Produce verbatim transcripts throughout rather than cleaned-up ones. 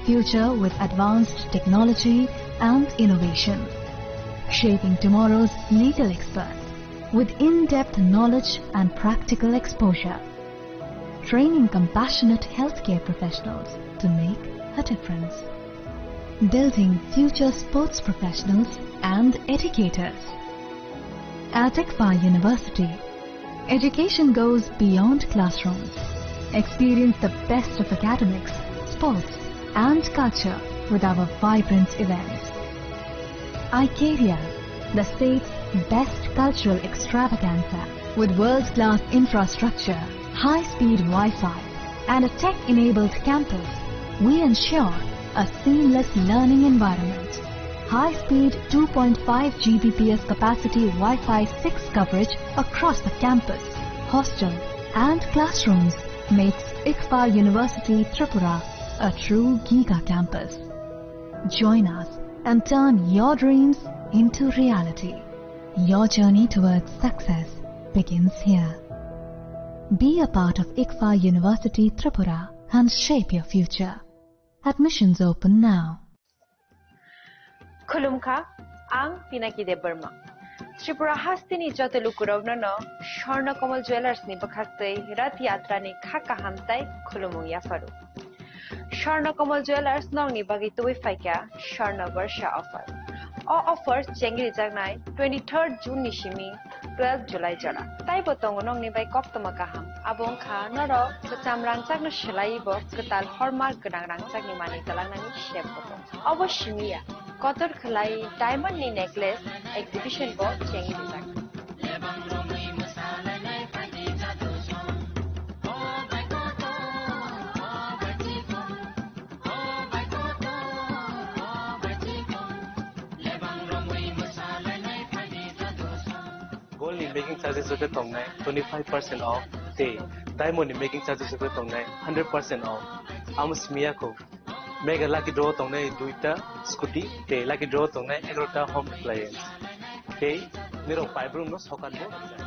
future with advanced technology and innovation. Shaping tomorrow's legal experts with in-depth knowledge and practical exposure. Training compassionate healthcare professionals to make a difference. Building future sports professionals and educators. At ICFAI University, education goes beyond classrooms. Experience the best of academics, sports, and culture with our vibrant events. Icaria, the state's best cultural extravaganza, with world-class infrastructure, high-speed Wi-Fi, and a tech-enabled campus, we ensure a seamless learning environment. High-speed two point five G B P S capacity Wi-Fi six coverage across the campus, hostel, and classrooms makes ICFAI University Tripura a true giga campus. Join us and turn your dreams into reality. Your journey towards success begins here. Be a part of ICFAI University Tripura and shape your future. Admissions open now. Khulumkha, ang Pinaki Debbarma. Tripura hasteni joto lukurokno no Swarna Kamal Jewellers ni bwkhaktwi Rath Yatra ni kha kaham tai khulumung yapharu. Swarna Kamal Jewellers nokni bagwi tubui phaikha Swarna Barsha offer. O offer chengrijaknai twenty-third June ni simi twelve July jora. Taibo tongo nokni bai koktwma kaham. Abo wngkha norok kwcham rangchakno swlaiwi bo kwtal hallmark gwnang rangchakni manwi twlangnani sep bo tongo. Obo simi ya, kotor khwlai diamond ni necklace exhibition bo chengrijak. Gold ni making charges rok tongnai twenty five percent off tei diamond ni making charges rok tongnai hundred percent off. Amo simi ya kho. Mega lucky draw tongnai duita scooty tei lucky draw tongnai egarota home appliance. Tei nirok paibrumno sokat bo rwjak.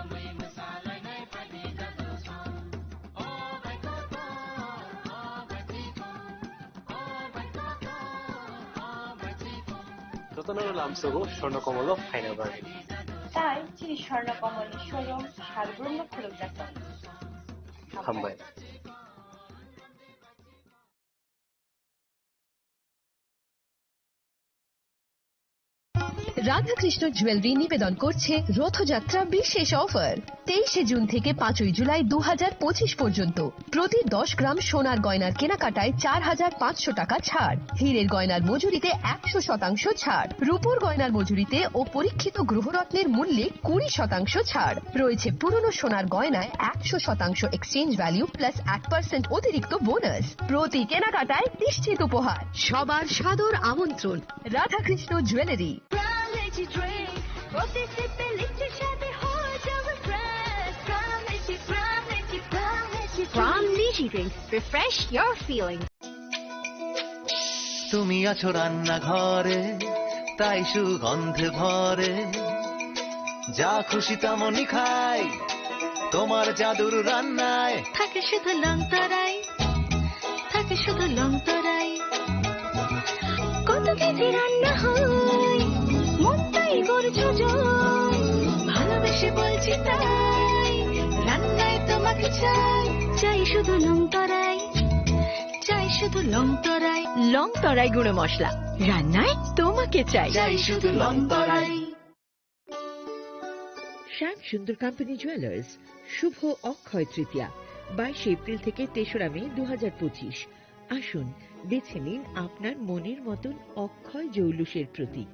Jotono lamsogo Swarna Kamal o phaina bagwi. Tai chini Swarna Kamal ni showroom salbrumno khulumjak tongo. Hambai. Radhakrishna jewellery নিবেদন করছে রথযাত্রা বিশেষ অফার। তেইশে জুন থেকে পাঁচই জুলাই দু হাজার পঁচিশ পর্যন্ত প্রতি দশ গ্রাম সোনার গয়নার কেনাকাটায় চার হাজার পাঁচশো টাকা ছাড়, হীরের গয়নার মজুরিতে একশো শতাংশ ছাড়, রূপোর গয়নার মজুরিতে ও পরীক্ষিত গ্রহরত্নের মূল্যে কুড়ি শতাংশ ছাড়। রয়েছে পুরনো সোনার গয়নায় একশো শতাংশ এক্সচেঞ্জ ভ্যালু প্লাস এক পার্সেন্ট অতিরিক্ত বোনাস। প্রতি কেনাকাটায় নিশ্চিত উপহার। সবার সাদর আমন্ত্রণ Radhakrishna jewellery. Prime Energy Drink, প্রতি সিপে লিচ্ছে স্বাদে হয়ে যাবে fresh. Prime Energy, Prime Energy, Prime Energy Drink। Prime Energy Drink, refresh your feeling। তুমি আছো রান্নাঘরে, তাই সুগন্ধে ভরে। যা খুশি তেমনই খাই তোমার জাদুর রান্নায়। থাকে শুধু লং তরাই, থাকে শুধু লং তরাই। কত কেজি রান্না হয়, মনটাই করছো জয়। ভালোবেসে বলছি তাই, রান্নায় তোমাকে চাই, চাই শুধু লং তরাই। চাই শুধু লং তরাই, লং তরাই গুঁড়ো মশলা, রান্নায় তোমাকে চাই। চাই শুধু লং তরাই। শ্যাম সুন্দর কোম্পানি জুয়েলার্স, শুভ অক্ষয় তৃতীয়া, বাইশে এপ্রিল থেকে তেসরা মে দু হাজার পঁচিশ। আসুন, বেছে নিন আপনার মনের মতন অক্ষয় জৌলুসের প্রতীক।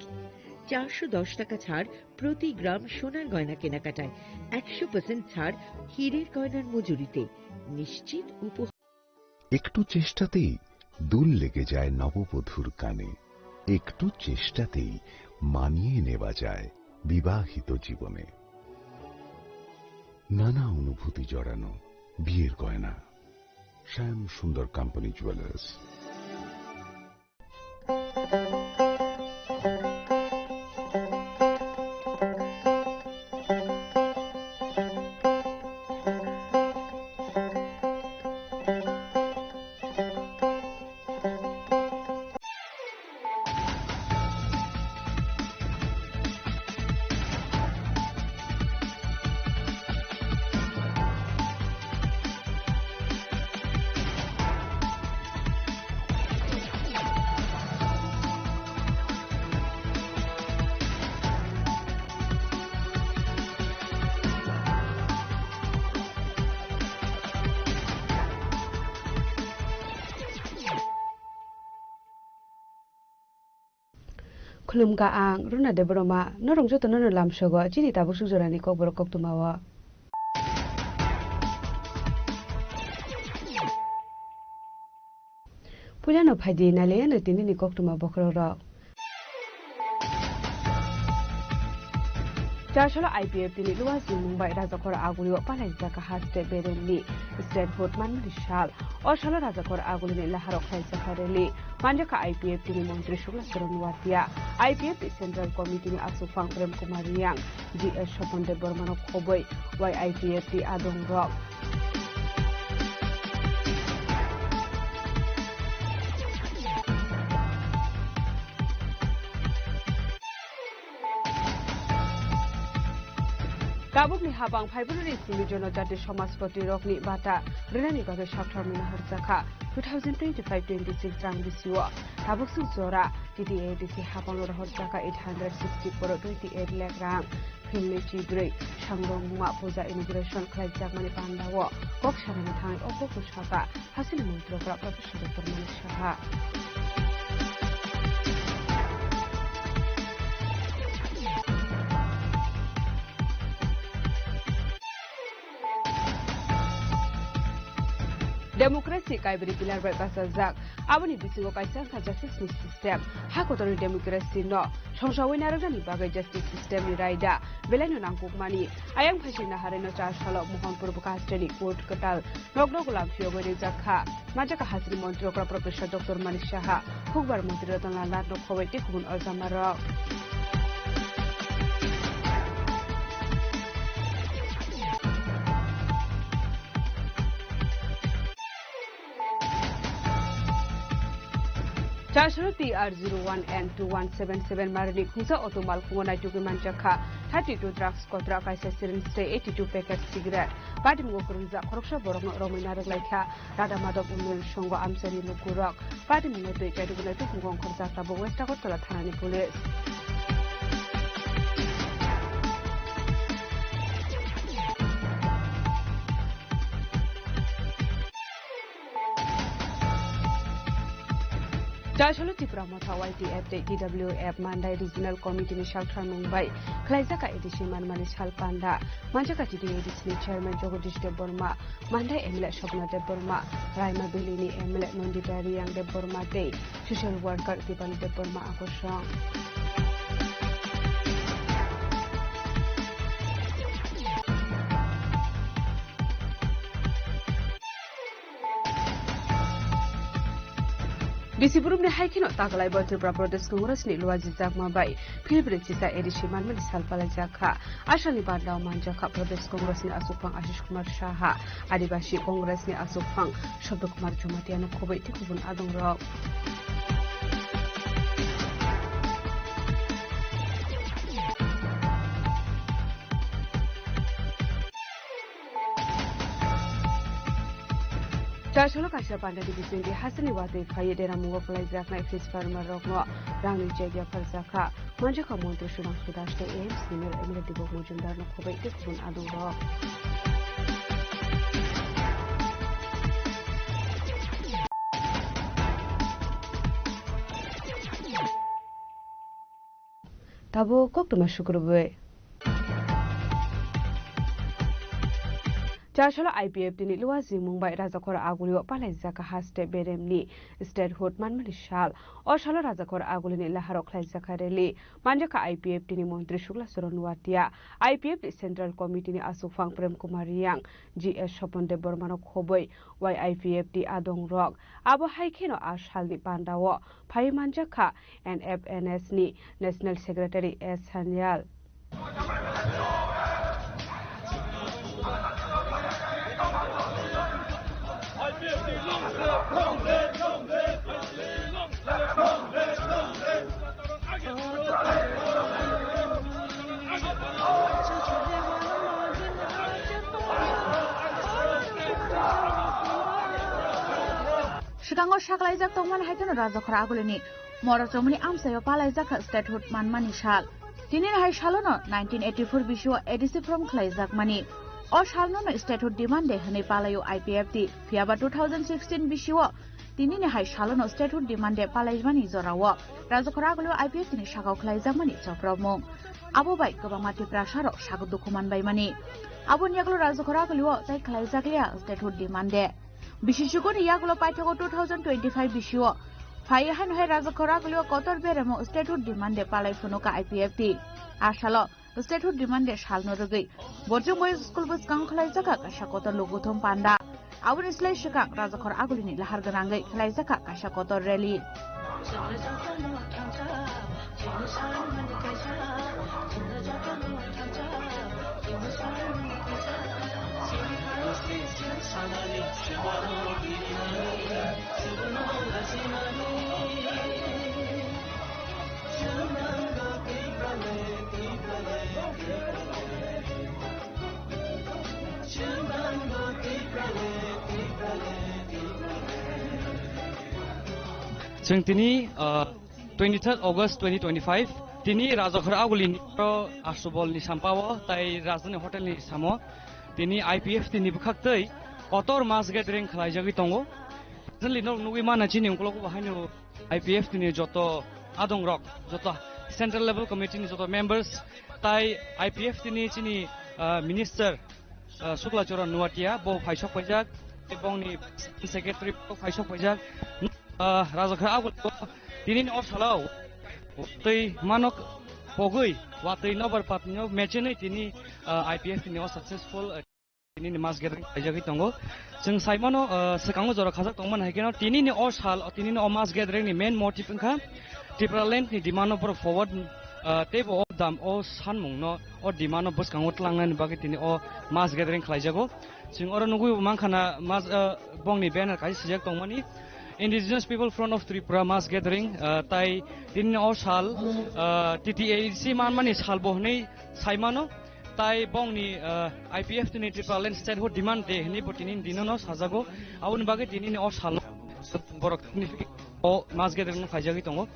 চারশো দশ টাকা ছাড় প্রতি গ্রাম সোনার গয়না কেনাকাটায়, একশো পার্সেন্ট ছাড় হীরের গয়নার মজুরিতে। নিশ্চিত উপহার। একটু চেষ্টাতেই দুল লেগে যায় নববধূর কানে। একটু চেষ্টাতেই মানিয়ে নেওয়া যায় বিবাহিত জীবনে। নানা অনুভূতি জড়ানো বিয়ের গয়না। শ্যাম সুন্দর company jewellers. Khulumkha ang Runa Debbarma, norok jotono no lamsogo chini tabuk suk jorani kokborok koktwmao. Puilano phaidi nailaiano tinini koktwma bokhorokrok. Chasolo I P F T ni luwa jimung bai Rajakhor Agulio palaijak haste beremni statehood manmani sal. O salo Rajakhor Agulini laharok khlaijak rally. Manjakha I P F T ni montri Sukla Charan Noatia, I P F T Central Committee ni aswkphang Prem Kumar Reang, G S Sopon Debbarmano khobwi Y I P F T adongrok. Tabukni habang phaibrwini simi jonojati somajpoti rokni bata rwnani bagwi sakthar mungna horjakha two thousand twenty-five twenty-six rang bisio. Tabuk suk jora T T A D C habang rohorjakha eight hundred sixty crore twenty-eight lakh rang. Philni chidrwi sangrong mungma puja inauguration khlaijakmani pandao kok sanani thangwi o kokno sakha. Hasini montri okra Professor Doctor Manik Saha. Democracy kaibri pillar bai bachajak. Aboni bisingo kaisa wngkha justice ni system. Ha kotorni democracy no songsawi narwknani bagwi justice system ni raida belaino nangkukmani. Ayang phaisingna harino char salo Mohanpur Bwkha hasteni court kwtal nokno gulam phiyogwi rijak kha. Manjakha hasteni montri okra Professor Doctor Manik Saha, Hukbar montri Ratan Lal Nath no khobwi tei kubun ojamarok. Chasro T R zero one N two one seven seven marini khungsa auto malkhungo naitugwi manjakha thirty two drugs kotra, kaisa syringe tei eighty two packet cigarette. Patimgo kwrwngjak khoroksa borokno romwi narwk laikha. Radha Madhav Unnayan Sangha amchari lukurok. Patimungno twi chaitugwi naitugwi ongkhorjak tabuk West Agartala thanani police. Chasolo Tipra Motha Y T F tei T W F Mandai Regional Committee ni salthar mung bai khlaijak A D C manmani sal panda. Manjak A D C ni Chairman Jagadish Debbarma, Mandai M L A Swapna Debbarma, Raima Valley ni M L A Nandita Reang Debbarma tei Social Worker Dipali Debbarma akosong. Bisi burumni hai kheno taglaibo Tripura Pradesh Congress ni luwa jijakma bai philbri chisa A D C manmani sal palaijakha. Asalni bandao manjakha Pradesh Congress ni aswkphang Ashish Kumar Saha, Adibasi Congress ni aswkphang Sabda Kumar Jamatia no khobwi tei kubun adongrok. Chasolo kaisa pandani bisingtwi hasteni watwi phaiwi deramungo kwlaijaknai fish farmer rokno rangni cheque yapharjakha. Manjakha montri Sudhanshu Das tei A M C ni M L A Deepak Majumdar no khobwi tei kubun adongrok. Tabuk koktwma sukrubwi. Chasalo I P F T ni luwa jimung bai Rajakhor Agulio palaijak haste beremni statehood manmani sal. O salo Rajakhor Agulini laharok khlaijak rally. Manjakha I P F T ni montri Sukla Charan Noatia, I P F T Central Committee ni aswkphang Prem Kumar Reang, G S Sopon Debbarma no khobwi Y I P F T adongrok. Abo hai kheno a salni pandao phaiwi manjakha N F N S ni National Secretary S Sanyal. Swkango saklaijak tongmani hai kheno Rajakhor Agulini Morochomoni amchaio palaijak kha statehood manmani sal. Tinini hai salono nineteen eighty-four bisio A D C form khlaijakmani. O salno no statehood demand day hwnwi palaio I P F T. Phiyaba two thousand sixteen bisio Tinini hai salono statehood demand de palaimani jorao Rajakhor Agulio I P F T ni sakao khlaijakmani chopropmung. Abo bai kwbangma Tiprasarok sago dukhu manbaimani. Aboni yagulo Rajakhor Agulio tai khlaijakliya statehood demand de. Bisisuguni yagulo paithago two thousand twenty-five bisio phai haino hai Rajakhor Agulio kotor beremo statehood demand de palai phunuka I P F T. Asalo statehood demand de salno rwgwi Borjong Boys School bwskango khlaijakha kaisa kotor lukuthum panda. Aboni slai swkang Rajakhor Agulini lahar gwnangwi khlaijakha kaisa kotor rally. Chwng tini, ah, twenty-third August twenty twenty-five, tini Rajakhor Agulini aro Asubol ni sampao tai Rajdhani Hotel ni samo tini I P F T ni bwkhaktwi kotor mass gathering khlaijagwi tongo. Recently norok nugwi mana chini ungkulugo bo haino I P F T ni joto adongrok, joto central level committee ni joto members, tai I P F T ni chini, ah, minister, ah, Sukla Charan Nuatia bo phaisok paijak, tei bongni secretary bo phaisok paijak. Ah, Rajakhor Agulio tini o salo twi manok pogwi watwi nobar patnio mechenwi tini, ah, I P F T ni o successful, ah, Tinini mass gathering khlaijagwi tongo. Chwng saimano, ah, swkango jora khajak tongmani hai kheno tinini o sal, tinini o mass gathering ni main motive wngkha Tipraland ni demand no borok forward, ah, teibo o dam, o sanmung no, o demand no bwskango tlangnani bagwi tini o mass gathering khlaijago. Chwng oro nugwi bo mankha na mas-, ah, bongni banner kaisa swijak tongmani Indigenous People Front of Tripura mass gathering, ah, tai tinini o sal, ah, T T A D C manmani sal bo hwnwi saimano. Tai bongni, ah, I P F T ni Tipraland Statehood Demand Day hwnwi bo tini dino no sajago. Aboni bagwi tinini o salo borok o mass gathering no khaijagwi tongo.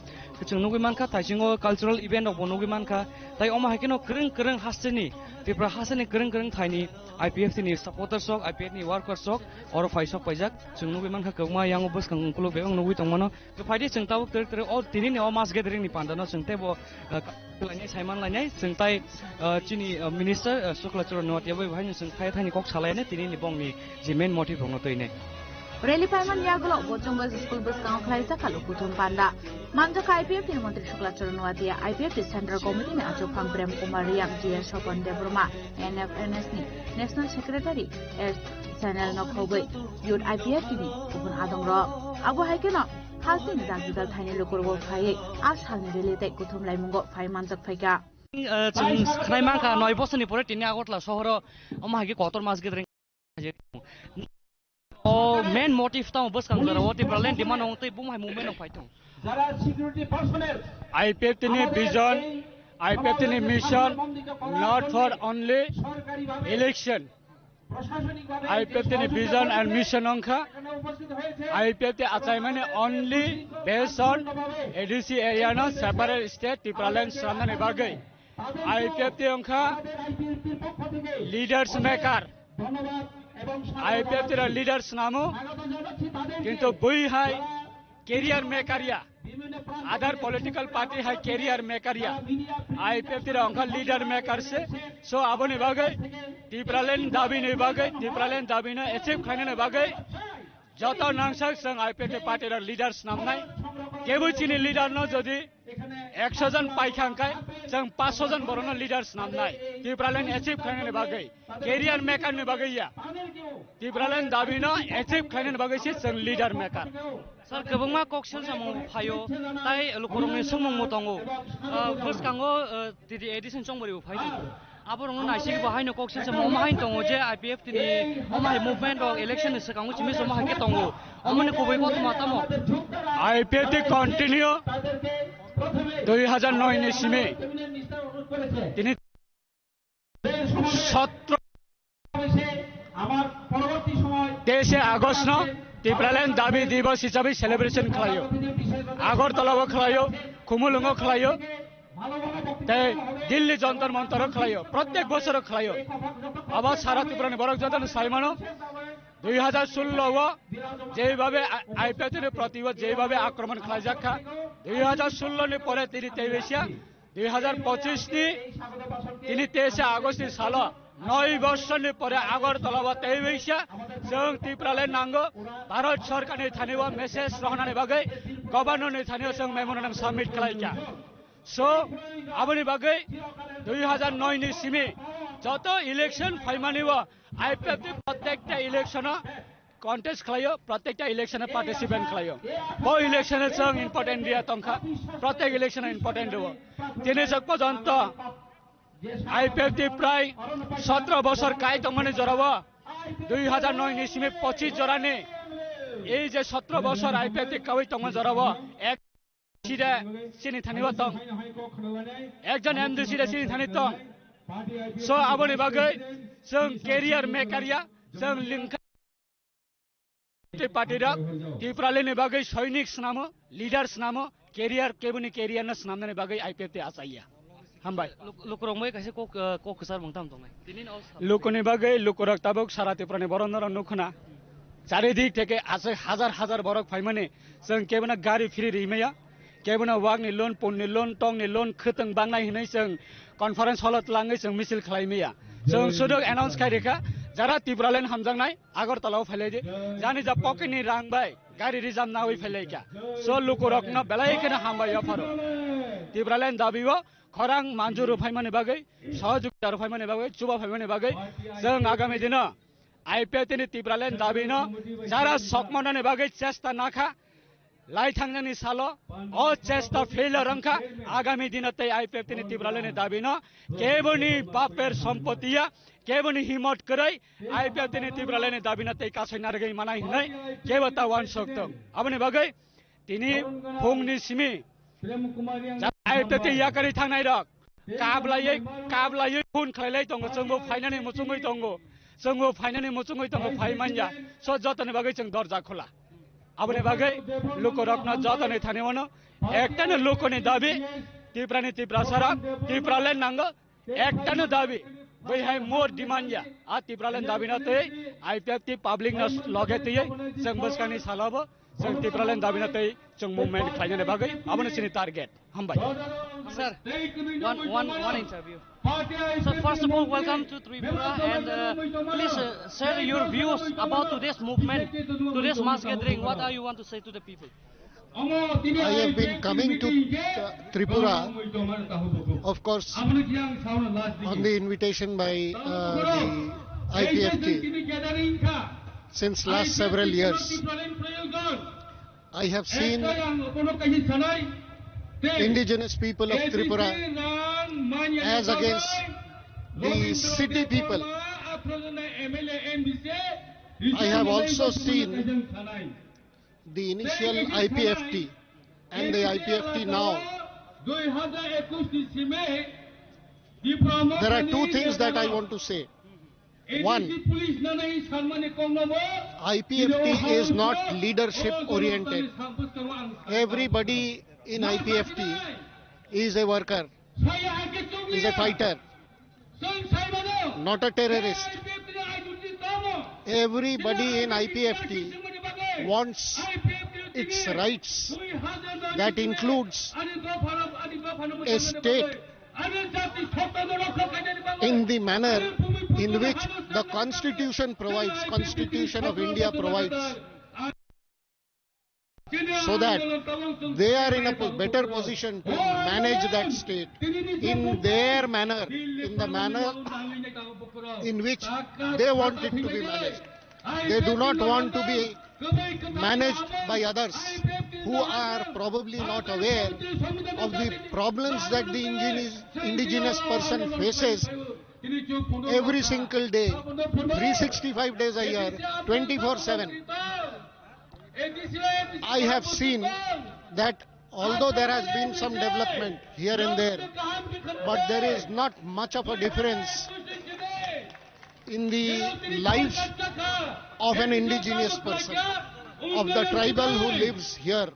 Chwng nugwi mankha, thaisingo cultural event rok bo nugwi mankha. Tai omo hai kheno kwrwng kwrwng hasteni, Tripura hasteni kwrwng kwrwng thaini I P F T ni supporters rok, I P F T ni workers rok oro phaisok paijak. Chwng nugwi mankha, kwbangma yango bwskang ukuluk bebak nugwi tongmano. Phaidi chwng tabuk twrwk twrwk o tinini o mass gathering ni panda no chwng teibo, ah, lainai, saiman lainai, chwng tai, ah, chini, ah, minister, ah, Sukla Charan Noatia bai bahai no chwng thaya thaini kok salainai tinini bongni je main motive rokno twinai. Rally phaimani yagulo Bochong Boys School bwskango khlaijak kha lukuthum panda. Manjakha I P F T ni montri Sukla Charan Noatia, I P F T Central Committee ni achukphang Prem Kumar Riang, G S Sopon Debbarma, N F N S ni National Secretary S Sanel Nokhogwi, Youth I P F T ni kubun adongrok. Abo hai kheno Hasteni jagidal thaini lukurok phaiwi a salni rally tei kuthum laimungo phai manjak phaikha. Eh, chwng khnai mankha, noi bosorni pore tini Agartala sohoro omo hai khe kotor mass gathering. O main motive tamo bwskang jora o Tipraland demand wng tei bum hai movement wng phai thung. I P F T ni vision, I P F T ni mission, not for only election. I P F T ni vision and mission wngkha, I P F T achaimani only based on A D C area no separate state Tipraland swnamnani bagwi. I P F T wngkha leaders maker. I P F T ra leaders snamo, kintu bui hai career maker ya. Other political party hai career maker ya. I P F T ra wngkha leader maker se. So aboni bagwi Tipraland dabi ni bagwi, Tipraland dabi no achieve khainani bagwi joto nangsak chwng I P F T party ra leader snamnai. Kebo chini leader no jodi ekso jon paikha hwnkhe chwng paanch sho jon borokno leader snamnai. Tipraland achieve khainani bagwi, career maker ni bagwi ya. Tipraland dabi no achieve khainani bagwi se chwng leader maker. Sir, kwbangma kok selsamung phaio, tai lukurokni swngmungbo tongo. Ah, bwskango, ah, T T A D C ni chongmaribo phai tongo. Aborokno naisingwi bo haino kok selsamung omo haino tongo je I P F T ni omo hai movement rok election ni swkango simi se omo hai khe tongo. Omoni kubui kothoma tamo? I P F T continue dui hajar noi ni simi tini sotro তেইশে August no Tipraland dabi divos hisabe celebration khlaio. Agartala o khlaio, Khumulwng o khlaio, tei Delhi Jantar Mantar o khlaio, protek bosor o khlaio. Abo sara Tripura ni borok joto no sai mano. দুই হাজার ষোলো ও যেভাবে আ-, আইপিএফটি র প্রতি ও যেভাবে আক্রমণ খেলাইজাক খা, দুই হাজার ষোলো নি পরে তিনি তেইশিয়া, দুই হাজার পঁচিশ নি তিনি তেইশে আগস্ট ni salo, নয় বছর ni pore Agartala o তেইশিয়া, chwng Tipraland nango, Bharat Sarkar ni thani o message rohornani bagwi, Governor ni thani o chwng memorandum submit khlaikha. So, aboni bagwi দুই হাজার নয় ni simi joto election phaimani o IPFT প্রত্যেকটা ইলেকশনে কন্টেস্ট খালাইও, প্রত্যেকটা ইলেকশনে পার্টিসিপেন্ট খালাইও। ও ইলেকশনে চং ইম্পর্টেন্ট দিয়া তংখা, প্রত্যেক ইলেকশনে ইম্পর্টেন্ট দেবো। তিনি চক পর্যন্ত আইপিএফটি প্রায় সতেরো বছর কাই তংমানি জোরাবো। দুই হাজার নয় নিসিমে পঁচিশ জোরানি এই যে সতেরো বছর আইপিএফটি কাউই তংমা জোরাবো, এক সিরে চিনি থানি তং, একজন এমডিসি রে চিনি থানি তং। So, aboni bagwi chwng career maker ya, chwng lingkha party rok Tipraland ni bagwi soinik snamo, leader snamo, career keboni career no snamnani bagwi I P F T achaiya. Hambai. Luk-, lukurok moi kaisa kok, eh, kok kwchar mung tam tongnai. Tini no sa- Lukuni bagwi lukurok tabuk sara Tripura ni borok norok nukhuna. Charidik theke aswk hazar hazar borok phaimani, chwng kebono gari free rimaya. Kebono wak ni loan, pun ni loan, tong ni loan, khwtwng bangnai hinwi chwng conference hall o twlangwi chwng misil khlai maya. Chwng sudok announce khai rikha, jara Tipraland hamjaknai Agartala o phailai di, jani ja pocket ni rang bai gari reserve nawi phailai kha. So lukurokno belai kheno hambai yapharo. Tipraland dabi o khorang manjuru phaimani bagwi, sohojogita rw phaimani bagwi, chuba phaimani bagwi chwng agami dino I P F T ni Tipraland dabi no jara sokmanani bagwi chesta nakha. Lai thangnani salo o chesta failure wngkha. Agami dino tei I P F T ni Tipraland ni dabi no keboni baper sompotiya, keboni himot kwrwi I P F T ni Tipraland ni dabi no tei kasai narwgwi manai hinwi kebo ta uansuk tong. Aboni bagwi tini phungni simi I P F T yakari thangnai rok kablaiwi, kablaiwi phone khlailai tongo, chwngbo phainani muchungwi tongo, chwngbo phainani muchungwi tongo, phai manya. So jotoni bagwi chwng dorja khula. Aboni bagwi lukurokno jotoni thani wano ektano lukuni dabi, Tiprani Tiprasarok, Tipraland nango, ektano dabi. Bai hai more demand ya. A Tipraland dabi no tei I P F T public no loge twi chwng bwskangni salobo chwng Tipraland dabi no tei chwng movement khlainani bagwi abono chini target. Hambai. Sir, one, one, one interview. So first of all, welcome to Tripura, and, uh, please, uh, share your views about today's movement, today's mass gathering. What are you want to say to the people? I have been coming to, uh, Tripura, of course, on the invitation by, uh, the I P F T since last several years. I have seen indigenous people of Tripura as against the city people. I have also seen the initial I P F T and the I P F T now. There are two things that I want to say. One, I P F T is not leadership oriented. Everybody in I P F T is a worker, is a fighter, not a terrorist. Everybody in I P F T wants its rights that includes a state in the manner in which the Constitution provides, Constitution of India provides, so that they are in a po-, better position to manage that state in their manner, in the manner in which they want it to be managed. They do not want to be managed by others who are probably not aware of the problems that the indigenous, indigenous person faces every single day, three sixty-five days a year, twenty-four seven. I have seen that although there has been some development here and there, but there is not much of a difference in the life of an indigenous person, of the tribal who lives here,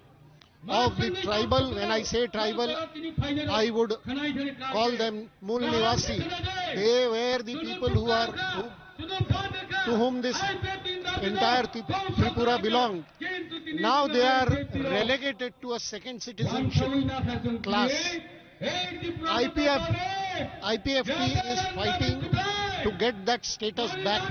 of the tribal. When I say tribal, I would call them Mul Nivasi. They were the people who are, who, to whom this entire Trip- Tripura belong. Now they are relegated to a second citizenship class. I P F, I P F T is fighting to get that status back.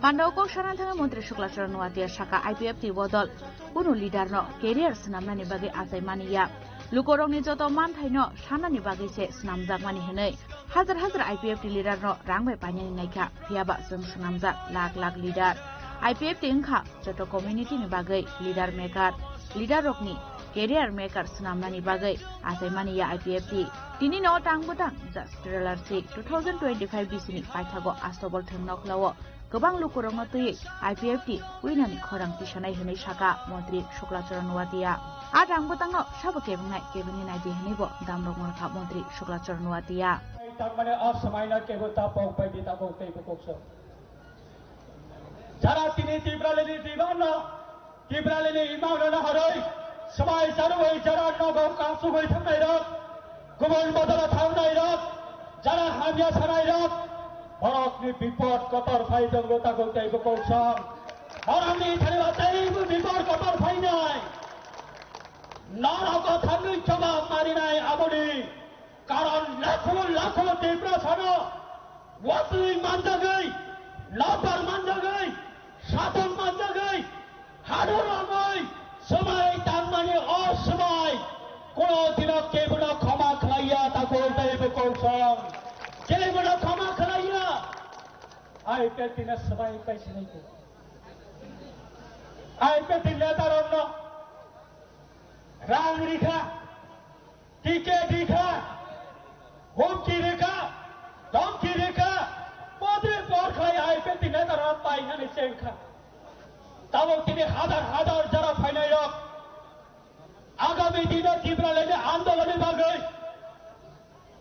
Pandao kok sana thangwi montri Shukla Charan Noatia saka I P F T bodol kunu leader no career swnamnani bagwi achai mani ya. Lukorokni joto manthaino sanani bagwi se swnamjakmani hwnwi hajar hajar I P F T leader no rang bai painani naikha, phiyaba chwng swnamjak lakh lakh leader. I P F T wngkha joto community ni bagwi leader maker, leader rokni career maker swnamnani bagwi achai mani ya I P F T. Tini no tang bwtang just trailer sik two thousand twenty-five bisini paithago Astobol thwng nokhla o kwbang lukurokno twiwi I P F T winani khorang tisanai hwnwi saka montri Shukla Charan Noatia. A tang bwtangno sabo kebwngnai kebengwi naidi hwnwi bo damrok mankha montri Shukla Charan Noatia. Tangmani o swmaino kebo ta pok bai di ta pok tei bukuk sok. Jara tini Tipralini dibanno, Tipralini imang rwna harwi swmai charwi jara nogo kangsugwi thangnairok, kubun bodolo thangnairok, jara hamya sanairok, borokni bipod kotor phai tongo takhuk tei bukuk song. Borokni thani ba teibo bipod kotor phainai. Norok o thangwi jobab marinai aboni. Karon lakho lakho Tiprasano watwi manjagwi, nokbar manjagwi, satung manjagwi, hador romwi swmai tangmani o swmai kuno dino kebono khoma khlaiya takhuk tei bukuk song. Kebono khoma khlaiya. I P F T no swmai paisini ko. I P F T netarokno rang rikha. Ticket rikha, humki rikha, domki rikha, bodi bor khlai I P F T netarok painani chengkha. Tabuk tini hajar hajar jara phainairok agami dino Tipralandni andolonni bagwi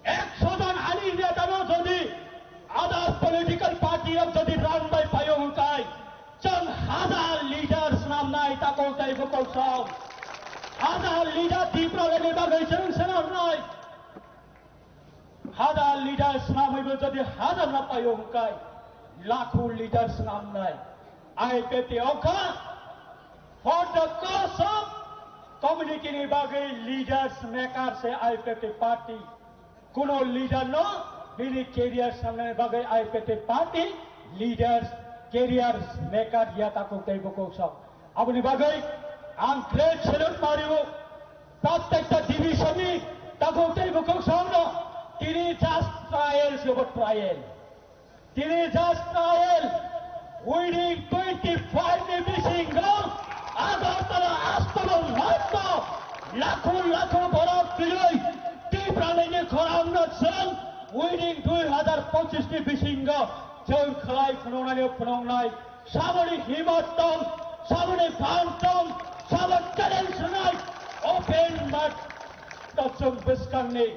ekso jon ani netano jodi other political party rok jodi rang bai paio hwnkhe, chwng hajar leader swnamnai takhuk tei bukuk song. Hajar leader Tipralandni bagwi chwng swnamnai. Hajar leader swnamwibo jodi hajar no paio hwnkhe, lakho leader swnamnai. I P F T wngkha for the cause of community ni bagwi leaders maker se I P F T party. Kuno leader no bini career swnamnani bagwi I P F T party leaders career maker ya takhuk tei bukuk song. Aboni bagwi ang great salute mario. Prottekta division ni takhuk tei bukuk song no tini just trial se bo trial. Tini just trial, within twenty-five ni bisingo Agartala Astobol matro lakho lakho borok twiwi Tipralandni khorangno chwng within dui hazar pochis ni bisingo chwng khlai phunuknani phunuknai. Saboni himmat tong, saboni phan tong, sabo challenge rwnai open mat to chwng bwskangni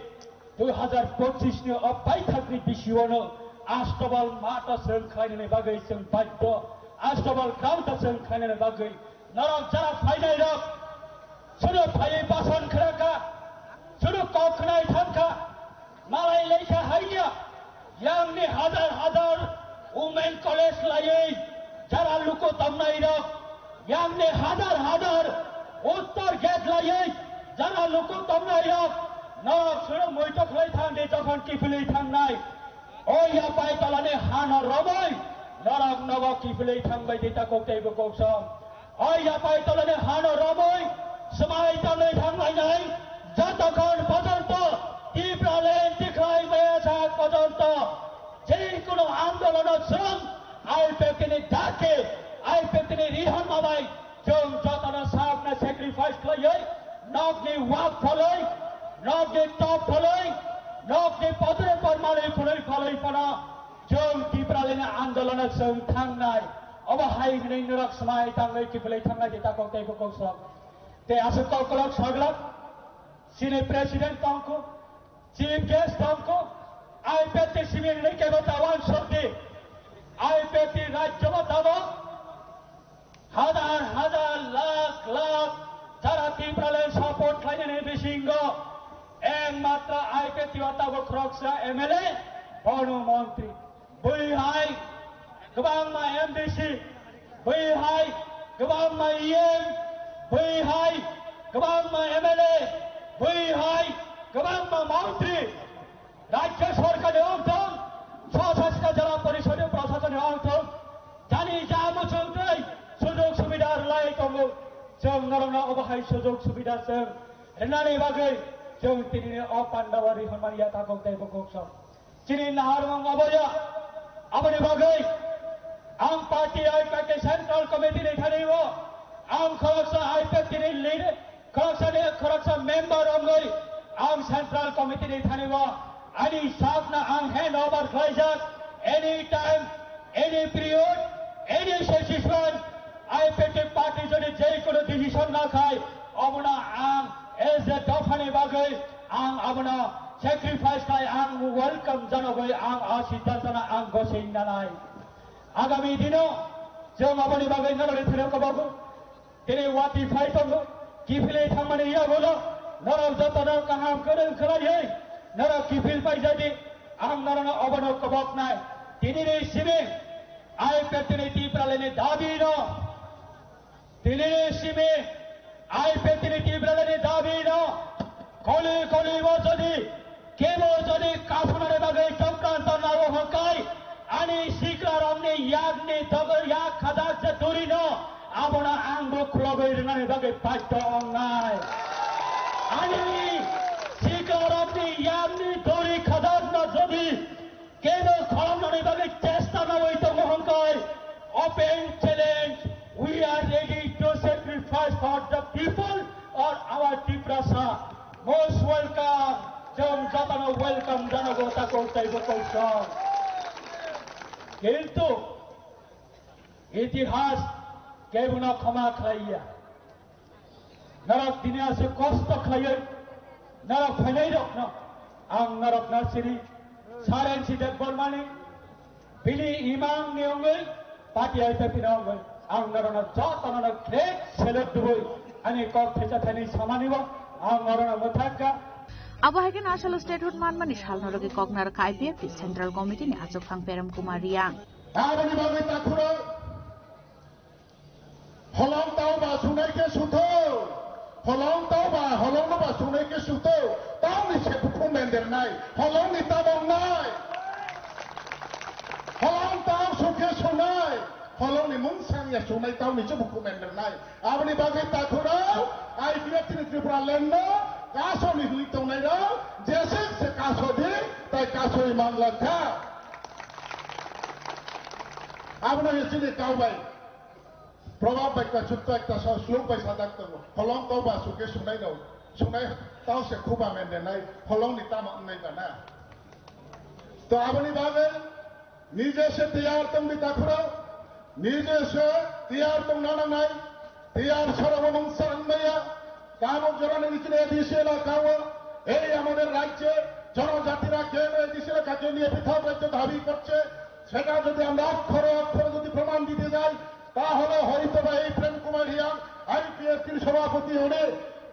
dui hazar pochis ni o paithakni bisiono Astobol matro chwng khlainani bagwi chwng baddo, Astobol ground o chwng khlainani bagwi norok jara phainairok, chwngno phaiwi bason khwnakha, chwngno kok khwnai thangkha, malai laikha haiya, yangni hajar hajar women college laiwi jara luku tongnairok, yangni hajar hajar uttor gate laiwi jara luku tongnairok, norok chwngno muito khlai thangdi jokhon kiphilwi thangnai. O yapai tolani hano romwi norok nogo kiphilwi thangbai di takhuk tei bukuk song. O yapai tolani hano romwi swmai tangwi thanglainai jotokhon pojonto Tipraland tikhlai maya sak pojonto je kono andolono chwng I P F T ni dake, I P F T ni rihorma bai chwng jotono sakno sacrifice khlaiwi nokni wak phalwi, nokni top phalwi, nokni podre por malwi khwnwi phalwi phano chwng Tipralandni andolono chwng thangnai. Obo hai hwnwi norok swmai tangwi kiphilwi thangnai di takhuk tei bukuk song. Tei aswk koklok saglak chini president tongkhu, chief guest tongkhu, I P F T simi hwnwi kebo ta uansukdi. I P F T rajyo bo tabok hajar hajar lakh lakh jara Tipraland support khlainani bisingo ekmatra I P F T o tabok khoroksa M L A, bono montri. Bui hai kwbangma M D C, Bui hai kwbangma E M, bui hai kwbangma M L A, bui hai kwbangma mantri, rajya sorkar ni ongthong, swsasita jela porishod ni prashasan ni ongthong, jani ja muchung tei sujog subida rwlai tongo, chwng norokno obo hai sujog subida chwng rwnani bagwi chwng tini o pandao rihormani ya takhuk tei bukhuk sok. Chini naharmung aboya. Aboni bagwi ang party I P F T Central Committee ni thani o ang khoroksa I P F T ni leader, khoroksa ni khoroksa member wngwi ang Central Committee ni thani o ani sakna ang hand over khlaijak. Anytime, any period, any situation, I P F T party jodi je kono decision na khai, abono ang as a dophani bagwi ang abono sacrifice khai ang welcome janogwi ang a siddhantano ang gosing nanai. Agami dino chwng aboni bagwi norokni thani kobogo tini wati phai tongo, kiphilwi thangmani yagulo norok jotono kaham kwrwng khlaiwi norok kiphil paijadi, ang norokno obono koboknai. Tinini simi I P F T ni Tipralani dabi no Tinini simi I P F T ni Tipralani dabi no koli koli bo jodi kebo jodi kaphunani bagwi chokranto naio hwnkhe ani siklarokni yakni dogor yak khajak je duri no abono ang bo khulogwi rwnani bagwi baidhyo wngnai. Ani siklarokni yakni duri khajakno jodi kebo khulumnani bagwi chesta nawi tongo hwnkhe, open challenge, we are ready to sacrifice for the people or our Tiprasa. Most welcome, chwng jotono welcome janago takhuk tei bukhuk sok. Kintu itihas kebono khoma khlaiya. Norok tini aswk kosto khlaiwi norok phainairokno ang norokno siri Saren Sidet Bormani bini imangni wngwi party I P F T ni wngwi ang norokno jotono khrek selek dubui ani kok thecha thani samani bo ang norokno mwthangkha. Abo hai khe Asalo statehood manmani salno logi kok narwkha I P F T Central Committee ni achukphang Prem Kumar Reang. Aboni bagwi takhurok Holong tau ba sunai khe suthou. Holong tau ba, holong no ba sunai khe suthou. Tau ni se bukhu mender nai. Holong ni tabok nai. Holong tau sukhe sunai. Holong ni mung sang ya sunai tau ni se bukhu mender nai. Aboni bagwi takhurok, I P F T ni Tripura land no kaso ni hwnwi tongnai rok, jesik se kaso di, tai kaso i manlak kha. Abono ye chini kau bai. Probab bai kosuk to ekta so slok bai sajak tongo. Holong kok ba suke sunai rok. Sunai tao se khuba mende nai. Holong ni tamo wngnai ba na. To aboni bagwi nije se tiyar tong di takhuro. Nije se tiyar tong na nangnai. Tiyar sorobo mungsa wngmaya. Tamo jorani nichine A D C elaka o. Ei amader rajye jonojatira keno A D C elaka ke niye prithak rajyo dabi korche. Seta jodi amra okkore okkore jodi proman dite jai, tahole hoytoba ei Prem Kumar Reang I P F T-র সভাপতি হয়ে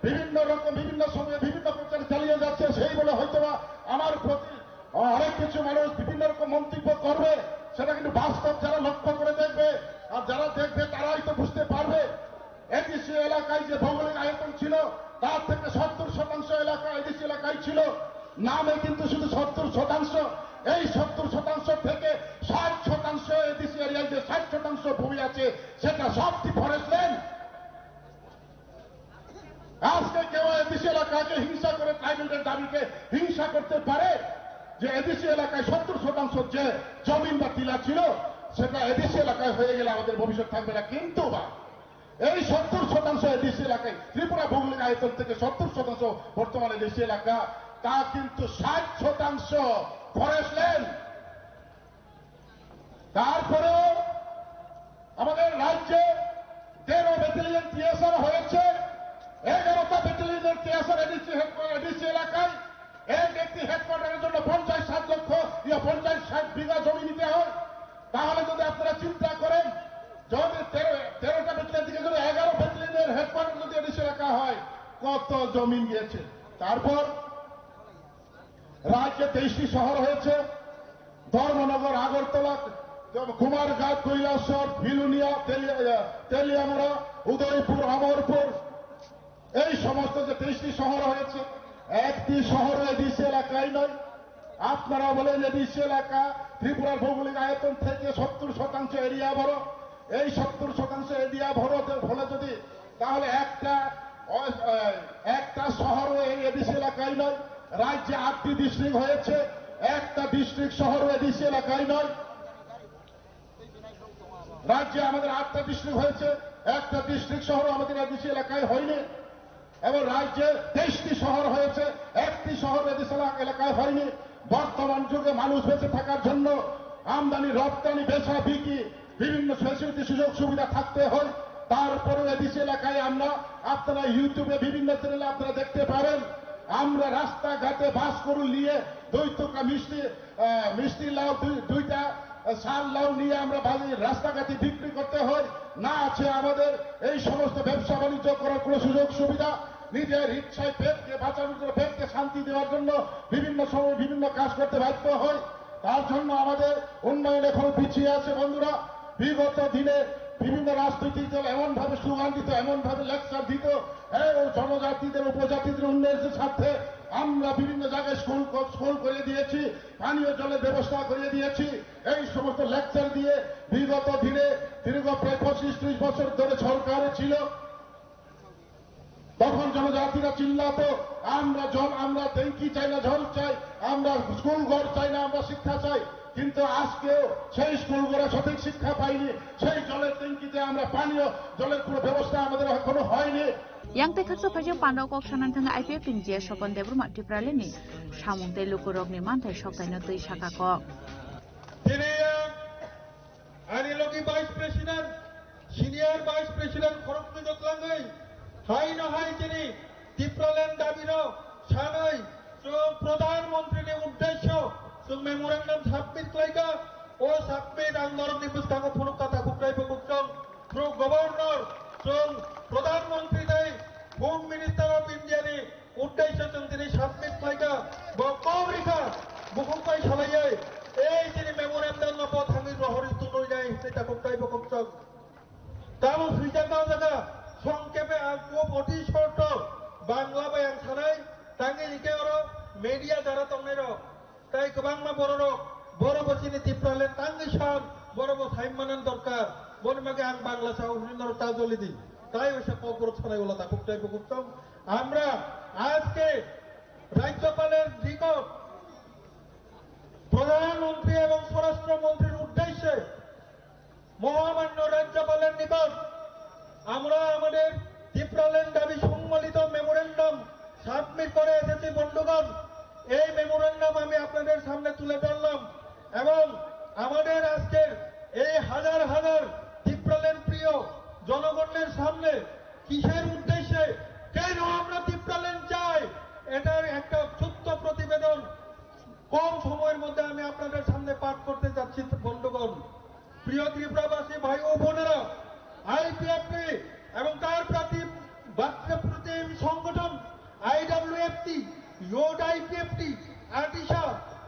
বিভিন্ন রকম বিভিন্ন সময়ে বিভিন্ন প্রচার চালিয়ে যাচ্ছে, সেই বলে হয়তোবা আমার প্রতি অনেক কিছু মানুষ বিভিন্ন রকম মন্তব্য করবে, সেটা কিন্তু বাস্তব যারা লক্ষ্য করে দেখবে আর যারা দেখবে তারাই তো বুঝতে পারবে। এ ডি সি এলাকায় যে ভৌগোলিক আয়তন ছিল, তার থেকে সত্তর শতাংশ এলাকা এ ডি সি এলাকায় ছিল, নামে কিন্তু শুধু সত্তর শতাংশ। এই সত্তর শতাংশ থেকে ষাট শতাংশ এ ডি সি এরিয়ায় যে ষাট শতাংশ ভূমি আছে, সেটা সব কি ফরেস্ট ল্যান্ড? আজকে কেউ এ ডি সি এলাকাকে হিংসা করে, ট্রাইবেলদের দাবিকে হিংসা করতে পারে যে এ ডি সি এলাকায় সত্তর শতাংশ যে জমিন বা টিলা ছিল, সেটা এ ডি সি এলাকায় হয়ে গেলে আমাদের ভবিষ্যৎ থাকবে না। কিন্তু বা এই সত্তর শতাংশ এ ডি সি এলাকায়, ত্রিপুরা ভৌগোলিক আয়তন থেকে সত্তর শতাংশ বর্তমানে এ ডি সি এলাকা, তা কিন্তু ষাট শতাংশ ফরেস্ট ল্যান্ড। তারপরেও আমাদের রাজ্যে তেরো ব্যাটালিয়ন টি এস আর হয়েছে, এগারোটা ব্যাটালিয়নের T S R A D C headquarter, A D C এলাকায় এক একটি হেডকোয়ার্টারের জন্য পঞ্চাশ ষাট লক্ষ, ইয়া, পঞ্চাশ ষাট বিঘা জমি নিতে হয়। তাহলে যদি আপনারা চিন্তা করেন, যদি তেরো, তেরোটা ব্যাটালিয়ন থেকে যদি এগারো ব্যাটালিয়নের হেডকোয়ার্টার যদি এ ডি সি এলাকা হয়, কত জমিন গিয়েছে? তারপর রাজ্যে তেইশটি শহর হয়েছে, ধর্মনগর, আগরতলা, যেমন কুমারঘাট, কৈলাসহর, বিলুনিয়া, তেলিয়া-, তেলিয়ামুড়া, উদয়পুর, অমরপুর, এই সমস্ত যে তেইশটি শহর হয়েছে, একটি শহর এডিসি এলাকায় নয়। আপনারা বলেন এডিসি এলাকা ত্রিপুরার ভৌগোলিক আয়তন থেকে সত্তর শতাংশ এরিয়া বড়। এই সত্তর শতাংশ এরিয়া বড় যে-, হলে যদি, তাহলে একটা অ-, এ, একটা শহরও এই এডিসি এলাকায় নয়। রাজ্যে আটটি ডিস্ট্রিক্ট হয়েছে, একটা ডিস্ট্রিক্ট শহরও এডিসি এলাকায় নয়। রাজ্যে আমাদের আটটা ডিস্ট্রিক্ট হয়েছে, একটা ডিস্ট্রিক্ট শহরও আমাদের এডিসি এলাকায় হয়নি। এবং রাজ্যে তেইশটি শহর হয়েছে, একটি শহর এডিসি এলা-, এলাকায় হয়নি। বর্তমান যুগে মানুষ বেঁচে থাকার জন্য আমদানি রপ্তানি, বেচা বিক্রি, বিভিন্ন ফ্যাসিলিটি, সুযোগ সুবিধা থাকতে হয়। তারপরেও এডিসি এলাকায় আমরা, আপনারা YouTube-এ বিভিন্ন চ্যানেলে আপনারা দেখতে পারেন, আমরা রাস্তাঘাটে বাস গরু নিয়ে দুই টুকরা মিষ্টি, আহ, মিষ্টি লাউ, দুই, দুইটা, আহ, সার লাউ নিয়ে আমরা বাজারে, রাস্তাঘাটে বিক্রি করতে হয়। না আছে আমাদের এই সমস্ত ব্যবসা বাণিজ্য করার কোনো সুযোগ সুবিধা। নিজের ইচ্ছায় পেটকে বাঁচানোর জন্য, পেটকে শান্তি দেওয়ার জন্য বিভিন্ন সময় বিভিন্ন কাজ করতে বাধ্য হয়। তার জন্য আমাদের উন্নয়ন এখনো পিছিয়ে আছে বন্ধুরা। বিগত দিনে বিভিন্ন রাজনৈতিক দল এমনভাবে স্লোগান দিত, এমনভাবে লেকচার দিত, "হ্যাঁ, ও জনজাতিদের, উপজাতিদের উন্নয়নের স্বার্থে আমরা বিভিন্ন জায়গায় স্কুল ক-, স্কুল করে দিয়েছি, পানীয় জলের ব্যবস্থা করে দিয়েছি।" এই সমস্ত লেকচার দিয়ে বিগত দিনে দীর্ঘ প্রায় পঁচিশ ত্রিশ বছর ধরে সরকারে ছিল। তখন জনজাতিরা চিল্লাতো, "আমরা জল, আমরা ট্যাঙ্কি চাই না, জল চাই, আমরা স্কুল ঘর চাই না, আমরা শিক্ষা চাই।" কিন্তু আজকেও সেই স্কুলঘরে সঠিক শিক্ষা পাইনি, সেই জলের ট্যাঙ্কিতে আমরা পানীয় জলের কোনো ব্যবস্থা আমাদের এখনো হয়নি। Yang tei khaksa phaijak pandao kok sanani thangwi I P F T ni J Sopon Debbarma Tipraland ni samung tei lukurokni manthai soktaino twi saka kok. Tini ang ani logi Vice President, Senior Vice President khoroknwi jotlangwi hai no hai chini Tipraland dabi no sanwi chwng Pradhan Mantri ni uddesyo chwng memorandum submit khlaikha. O submit ang norokni bwskango phunuk kha, takhuk tei bukhuk chwng through Governor chwng Pradhan Mantri tei Home Minister of India ni uddesyo chwng tini submit khlaikha, bo kok rikha, bukhuk bai salaiwi, ei chini memorandum no bo thangwi rohorwi tunwi nai hwnwi takhuk tei bukhuk chwng. Tamo swijak o jaga songkhepe ang kub oti shorto Bangla bai ang sanai, tangwi rikhe oro media jara tongnai rok. Tai kwbangma bororok, borok bo chini Tipraland tangwi san, borok bo sai manan dorkar. Boni bagwi ang Bangla sao hwnwi norok ta joli di. Tai oisa kokborok sanai ulo takhuk tei bukhuk chwng. আমরা আজকে রাজ্যপালের নিকট প্রধানমন্ত্রী এবং স্বরাষ্ট্রমন্ত্রীর উদ্দেশ্যে মহামান্য রাজ্যপালের নিকট আমরা আমাদের টিপ্রাল্যান্ড দাবি সম্বলিত মেমোরেন্ডাম সাবমিট করে এসেছি বন্ধুগণ। এই মেমোরেন্ডাম আমি আপনাদের সামনে তুলে ধরলাম এবং আমাদের আজকের এই হাজার হাজার টিপ্রাল্যান্ড প্রিয় জনগণের সামনে কিসের উদ্দেশ্যে, কেন আমরা টিপ্রাল্যান্ড চাই, এটার একটা ছোট্ট প্রতিবেদন কম সময়ের মধ্যে আমি আপনাদের সামনে পাঠ করতে যাচ্ছি বন্ধুগণ। প্রিয় ত্রিপুরাবাসী ভাই ও বোনেরা, আইপিএফটি এবং তার প্রতি বার্তা প্রতিম সংগঠন আইডব্লিউএফটি, ইউথ আইপিএফটি, আটিশা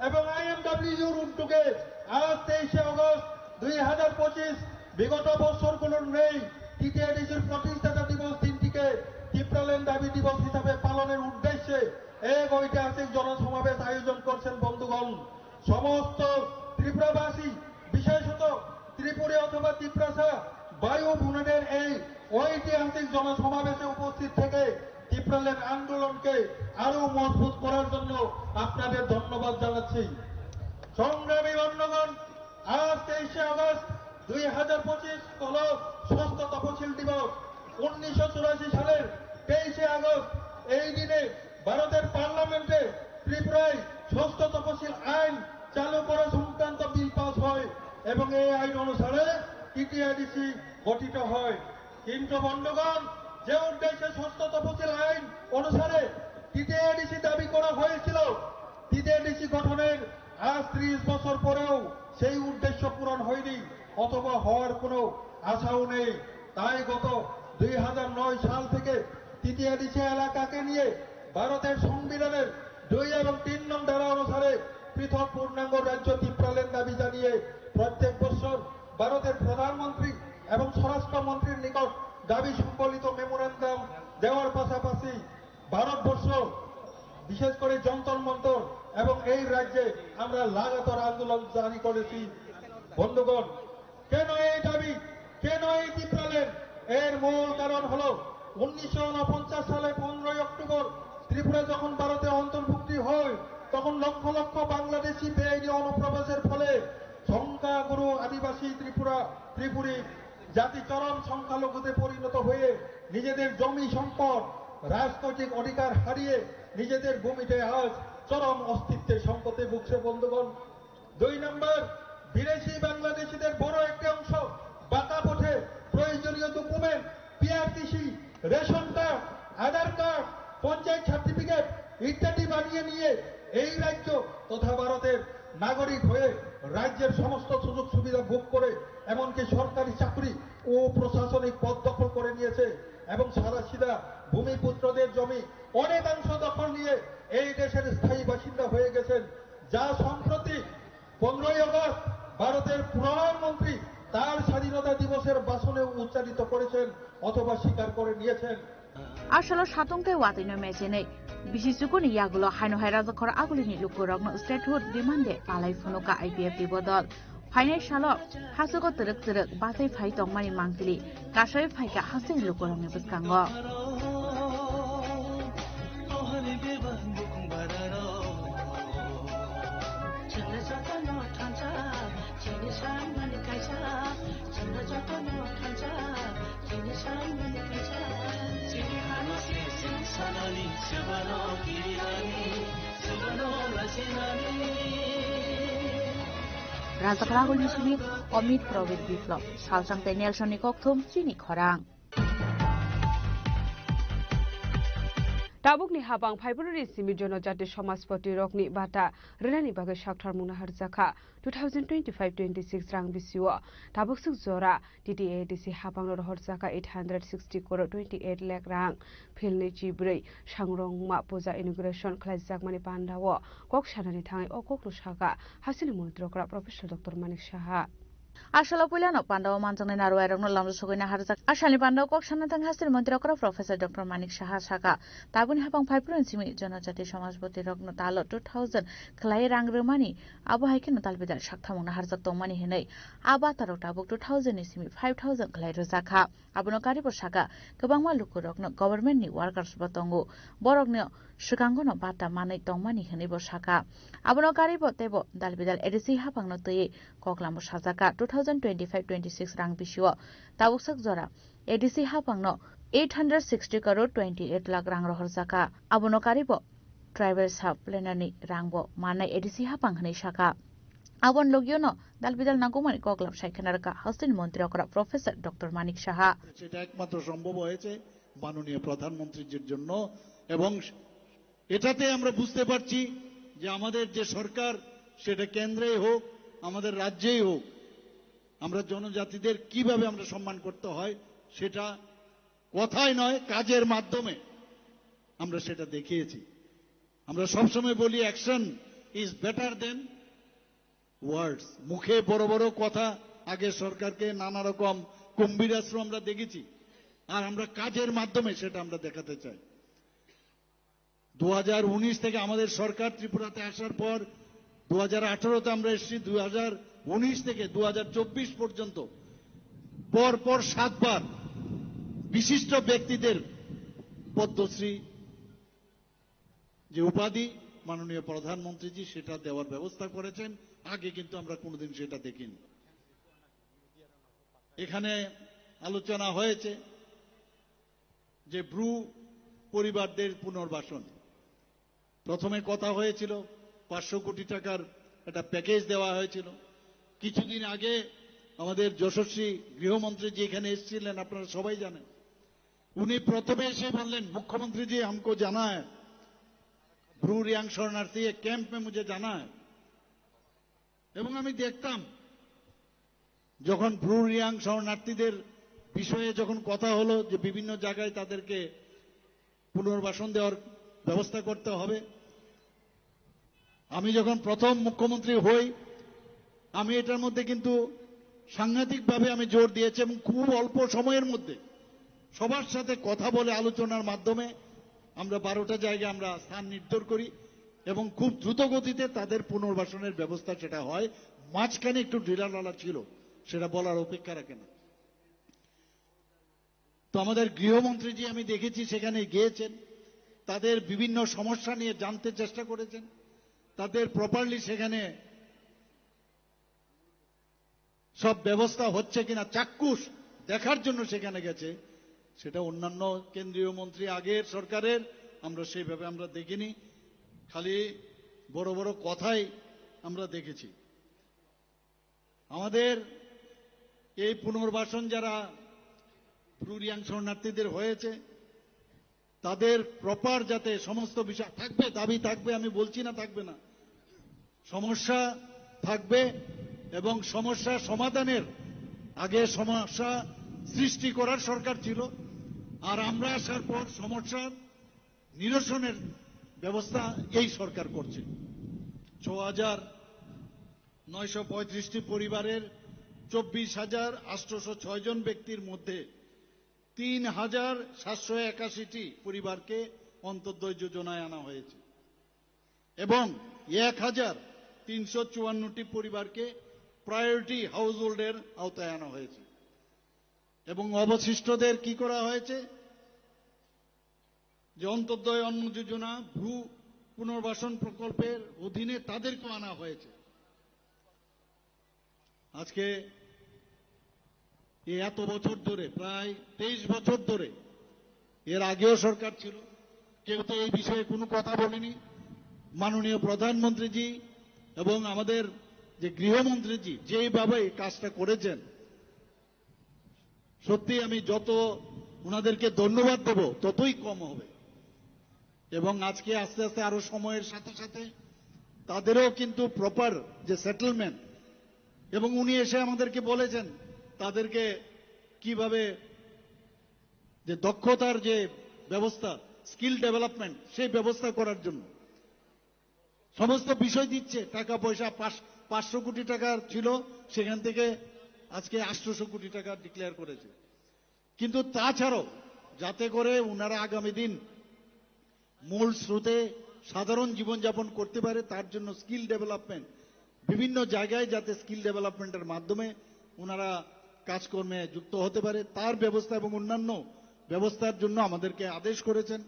এবং আইএমডব্লিউর উদ্যোগে আজ তেইশে আগস্ট দুই হাজার পঁচিশ, বিগত বছরগুলোর নেই টিটিআইডিসির প্রতিষ্ঠাতা দিবস দিনটিকে টিপ্রাল্যান্ড দাবি দিবস হিসাবে পালনের উদ্দেশ্যে এক ঐতিহাসিক জনসমাবেশ আয়োজন করছেন বন্ধুগণ। সমস্ত ত্রিপুরাবাসী, বিশেষত ত্রিপুরী অথবা তিপ্রাসা ভাই ও বোনেদের এই ঐতিহাসিক জনসমাবেশে উপস্থিত থেকে টিপ্রাল্যান্ড আন্দোলনকে আরো মজবুত করার জন্য আপনাদের ধন্যবাদ জানাচ্ছি। সংগ্রামী বন্ধুগণ, আজ তেইশে আগস্ট দুই হাজার পঁচিশ হল ষষ্ঠ তপশিল দিবস। উনিশশো চুরাশি সালের তেইশে আগস্ট এই দিনে ভারতের পার্লামেন্টে ত্রিপুরায় ষষ্ঠ তপশিল আইন চালু করা সংক্রান্ত বিল পাস হয় এবং এই আইন অনুসারে টিটিআইডিসি গঠিত হয়। কিন্তু বন্ধুগণ, যে উদ্দেশ্যে ষষ্ঠ তপশিল আইন অনুসারে টিটিআইডিসি দাবি করা হয়েছিল, টিটিআইডিসি গঠনের আজ ত্রিশ বছর পরেও সেই উদ্দেশ্য পূরণ হয়নি অথবা হওয়ার কোনো আশাও নেই। তাই গত দুই হাজার নয় সাল থেকে টিটিআইডিসি এলাকাকে নিয়ে ভারতের সংবিধানের দুই এবং তিন নং ধারা অনুসারে পৃথক পূর্ণাঙ্গ রাজ্য তিপ্রাল্যান্ড দাবি জানিয়ে প্রত্যেক বছর ভারতের প্রধানমন্ত্রী এবং স্বরাষ্ট্র মন্ত্রীর নিকট দাবি সম্বলিত মেমোরান্ডাম দেওয়ার পাশাপাশি ভারতবর্ষ, বিশেষ করে যন্তর মন্তর এবং এই রাজ্যে আমরা লাগাতার আন্দোলন জারি করেছি। বন্ধুগণ, কেন এই দাবি, কেন এই তিপ্রাল্যান্ড? এর মূল কারণ হলো উনিশশো ঊনপঞ্চাশ সালে পনেরোই অক্টোবর ত্রিপুরা যখন ভারতে অন্তর্ভুক্তি হয়, তখন লক্ষ লক্ষ বাংলাদেশি বেআইনি অনুপ্রবেশের ফলে সংখ্যাগুরু আদিবাসী ত্রিপুরা, ত্রিপুরী জাতি চরম সংখ্যালঘুতে পরিণত হয়ে নিজেদের জমি সম্পদ, রাজনৈতিক অধিকার হারিয়ে নিজেদের ভূমিতে আজ চরম অস্তিত্বের সংকটে ভুগছে। বন্ধুগণ, দুই নম্বর, বিদেশি বাংলাদেশিদের বড় একটি অংশ বাঁকা পথে প্রয়োজনীয় ডকুমেন্ট, পিআরটিসি, রেশন কার্ড, আধার কার্ড, পঞ্চায়েত সার্টিফিকেট ইত্যাদি বানিয়ে নিয়ে এই রাজ্য তথা ভারতের নাগরিক হয়ে রাজ্যের সমস্ত সুযোগ সুবিধা ভোগ করে এমনকি সরকারি চাকরি ও প্রশাসনিক পদ দখল করে নিয়েছে এবং সাদাসিধা ভূমিপুত্রদের জমি অনেকাংশ দখল নিয়ে এই দেশের স্থায়ী বাসিন্দা হয়ে গেছেন, যা সম্প্রতি পনেরোই আগস্ট ভারতের প্রধানমন্ত্রী তার স্বাধীনতা দিবসের ভাষণে উচ্চারিত করেছেন অথবা স্বীকার করে নিয়েছেন। Asalo satung tei watwi no mechenwi. Bisi chukuni yagulo haino hai rajakhor agulini lukurokno statehood demand de palai phunuka I P F T bodol. Phainai salo hachugo twrwk twrwk bachai phai tongmani mangpili kasai phaikha hasteni lukurokni bwskango. Rajak Rahul ni simi Amit Probit Biplop, Salsang tei Nelson ni kokthum chini khorang. Tabukni habang phaibrwini simi Jonojati Samajpati rokni bata rwnani bagwi sakthar mungna harjakha two thousand twenty-five twenty-six rang bisio. Tabuk swk jora T T A D C habangno rohorjakha eight hundred sixty crore twenty-eight lakh rang. Philni chibrwi sangrongma puja inauguration khlaijakmani pandao kok sanani thangwi o kokno sakha hasteni montri okra Professor Doctor Manik Saha. Asalo puilano pandao manjaknai narwai rokno lamjak sogwina harjak. Asalni pandao kok sana thang hasteni montri okra Professor Doctor Manik Saha sakha, tabukni habang phaibrwini simi Jonojati Samajpati rokno talo two thousand khlai rang rwmani, abo hai kheno talbidal sakthamungno harjak tongmani hinwi. A batarok tabuk two thousand ni simi five thousand khlai rwjakha. Abono karibo sakha, kwbangma lukurokno government ni workers bo tongo, borokno swkangono bata manwi tongmani hinwi bo sakha. Abono karibo teibo dalbidal A D C haphangno twiwi koklambo sajakha two thousand twenty-five twenty-six rang bisio tabuk sak jora A D C haphangno eight hundred sixty crore twenty-eight lakh rang rohorjakha. Abono karibo tribal sub planner ni rangbo mannai A D C haphang hinwi sakha. Aboni logiono dalbidal nangkukmani koklap sai khna rwkha hasteni montri okra Professor Doctor Manik Saha. সেটা একমাত্র সম্ভব হয়েছে মাননীয় প্রধানমন্ত্রীজির জন্য, এবং এটাতে আমরা বুঝতে পারছি যে আমাদের যে সরকার, সেটা কেন্দ্রেই হোক, আমাদের রাজ্যেই হোক, আমরা জনজাতিদের কিভাবে আমরা সম্মান করতে হয়, সেটা কথায় নয়, কাজের মাধ্যমে আমরা সেটা দেখিয়েছি। আমরা সবসময় বলি, "Action is better than words।" মুখে বড় বড় কথা, আগে সরকারকে নানা রকম কুম্ভীরাস্ত্র আমরা দেখেছি, আর আমরা কাজের মাধ্যমে সেটা আমরা দেখাতে চাই। দু হাজার উনিশ থেকে আমাদের সরকার ত্রিপুরাতে আসার পর, দু হাজার আঠারোতে আমরা এসেছি, দু হাজার উনিশ থেকে দু হাজার চব্বিশ পর্যন্ত পর পর সাতবার বিশিষ্ট ব্যক্তিদের পদ্মশ্রী যে উপাধি মাননীয় প্রধানমন্ত্রীজি সেটা দেওয়ার ব্যবস্থা করেছেন। আগে কিন্তু আমরা কোনোদিন সেটা দেখিনি। এখানে আলোচনা হয়েছে যে ব্রু পরিবারদের পুনর্বাসন। প্রথমে কথা হয়েছিল পাঁচশো কোটি টাকার একটা প্যাকেজ দেওয়া হয়েছিল। কিছুদিন আগে আমাদের যশস্বী গৃহমন্ত্রী যে এখানে এসেছিলেন, আপনারা সবাই জানেন, উনি প্রথমে এসে বললেন, "मुख्यमंत्री जी, हमको जाना है, ब्रू रियांग शरणार्थी एक कैंप में, मुझे जाना है।" এবং আমি দেখতাম, যখন ব্রু রিয়াং শরণার্থীদের বিষয়ে যখন কথা হলো যে বিভিন্ন জায়গায় তাদেরকে পুনর্বাসন দেওয়ার ব্যবস্থা করতে হবে, আমি যখন প্রথম মুখ্যমন্ত্রী হই, আমি এটার মধ্যে কিন্তু সাংঘাতিকভাবে আমি জোর দিয়েছি এবং খুব অল্প সময়ের মধ্যে সবার সাথে কথা বলে আলোচনার মাধ্যমে আমরা বারোটা জায়গায় আমরা স্থান নির্ধারণ করি এবং খুব দ্রুত গতিতে তাদের পুনর্বাসনের ব্যবস্থা সেটা হয়। মাঝখানে একটু ঢিলাঢালা ছিল, সেটা বলার অপেক্ষা রাখে না। তো আমাদের গৃহমন্ত্রীজি আমি দেখেছি সেখানে গিয়েছেন, তাদের বিভিন্ন সমস্যা নিয়ে জানতে চেষ্টা করেছেন, তাদের প্রপারলি সেখানে সব ব্যবস্থা হচ্ছে কিনা চাক্ষুষ দেখার জন্য সেখানে গেছে। সেটা অন্যান্য কেন্দ্রীয় মন্ত্রী আগের সরকারের আমরা সেইভাবে আমরা দেখিনি, খালি বড় বড় কথাই আমরা দেখেছি। আমাদের এই পুনর্বাসন যারা ব্রু রিয়াং শরণার্থীদের হয়েছে, তাদের প্রপার যাতে সমস্ত বিষয় থাকবে, দাবি থাকবে, আমি বলছি না থাকবে না, সমস্যা থাকবে এবং সমস্যা সমাধানের আগে সমস্যা সৃষ্টি করার সরকার ছিল, আর আমরা আসার পর সমস্যার নিরসনের ব্যবস্থা এই সরকার করছে। ছ হাজার নয়শো পঁয়ত্রিশটি পরিবারের চব্বিশ হাজার আটশোশো ছয় জন ব্যক্তির মধ্যে তিন হাজার সাতশো একাশিটি পরিবারকে অন্তর্দয় যোজনায় আনা হয়েছে এবং এক হাজার তিনশো চুয়ান্নটি পরিবারকে প্রায়োরিটি হাউসহোল্ডের আওতায় আনা হয়েছে। এবং অবশিষ্টদের কি করা হয়েছে? যে অন্তর্দয় অন্ন যোজনা, ভ্রু পুনর্বাসন প্রকল্পের অধীনে তাদেরকেও আনা হয়েছে। আজকে এই এত বছর ধরে, প্রায় তেইশ বছর ধরে, এর আগেও সরকার ছিল, কেউ তো এই বিষয়ে কোনো কথা বলেনি। মাননীয় প্রধানমন্ত্রীজি এবং আমাদের যে গৃহমন্ত্রীজি যেইভাবে এই কাজটা করেছেন, সত্যি আমি যত ওনাদেরকে ধন্যবাদ দেব ততই কম হবে। এবং আজকে আস্তে আস্তে আরো সময়ের সাথে সাথে তাদেরও কিন্তু প্রপার যে সেটেলমেন্ট, এবং উনি এসে আমাদেরকে বলেছেন তাদেরকে কিভাবে যে দক্ষতার যে ব্যবস্থা, স্কিল ডেভেলপমেন্ট, সেই ব্যবস্থা করার জন্য সমস্ত বিষয় দিচ্ছে। টাকা পয়সা পাঁচ-, পাঁচশো কোটি টাকার ছিল, সেখান থেকে আজকে আটশোশো কোটি টাকা ডিক্লেয়ার করেছে। কিন্তু তাছাড়াও যাতে করে ওনারা আগামী দিন মূল স্রোতে সাধারণ জীবনযাপন করতে পারে, তার জন্য স্কিল ডেভেলপমেন্ট, বিভিন্ন জায়গায় যাতে স্কিল ডেভেলপমেন্টের মাধ্যমে ওনারা কাজকর্মে যুক্ত হতে পারে, তার ব্যবস্থা এবং অন্যান্য ব্যবস্থার জন্য আমাদেরকে আদেশ করেছেন,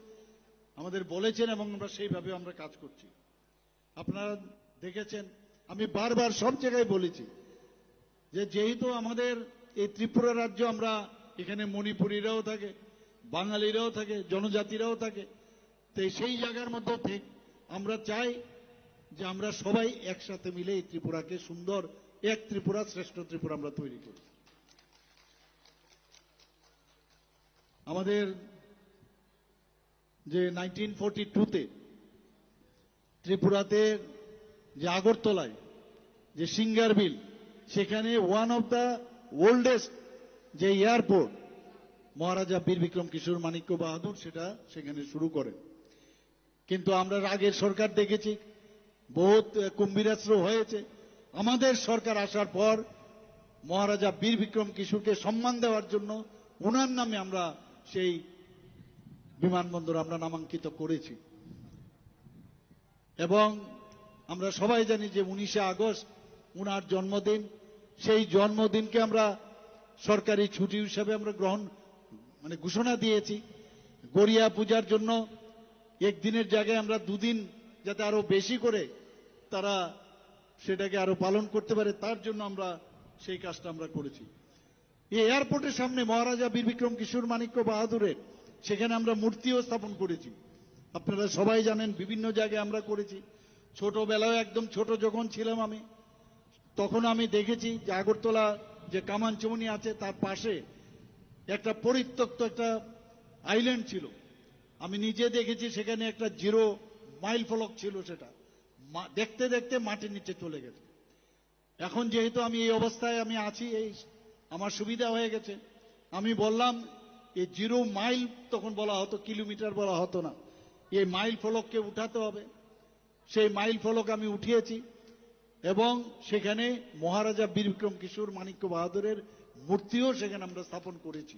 আমাদের বলেছেন, এবং আমরা সেইভাবে আমরা কাজ করছি। আপনারা দেখেছেন, আমি বারবার সব জায়গায় বলেছি যে যেহেতু আমাদের এই ত্রিপুরা রাজ্য, আমরা এখানে মণিপুরিরাও থাকে, বাঙালিরাও থাকে, জনজাতিরাও থাকে, তো সেই জায়গার মধ্যে ঠিক আমরা চাই যে আমরা সবাই একসাথে মিলে এই ত্রিপুরাকে সুন্দর এক ত্রিপুরা, শ্রেষ্ঠ ত্রিপুরা আমরা তৈরি করি। আমাদের যে নাইনটিন ফর্টি টুতে ত্রিপুরাতে যে আগরতলায় যে সিঙ্গারবিল, সেখানে ওয়ান অফ দ্য ওল্ডেস্ট যে এয়ারপোর্ট, মহারাজা বীর বিক্রম কিশোর মাণিক্য বাহাদুর সেটা সেখানে শুরু করেন। কিন্তু আমরা আগের সরকার দেখেছি, বহুত, আহ, কুম্ভীরাশ্র হয়েছে। আমাদের সরকার আসার পর মহারাজা বীর বিক্রম কিশোরকে সম্মান দেওয়ার জন্য ওনার নামে আমরা সেই বিমানবন্দর আমরা নামাঙ্কিত করেছি। এবং আমরা সবাই জানি যে উনিশে আগস্ট ওনার জন্মদিন, সেই জন্মদিনকে আমরা সরকারি ছুটি হিসাবে আমরা গ্রহণ, মানে, ঘোষণা দিয়েছি। গড়িয়া পূজার জন্য একদিনের জায়গায় আমরা দুদিন, যাতে আরো বেশি করে তারা সেটাকে আরো পালন করতে পারে, তার জন্য আমরা সেই কাজটা আমরা করেছি। এই এয়ারপোর্টের সামনে মহারাজা বীর বিক্রম কিশোর মাণিক্য বাহাদুরের সেখানে আমরা মূর্তিও স্থাপন করেছি। আপনারা সবাই জানেন, বিভিন্ন জায়গায় আমরা করেছি। ছোটবেলায়, একদম ছোট যখন ছিলাম আমি, তখন আমি দেখেছি যে আগরতলা যে কামানচুমনি আছে, তার পাশে একটা পরিত্যক্ত একটা আইল্যান্ড ছিল। আমি নিজে দেখেছি, সেখানে একটা জিরো মাইল ফলক ছিল, সেটা মা-, দেখতে দেখতে মাটির নিচে চলে গেছে। এখন যেহেতু আমি এই অবস্থায় আমি আছি, এই আমার সুবিধা হয়ে গেছে। আমি বললাম, এই জিরো মাইল তখন বলা হতো, কিলোমিটার বলা হতো না, এই মাইল ফলককে উঠাতে হবে। সেই মাইল ফলক আমি উঠিয়েছি এবং সেখানে মহারাজা বীর বিক্রম কিশোর মাণিক্য বাহাদুরের মূর্তিও সেখানে আমরা স্থাপন করেছি।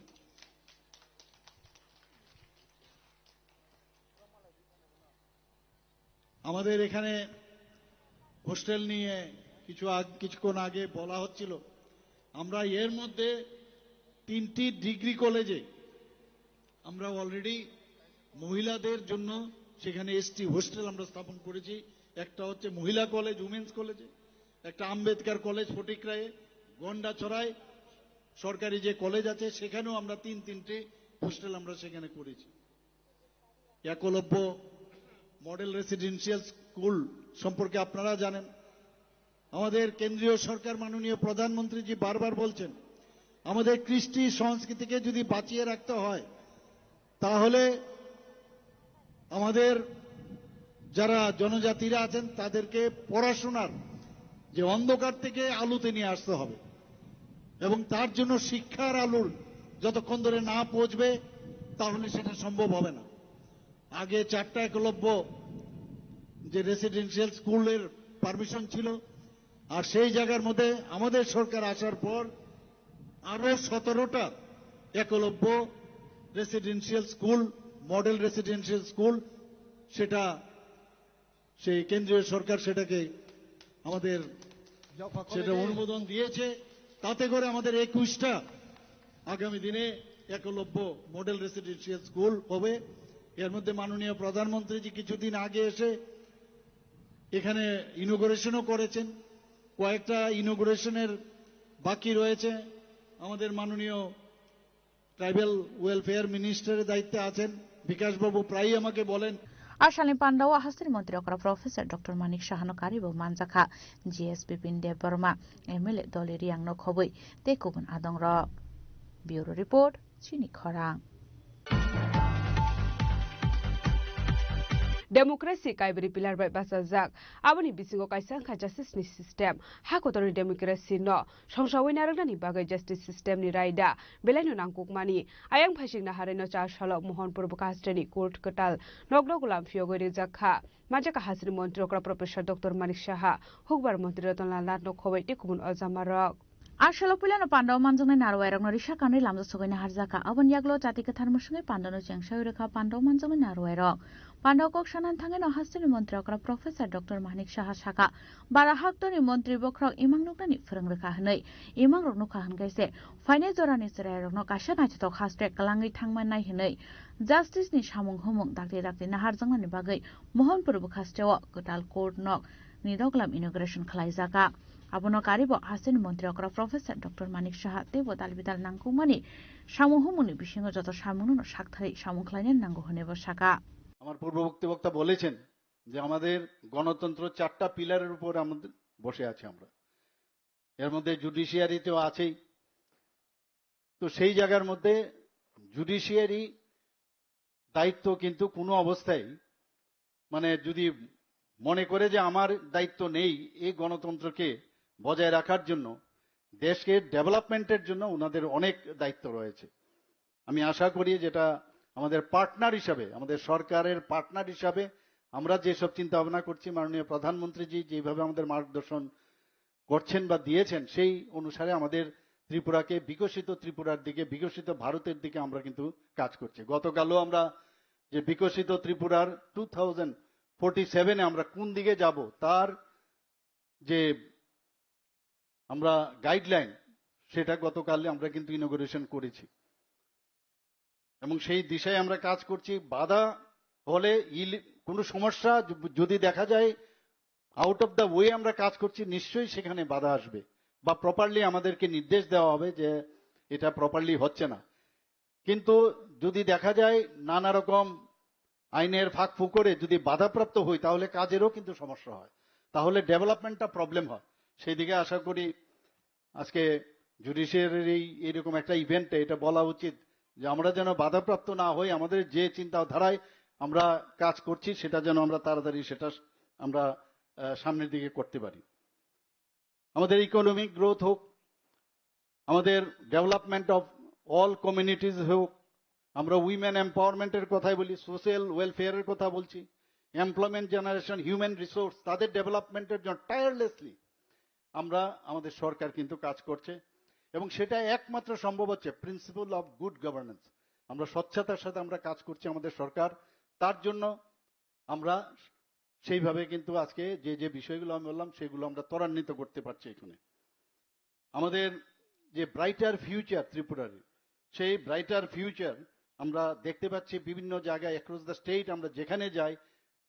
আমাদের এখানে হোস্টেল নিয়ে কিছু আগ-, কিছুক্ষণ আগে বলা হচ্ছিল, আমরা এর মধ্যে তিনটি ডিগ্রি কলেজে আমরা অলরেডি মহিলাদের জন্য সেখানে এসটি হোস্টেল আমরা স্থাপন করেছি। একটা হচ্ছে মহিলা কলেজ, উমেন্স কলেজে, একটা আম্বেদকর কলেজ ফটিকরায়ে, গন্ডাছড়ায় সরকারি যে কলেজ আছে সেখানেও আমরা তিন তিনটি হোস্টেল আমরা সেখানে করেছি। একলব্য মডেল রেসিডেন্সিয়াল স্কুল সম্পর্কে আপনারা জানেন, আমাদের কেন্দ্রীয় সরকার মাননীয় প্রধানমন্ত্রীজি বারবার বলছেন, আমাদের কৃষ্টি সংস্কৃতিকে যদি বাঁচিয়ে রাখতে হয়, তাহলে আমাদের যারা জনজাতিরা আছেন তাদেরকে পড়াশোনার যে অন্ধকার থেকে আলোতে নিয়ে আসতে হবে এবং তার জন্য শিক্ষার আলোর যতক্ষণ ধরে না পৌঁছবে, তাহলে সেটা সম্ভব হবে না। আগে চারটা একলব্য যে রেসিডেন্সিয়াল স্কুলের পারমিশন ছিল, আর সেই জায়গার মধ্যে আমাদের সরকার আসার পর আরো সতেরোটা Eklavya residential school, model residential school, সেটা সেই কেন্দ্রীয় সরকার সেটাকে আমাদের সেটা অনুমোদন দিয়েছে। তাতে করে আমাদের একুশটা আগামী দিনে একলব্য মডেল রেসিডেন্সিয়াল স্কুল হবে। এর মধ্যে মাননীয় প্রধানমন্ত্রীজি কিছুদিন আগে এসে এখানে ইনোগুরেশনও করেছেন। কয়েকটা ইনোগুরেশনের বাকি রয়েছে। আমাদের মাননীয় ট্রাইবাল ওয়েলফেয়ার মিনিস্টারের দায়িত্বে আছেন বিকাশবাবু প্রায়ই আমাকে বলেন, Asalni pandao hasteni montri okra Professor Doctor Manik Sahano karibo manjakha G S Bipin Debbarma, M L A doli Riang no khobwi tei kubun adongrok. Bureau Report, Chini Khorang. Democracy kaibri pillar bai bachajak. Aboni bisingo kaisa wngkha justice ni system. Ha kotorni democracy no songsawi narwknani bagwi justice system ni raida belaino nangkukmani. Ayang phaisingna harino char salo Mohanpur Bwkha hasteni court kwtal nokno gulam phiyogwi rijak kha. Manjak hasteni montri okra Professor Doctor Manik Saha, hukbar montri Ratan Lal Nath no khobwi tei kubun ojamarok. Asalo puilano pandao manjaknai narwairokno risa kanwi lamjak sogwi naharjakha. Aboni yagulo chati kwthar mwswngwi pandao no chengsawi rwkha pandao manjaknai narwairok. Pandao kok sanani thangwino hasteni montri okra Professor Doctor Manik Saha sakha, bara haktorni montri bokhorok imang nuknani phwrwng rwkha hwnwi. Imangrok nukha hwnkhe se phainai jorani chwrairokno kaisa naithothok haste kwlangwi thangmanai hwnwi justice ni samung humung dakti dakti naharjaknani bagwi Mohanpur bwkhasteo kwtal court nok ni doglam inauguration khlaijakha. Abono karibo hasteni montri okra Professor Doctor Manik Saha teibo dalbidal nangkukmani samung humungni bisingo joto samungno sakthari samung khlainani nango hwnwibo sakha. আমার পূর্ববর্তী বক্তা বলেছেন যে আমাদের গণতন্ত্র চারটা পিলারের উপর আমাদের বসে আছে আমরা। এর মধ্যে জুডিশিয়ারিতেও আছেই। তো সেই জায়গার মধ্যে জুডিশিয়ারি দায়িত্ব কিন্তু কোনো অবস্থায়, মানে, যদি মনে করে যে আমার দায়িত্ব নেই, এই গণতন্ত্রকে বজায় রাখার জন্য, দেশকে ডেভেলপমেন্টের জন্য ওনাদের অনেক দায়িত্ব রয়েছে। আমি আশা করি যেটা আমাদের পার্টনার হিসাবে, আমাদের সরকারের পার্টনার হিসাবে আমরা যেসব চিন্তা ভাবনা করছি, মাননীয় প্রধানমন্ত্রীজি যেভাবে আমাদের মার্গদর্শন করছেন বা দিয়েছেন, সেই অনুসারে আমাদের ত্রিপুরাকে বিকশিত ত্রিপুরার দিকে, বিকশিত ভারতের দিকে আমরা কিন্তু কাজ করছি। গতকালও আমরা যে বিকশিত ত্রিপুরার টু থাউজেন্ড ফোর্টি সেভেনে আমরা কোন দিকে যাব, তার যে আমরা গাইডলাইন, সেটা গতকাল আমরা কিন্তু ইনোগুরেশন করেছি। এবং সেই দিশায় আমরা কাজ করছি। বাধা হলে ইল-, কোনো সমস্যা য-, যদি দেখা যায় আউট অফ দ্য ওয়ে আমরা কাজ করছি, নিশ্চয়ই সেখানে বাধা আসবে বা প্রপারলি আমাদেরকে নির্দেশ দেওয়া হবে যে এটা প্রপারলি হচ্ছে না। কিন্তু যদি দেখা যায় নানা রকম আইনের ফাঁক ফুকরে যদি বাধাপ্রাপ্ত হই, তাহলে কাজেরও কিন্তু সমস্যা হয়, তাহলে ডেভেলপমেন্টটা প্রবলেম হয়। সেই দিকে আশা করি আজকে জুডিশিয়ারির এই, এইরকম একটা ইভেন্টে এটা বলা উচিত যে আমরা যেন বাধাপ্রাপ্ত না হই, আমাদের যে চিন্তাধারায় আমরা কাজ করছি সেটা যেন আমরা তাড়াতাড়ি সেটা আমরা, আহ, সামনের দিকে করতে পারি। আমাদের ইকোনমিক গ্রোথ হোক, আমাদের ডেভেলপমেন্ট অফ অল কমিউনিটিজ হোক, আমরা উইমেন এম্পাওয়ারমেন্টের কথাই বলি, সোশ্যাল ওয়েলফেয়ারের কথা বলছি, এমপ্লয়মেন্ট জেনারেশন, হিউম্যান রিসোর্স, তাদের ডেভেলপমেন্টের জন্য টায়ারলেসলি আমরা, আমাদের সরকার কিন্তু কাজ করছে। এবং সেটা একমাত্র সম্ভব হচ্ছে প্রিন্সিপাল অফ গুড গভর্নেন্স। আমরা স্বচ্ছতার সাথে আমরা কাজ করছি আমাদের সরকার। তার জন্য আমরা সেইভাবে কিন্তু আজকে যে যে বিষয়গুলো আমি বললাম, সেগুলো আমরা ত্বরান্বিত করতে পারছি এখানে। আমাদের যে ব্রাইটার ফিউচার ত্রিপুরার, সেই ব্রাইটার ফিউচার আমরা দেখতে পাচ্ছি বিভিন্ন জায়গায়, অ্যাক্রস দ্য স্টেট আমরা যেখানে যাই,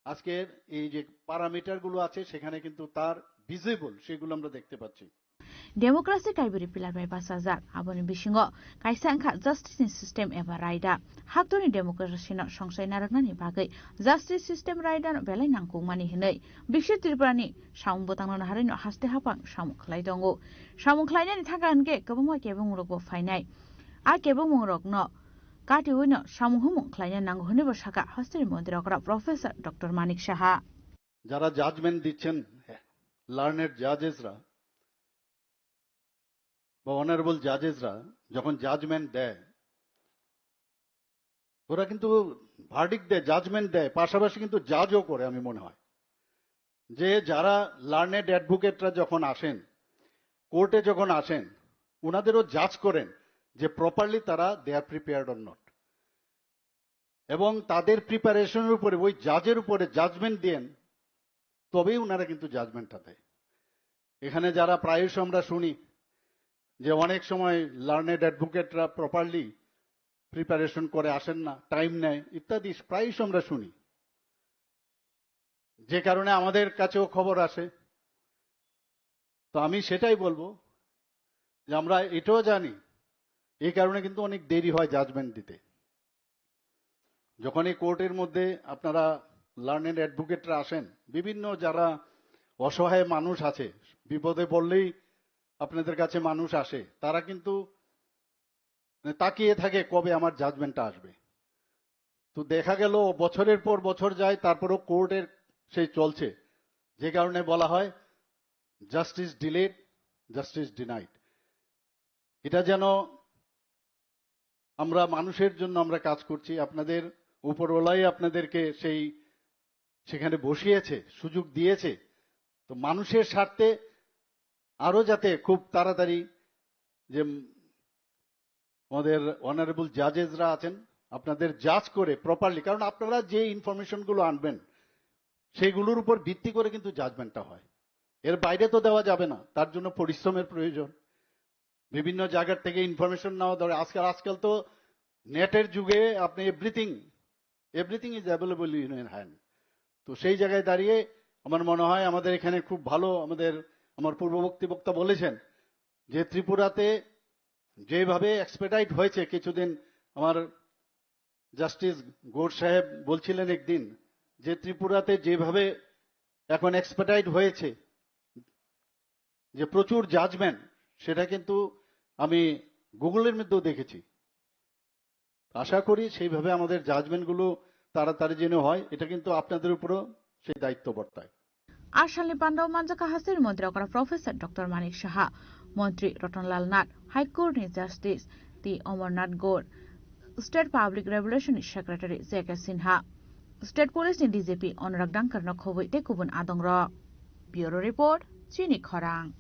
আজকের এই যে প্যারামিটারগুলো আছে, সেখানে কিন্তু তার ভিজিবল, সেগুলো আমরা দেখতে পাচ্ছি। Democracy kaibri pillar bai bachajak, aboni bisingo kaisa wngkha justice ni system eba raida. Haktorni democracy no songsai narwknani bagwi justice system raida no belai nangkukmani hinwi Biksit Tripura ni samung bwtangno naharwi no haste haphang samung khlai tongo. Samung khlainani thangka hinkhe kwbangma kebengmungrokbo phainai. A kebengmungrokno katiwino samung humung khlaina nango hwnwibo sakha hosteni montri okra Professor Doctor Manik Saha. যারা জাজমেন্ট দিচ্ছেন, লার্নেড জাজেসরা বা অনারেবল জাজেসরা যখন জাজমেন্ট দেয়, ওরা কিন্তু ভার্ডিক্ট দেয়, জাজমেন্ট দেয়, পাশাপাশি কিন্তু জাজও করে। আমি মনে হয় যে যারা লার্নেড অ্যাডভোকেটরা যখন আসেন, কোর্টে যখন আসেন, ওনাদেরও জাজ করেন যে প্রপারলি তারা দে আর প্রিপেয়ার্ড অর নট, এবং তাদের প্রিপারেশনের উপরে, ওই জাজের উপরে জাজমেন্ট দেন, তবেই ওনারা কিন্তু জাজমেন্টটা দেয়। এখানে যারা প্রায়শ আমরা শুনি যে অনেক সময় লার্নেড অ্যাডভোকেটরা প্রপারলি প্রিপারেশন করে আসেন না, টাইম নেয় ইত্যাদি প্রায়শ আমরা শুনি, যে কারণে আমাদের কাছেও খবর আসে। তো আমি সেটাই বলবো যে আমরা এটাও জানি, এই কারণে কিন্তু অনেক দেরি হয় জাজমেন্ট দিতে। যখন এই কোর্টের মধ্যে আপনারা লার্নেড অ্যাডভোকেটরা আসেন, বিভিন্ন যারা অসহায় মানুষ আছে, বিপদে পড়লেই আপনাদের কাছে মানুষ আসে, তারা কিন্তু মানে তাকিয়ে থাকে কবে আমার জাজমেন্টটা আসবে। তো দেখা গেল বছরের পর বছর যায়, তারপরও কোর্টের সেই চলছে, যে কারণে বলা হয় জাস্টিস ডিলেড, জাস্টিস ডিনাইড। এটা যেন আমরা মানুষের জন্য আমরা কাজ করছি, আপনাদের উপরওয়ালাই আপনাদেরকে সেই সেখানে বসিয়েছে, সুযোগ দিয়েছে। তো মানুষের স্বার্থে আরো যাতে খুব তাড়াতাড়ি যে আমাদের অনারেবল জাজেসরা আছেন, আপনাদের জাজ করে প্রপারলি, কারণ আপনারা যে ইনফরমেশনগুলো আনবেন, সেগুলোর উপর ভিত্তি করে কিন্তু জাজমেন্টটা হয়। এর বাইরে তো দেওয়া যাবে না, তার জন্য পরিশ্রমের প্রয়োজন। বিভিন্ন জায়গার থেকে ইনফরমেশন নেওয়া দরকার। আজকাল, আজকাল তো নেটের যুগে আপনি everything, everything is available in your hand. তো সেই জায়গায় দাঁড়িয়ে আমার মনে হয় আমাদের এখানে খুব ভালো, আমাদের, আমার পূর্ববর্তী বক্তা বলেছেন যে ত্রিপুরাতে যেভাবে এক্সপেডাইট হয়েছে, কিছুদিন আমার জাস্টিস গোর সাহেব বলছিলেন একদিন যে ত্রিপুরাতে যেভাবে এখন এক্সপেডাইট হয়েছে, যে প্রচুর জাজমেন্ট, সেটা কিন্তু আমি গুগলের মধ্যেও দেখেছি। আশা করি সেইভাবে আমাদের জাজমেন্টগুলো তাড়াতাড়ি যেন হয়, এটা কিন্তু আপনাদের উপরও সেই দায়িত্ব বর্তায়। A salni pandao manjakha hasteni montri okra Professor Doctor Manik Saha, montri Rotonlal Nath, High Court ni Justice T Amarnath Gour, State Public Regulation ni Secretary J K Sinha, State Police ni D G P Anurag Dangkar no khobwi tei kubun adongrok. Bureau Report, Chini Khorang.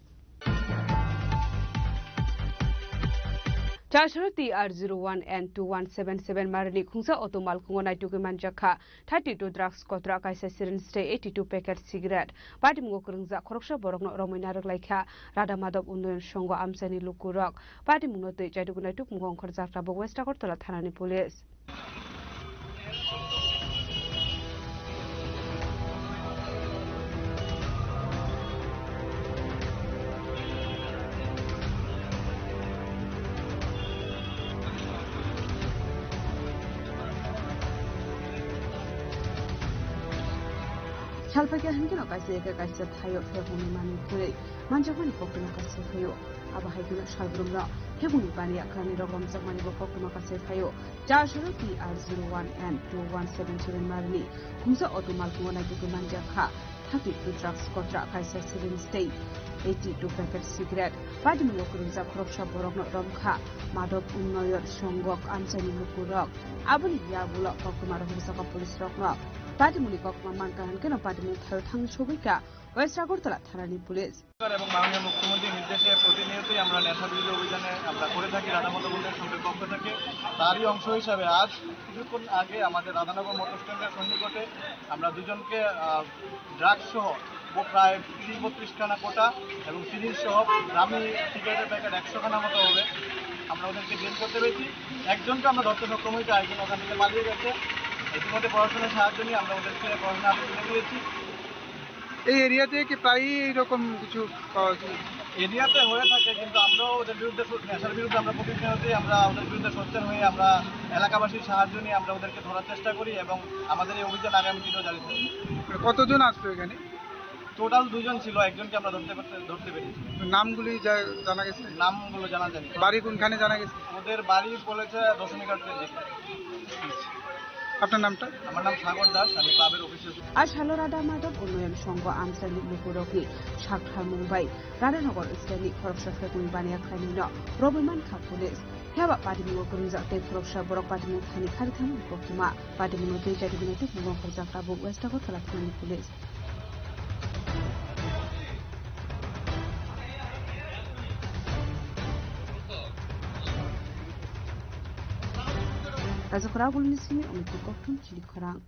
Chasro T R zero one N two one seven seven marini khungsa auto malkhungo naitugwi manjakha thirty two drugs kotra kaisa syringe tei eighty two packet cigarette. Patimungo kwrwngjak khoroksa borokno romwi narwk laikha Radha Madhab Unnayan Songho amchaini lukurok. Patimungno twi chaitugwi naituk mungo ongkhorjak tabuk West Agartala thanani police. Salphaikha hinkhe no kaisa eke kaisa thaio phekmungni manwi kwrwi manjakmani koktwma kaisa phaio. Abo hai kheno salbrumno phekmungni baniya khainirok romjakmanibo koktwma kaisa phaio. Chasro T R zero one N two one seven seven marini khungsa auto malkhungo naitugwi manjakha thirty two drugs kotra kaisa syringe tei eighty two packet cigarette. Patimungo kwrwngjak khoroksa borokno romkha Madhab Unnayan Songho amchaini lukurok. Aboni yagulo koktwma romjakha police rokno. Patimoni kokma mankha hwnkhe no patimoni thaio thangwi sogwi kha West Agartala thanani police. সরকার এবং মাননীয় মুখ্যমন্ত্রীর নির্দেশে প্রতিনিয়তই আমরা নেশা বিরোধী অভিযানে আমরা করে থাকি রাধামাধব মন্ডল সমিতির পক্ষ থেকে। তারই অংশ হিসাবে আজ কিছুক্ষণ আগে আমাদের রাধানগর মোটর স্ট্যান্ডের সন্নিকটে আমরা দুজনকে ড্রাগস সহ ও প্রায় তিরিশ বত্রিশ খানা কোটা এবং সিরিঞ্জ সহ ড্রামি সিগারেটের প্যাকেট একশো খানা মতো হবে, আমরা ওদেরকে জেল করতে পেরেছি। একজনকে আমরা ধরতে সক্ষম হয়েছি, আরেকজন ওখান থেকে পালিয়ে গেছে। ইতিমধ্যে প্রশাসনের সাহায্য নিয়ে আমরা ওদেরকে প্রশাসনের হাতে তুলে দিয়েছি। এই এরিয়াতে কি প্রায়ই এইরকম কিছু পাওয়া যায়? এরিয়াতে হয়ে থাকে, কিন্তু আমরাও ওদের বিরুদ্ধে সু-, নেশার বিরুদ্ধে আমরা প্রতিনিয়তই আমরা ওদের বিরুদ্ধে সোচ্চার হয়ে আমরা এলাকাবাসীর সাহায্য নিয়ে আমরা ওদেরকে ধরার চেষ্টা করি এবং আমাদের এই অভিযান আগামী দিনেও জারি থাকবে। মানে কতজন আসলো এখানে? টোটাল দুজন ছিল, একজনকে আমরা ধরতে পারতে, ধরতে পেরেছি। নামগুলি জা-, জানা গেছে? নামগুলো জানা যায়নি। বাড়ি কোনখানে জানা গেছে? ওদের বাড়ি বলেছে দশমীঘাট থেকে। আপনার নামটা? আমার নাম সাগর দাস, আমি ক্লাবের অফিসে। A salo Radha Madhab Unnoyon Songho amchaini lukurokni sakthar mung bai Radhanagar stani khoroksa phekmung baniya khlainwino rwbwi mankha police. Phiya ba patimungo kwrwngjak tei khoroksa borok patimung thani kharwi thangmani koktwma. Patimungo tei chatimungo tei mungwi ongkhorjak tabuk West Agartala thani police. Rajakhora Agulni simi Onitu Kokthum chini khorang.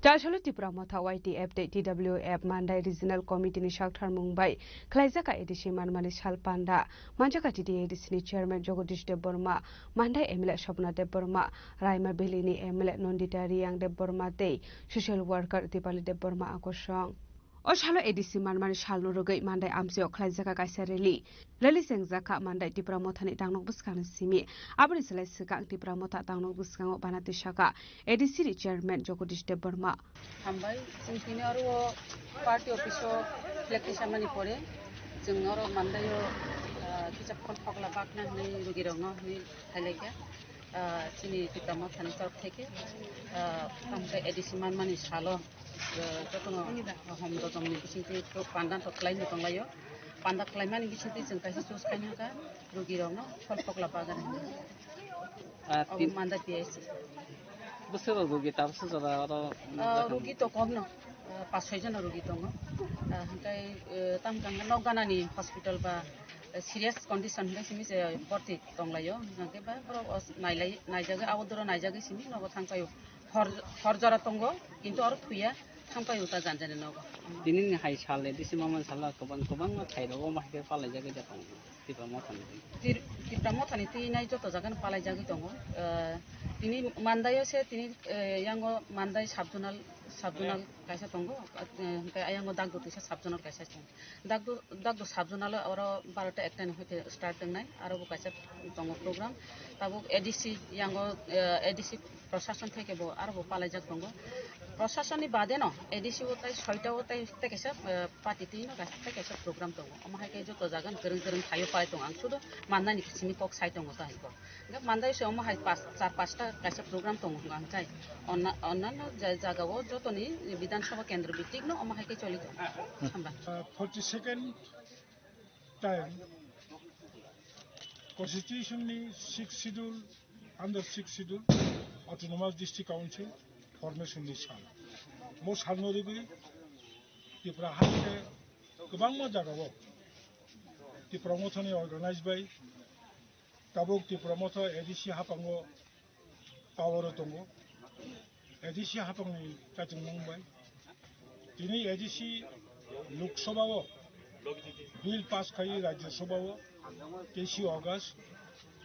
Chasalo Tipra Motha Y T F tei T W F Mandai Regional Committee ni saktharmung bai khlaijak A D C manmani sal panda. Manjak A D C ni Chairman Jagadish Debbarma, Mandai M L A Swapna Debbarma, Raima Valley ni M L A Nandita Reang Debbarma tei Social Worker Dipali Debbarma a kosong. O salo A D C manmani salno rwgwi Mandai amchaio khlaijak kaisa rally. Rally chengjakha Mandai Tipra Mothani tangnok bwskangni simi. Aboni slai swkang Tipra Motha tangnok bwskango bana tisaka A D C ni Chairman Jagadish Debbarma. Hambai, chwng tini oro o party office o flag tisamani pore chwng oro Mandai o, ah, kisa phol phokla bakna hwnwi rugirokno hwnwi khailaikha. Ah, chini Tipra Mothani torop theke, ah, tamo khe A D C manmani salo, ah, jotono hom dojongni bisingtwi panda to khlaino tonglaio. Panda khlaimani bisingtwi chwng kaisa choose khaina kha rugirokno phol phokla bagana hinwi. Ah, obo tin- Mandai P H C. Bwswk rok rugi tabukhe jora oro? Ah, rugi to kom no, ah, pas soi jona rugi tongo. Ah, hwnkhe, eh, tamo khe nok ganani hospital ba, eh, serious condition hwnkhe simi se borti tonglaio. Hwnkhe ba borok os-, nailai, naijagwi, abo doro naijagwi simi nogo thangpaio. Hor, hor jora tongo, kintu oro thuya thangpaio ta janjani nogo. Tini ni hai sal, A D C manmani salo kwbang, kwbangma thai rogo omo hai khe palaijagwi da tongo. Tipra Mothani twi. Tir-, Tipra Mothani twi nai joto jaga no palai jagwi tongo. Ah, tini Mandai o se tini, eh, yango Mandai sub zonal, sub zonal kaisa tongo. Ah, eh, hwnkhe ayango Dagdo twisa sub zonal kaisa tongo. Dagdo, Dagdo sub zonal o oro barota ekta ni hoite start tongnai, aro bo kaisa tongo program. Tabuk A D C yango, eh, A D C Prosason theke bo aro bo palaijak tongo. Prosasonni bade no A D C o tai soita o tai, tai kaisa, eh, party twi no kaisa, tai kaisa program tongo. Omo hai khe joto jaga ni kwrwng kwrwng thaio palai tongo. Ang sudo Mandai ni simi kok sai tongo ta hai kok. Hwnkhe Mandai se omo hai pas, char pasta kaisa program tongo hwnka hwnkhe. Onna-, onnanno ja-, jaga o joto ni Bidhan Sabha kendro bhitik no omo hai khe choli tongo. Hambai. Uh, forty-second time Constitution ni sixth schedule, under sixth schedule, Autonomous District Council formation ni sal. Mo salno rwgwi Tripura haste kwbangma jagao Tipra Mothani organize bai tabuk Tipra Motha A D C haphango power o tongo. A D C haphangni kaichwng mung bai. Tini A D C Lok Sabha o bill pass khai Rajya Sabha o teisi August.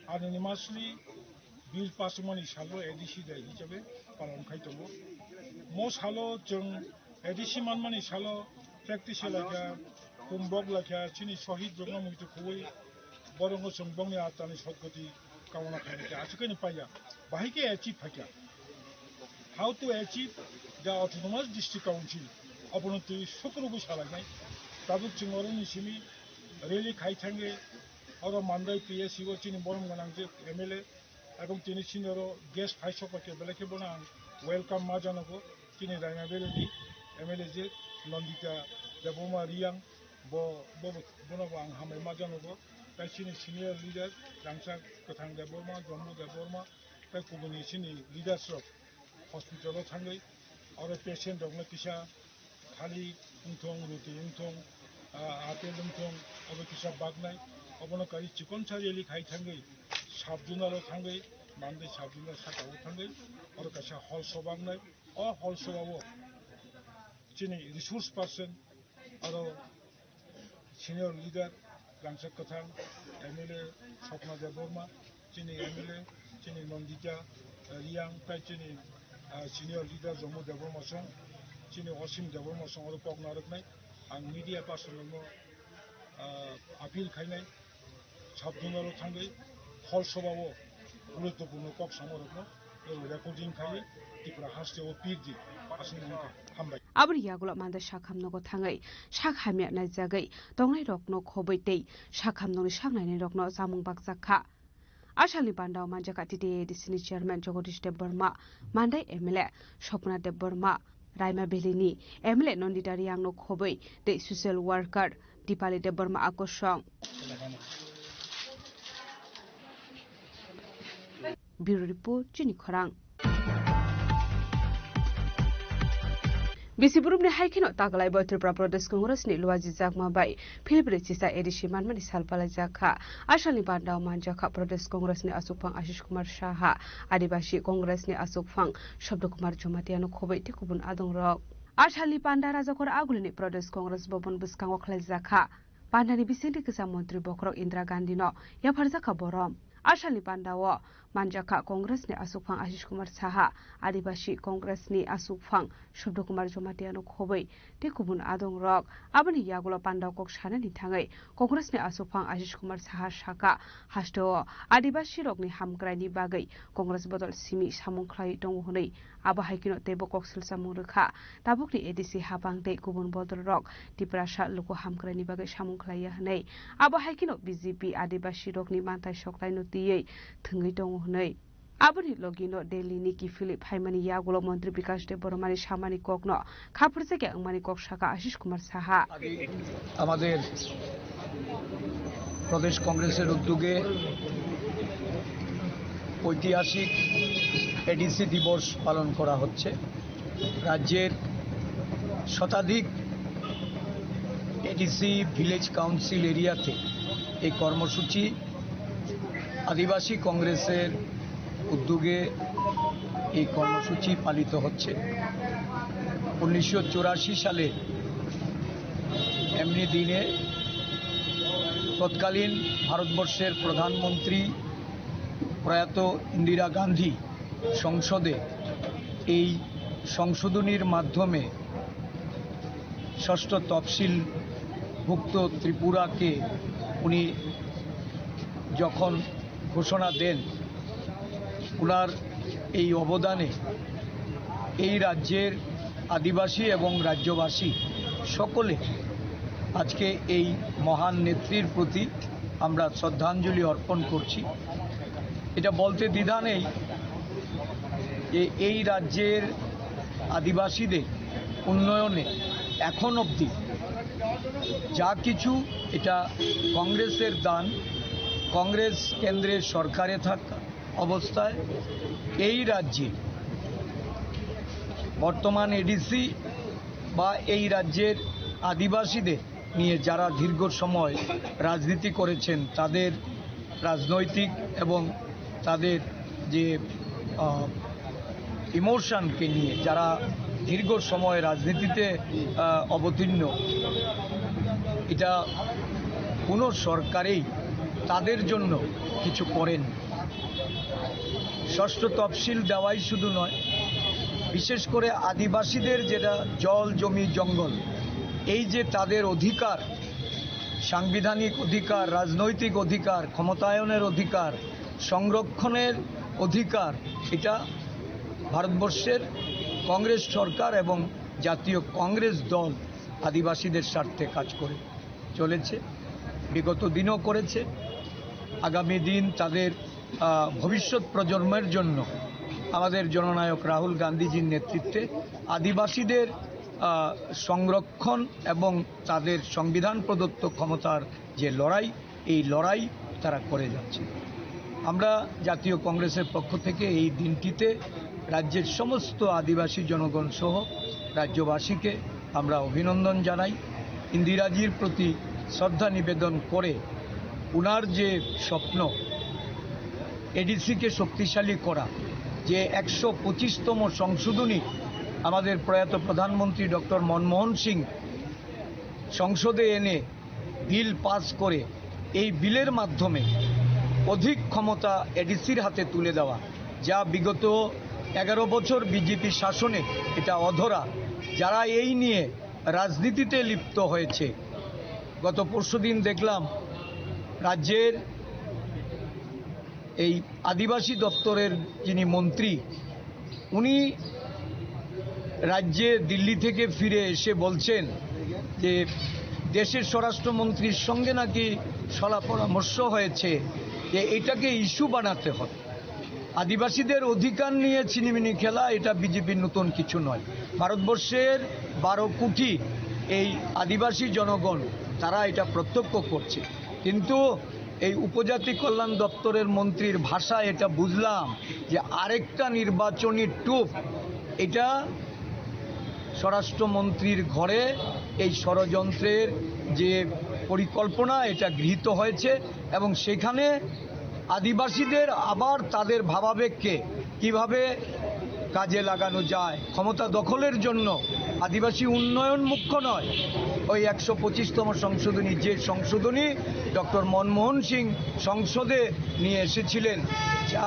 Anini masli bill pass mani salo A D C day hisabe palon khai tongo. Mo salo chwng A D C manmani salo practice laikha, kumbok laikha, chini sohid rokno muitu khubui borongo chwng bongni atani sotgoti kauna khaina khe aswk khe paiya. Bahai khe achieve phaikha. How to achieve the autonomous district council? Abono twi sukrubui salainai. Tabuk chwng oroni simi rally khai thangwi oro Mandai P S C o chini borom gwnang je M L A, ebong tini sini oro guest phai sokphaikhe belai khe bono ang welcome ma janogo. Chini Raima Valley ni M L A je Nandita Debbarma Reang, bo, bo, bono bo ang hambai ma janogo. Tai chini senior leader Rangchak Kwthang Debbarma, Jambu Debbarma, Kubuni chini leaders rok hospital o thangwi aro patient rokno kisa thali wngthong, ruti wngthong, ah, apple wngthong, abo kisa baknai. Obono kari chikon sa rally khai thangwi sub zonal o thangwi, Mandai sub zonal saka o thangwi oro kaisa hall soba wngnai. O hall soba o chini resource person aro senior leader Rangchak Kwthang, M L A Swapna Debbarma, chini M L A, chini Nandita, eh, Riang, tai chini, ah, senior leader Jomo Debbarma song, chini Osim Debbarma song oro kok narwknai. Ang media person no, ah, appeal khainai, sub zonal o thangwi hall soba o guruttopurno kok samarokno recording khai Tripura haste o pirdi aswk wngkha. Hambai. Aboni yagulo Mandai sakham nogo thangwi sak hamya naijagwi tongnairokno khobwi tei sakham nokni sak nainairokno chamung bakjak kha. Asalni pandao manjakha T T A D C ni chairman Jagadish Debbarma, Mandai M L A Swapna Debbarma, Raima Valley ni M L A Nandita Riang no khobwi tei social worker Dipali Debbarma akosong. Bureau Report, Chini Khorang. Bisi burumni hai kheno taglaibo Tripura Pradesh Congress ni Luaji Chakma bai philbri chisa A D C manmani sal palaijak kha. Asalni bandao manjak kha Pradesh Congress ni asukphang Ashish Kumar Saha, Adibasi Congress ni asukphang Shabda Kumar Jamatia no khobwi tei kubun adongrok. Asalni panda Rajakor agulini Pradesh Congress Bhavan bwskango khlaijak kha. Pandani bisingtwi kwcham montri bokhorok Indira Gandhi no yapharjak kha borom. Asalni pandao manjakha Congress ni asukphang Ashish Kumar Saha, Adibasi Congress ni asukphang Subdu Kumar Jamatia no khobwi tei kubun adongrok. Aboni yagulo pandao kok sanani thangwi Congress ni asukphang Ashish Kumar Saha sakha, hasteo Adibasi rokni hamkraini bagwi Congress bodol simi samung khlai tongo hwnwi. Abo hai kheno teibo kok silsamung rwkha. Tabukni A D C hapang tei kubun bodolrok Tiprasa luku hamkraini bagwi samung khlaiya hwnwi. Abo hai kheno B J P Adibasi rokni manthai soklaino twiwi thwngwi tongo hwnwi. Aboni logino Delhi ni kiphilwi phaimani yagulo Montri Bikash Debbarmani samani kokno kha phurjakya wngmani kok sakha Ashish Kumar Saha. আমাদের প্রদেশ কংগ্রেসের উদ্যোগে ঐতিহাসিক এডিসি দিবস পালন করা হচ্ছে। রাজ্যের শতাধিক এডিসি ভিলেজ কাউন্সিল এরিয়াতে এই কর্মসূচি আদিবাসী কংগ্রেসের উদ্যোগে এই কর্মসূচি পালিত হচ্ছে। উনিশশো চুরাশি সালে এমনি দিনে তৎকালীন ভারতবর্ষের প্রধানমন্ত্রী প্রয়াত ইন্দিরা গান্ধী সংসদে এই সংশোধনীর মাধ্যমে ষষ্ঠ তফসিলভুক্ত ত্রিপুরাকে উনি যখন ঘোষণা দেন, ওনার এই অবদানে এই রাজ্যের আদিবাসী এবং রাজ্যবাসী সকলে আজকে এই মহান নেত্রীর প্রতি আমরা শ্রদ্ধাঞ্জলি অর্পণ করছি। এটা বলতে দ্বিধা নেই যে এই রাজ্যের আদিবাসীদের উন্নয়নে এখন অবধি যা কিছু, এটা কংগ্রেসের দান। কংগ্রেস কেন্দ্রের সরকারে থাকা অবস্থায় এই রাজ্যে বর্তমান এডিসি বা এই রাজ্যের আদিবাসীদের নিয়ে যারা দীর্ঘ সময় রাজনীতি করেছেন, তাদের রাজনৈতিক এবং তাদের যে, আহ, ইমোশনকে নিয়ে যারা দীর্ঘ সময় রাজনীতিতে, আহ, অবতীর্ণ, এটা কোনো সরকারেই তাদের জন্য কিছু করেন। ষষ্ঠ তফসিল দেওয়াই শুধু নয়, বিশেষ করে আদিবাসীদের যেটা জল, জমি, জঙ্গল, এই যে তাদের অধিকার, সাংবিধানিক অধিকার, রাজনৈতিক অধিকার, ক্ষমতায়নের অধিকার, সংরক্ষণের অধিকার, এটা ভারতবর্ষের কংগ্রেস সরকার এবং জাতীয় কংগ্রেস দল আদিবাসীদের স্বার্থে কাজ করে চলেছে। বিগত দিনও করেছে। আগামী দিন তাদের, আহ, ভবিষ্যৎ প্রজন্মের জন্য আমাদের জননায়ক রাহুল গান্ধীজির নেতৃত্বে আদিবাসীদের, আহ, সংরক্ষণ এবং তাদের সংবিধান প্রদত্ত ক্ষমতার যে লড়াই, এই লড়াই তারা করে যাচ্ছে। আমরা জাতীয় কংগ্রেসের পক্ষ থেকে এই দিনটিতে রাজ্যের সমস্ত আদিবাসী জনগণ সহ রাজ্যবাসীকে আমরা অভিনন্দন জানাই। ইন্দিরাজির প্রতি শ্রদ্ধা নিবেদন করে ওনার যে স্বপ্ন, এডিসিকে শক্তিশালী করা, যে একশো পঁচিশতম সংশোধনী আমাদের প্রয়াত প্রধানমন্ত্রী ডক্টর মনমোহন সিং সংসদে এনে বিল পাস করে এই বিলের মাধ্যমে অধিক ক্ষমতা এডিসির হাতে তুলে দেওয়া, যা বিগত এগারো বছর বিজেপি শাসনে এটা অধরা, যারা এই নিয়ে রাজনীতিতে লিপ্ত হয়েছে। গত পরশুদিন দেখলাম রাজ্যের এই আদিবাসী দপ্তরের যিনি মন্ত্রী, উনি রাজ্যে দিল্লি থেকে ফিরে এসে বলছেন যে দেশের স্বরাষ্ট্রমন্ত্রীর সঙ্গে নাকি সলা পরামর্শ হয়েছে যে এটাকে ইস্যু বানাতে হবে। আদিবাসীদের অধিকার নিয়ে ছিনিমিনি খেলা, এটা বিজেপির নতুন কিছু নয়। ভারতবর্ষের বারো কোটি এই আদিবাসী জনগণ, তারা এটা প্রত্যক্ষ করছে। কিন্তু এই উপজাতি কল্যাণ দপ্তরের মন্ত্রীর ভাষা এটা বুঝলাম যে আরেকটা নির্বাচনী টুপ, এটা স্বরাষ্ট্রমন্ত্রীর ঘরে এই ষড়যন্ত্রের যে পরিকল্পনা, এটা গৃহীত হয়েছে এবং সেখানে আদিবাসীদের আবার তাদের ভাবাবেগকে কিভাবে কাজে লাগানো যায়, ক্ষমতা দখলের জন্য আদিবাসী উন্নয়ন মুখ্য নয়, ওই একশো পঁচিশতম সংশোধনী, যে সংশোধনী ডক্টর মনমোহন সিং সংসদে নিয়ে এসেছিলেন, যা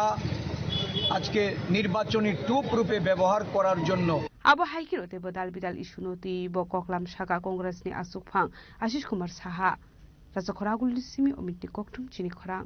আজকে নির্বাচনী টুপ রূপে ব্যবহার করার জন্য। Abo hai kheno teibo dal bidal issue no twiwi bo koklam saka Congress ni aswk phang Ashish Kumar Saha. Rajakhor Agulni simi Omitni kokthum chini khorang.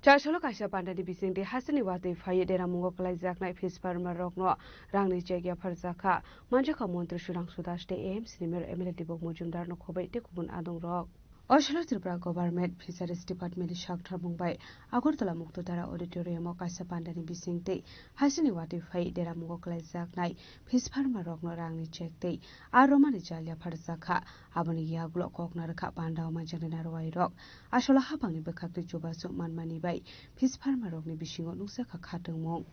Charsalo kaisa pandani bisingtwi hasteni watwi phaiwi deramungo kwlaijaknai fish farmer rokno rangni cheque yapharjakha. Manjakha montri Sudhangshu Das tei A M C ni mayor M L A Dipok Mojumdar no khobwi tei kubun adongrok. O salo Tripura Government Fisheries Department ni sak tharmung bai Agartala Muktodara Auditorium o kaisa pandani bisingtwi hasteni watwi phai deramungo kwlaijaknai fish farmer rokno rangni cheque tei a romani jal yapharjakha. Aboni yagulo kok narwkha panda o manjaknai narwai rok. Asolo hapangni bwkhakni chubachu manmani bai fish farmer rokni bisingo nukjakha khatungmung.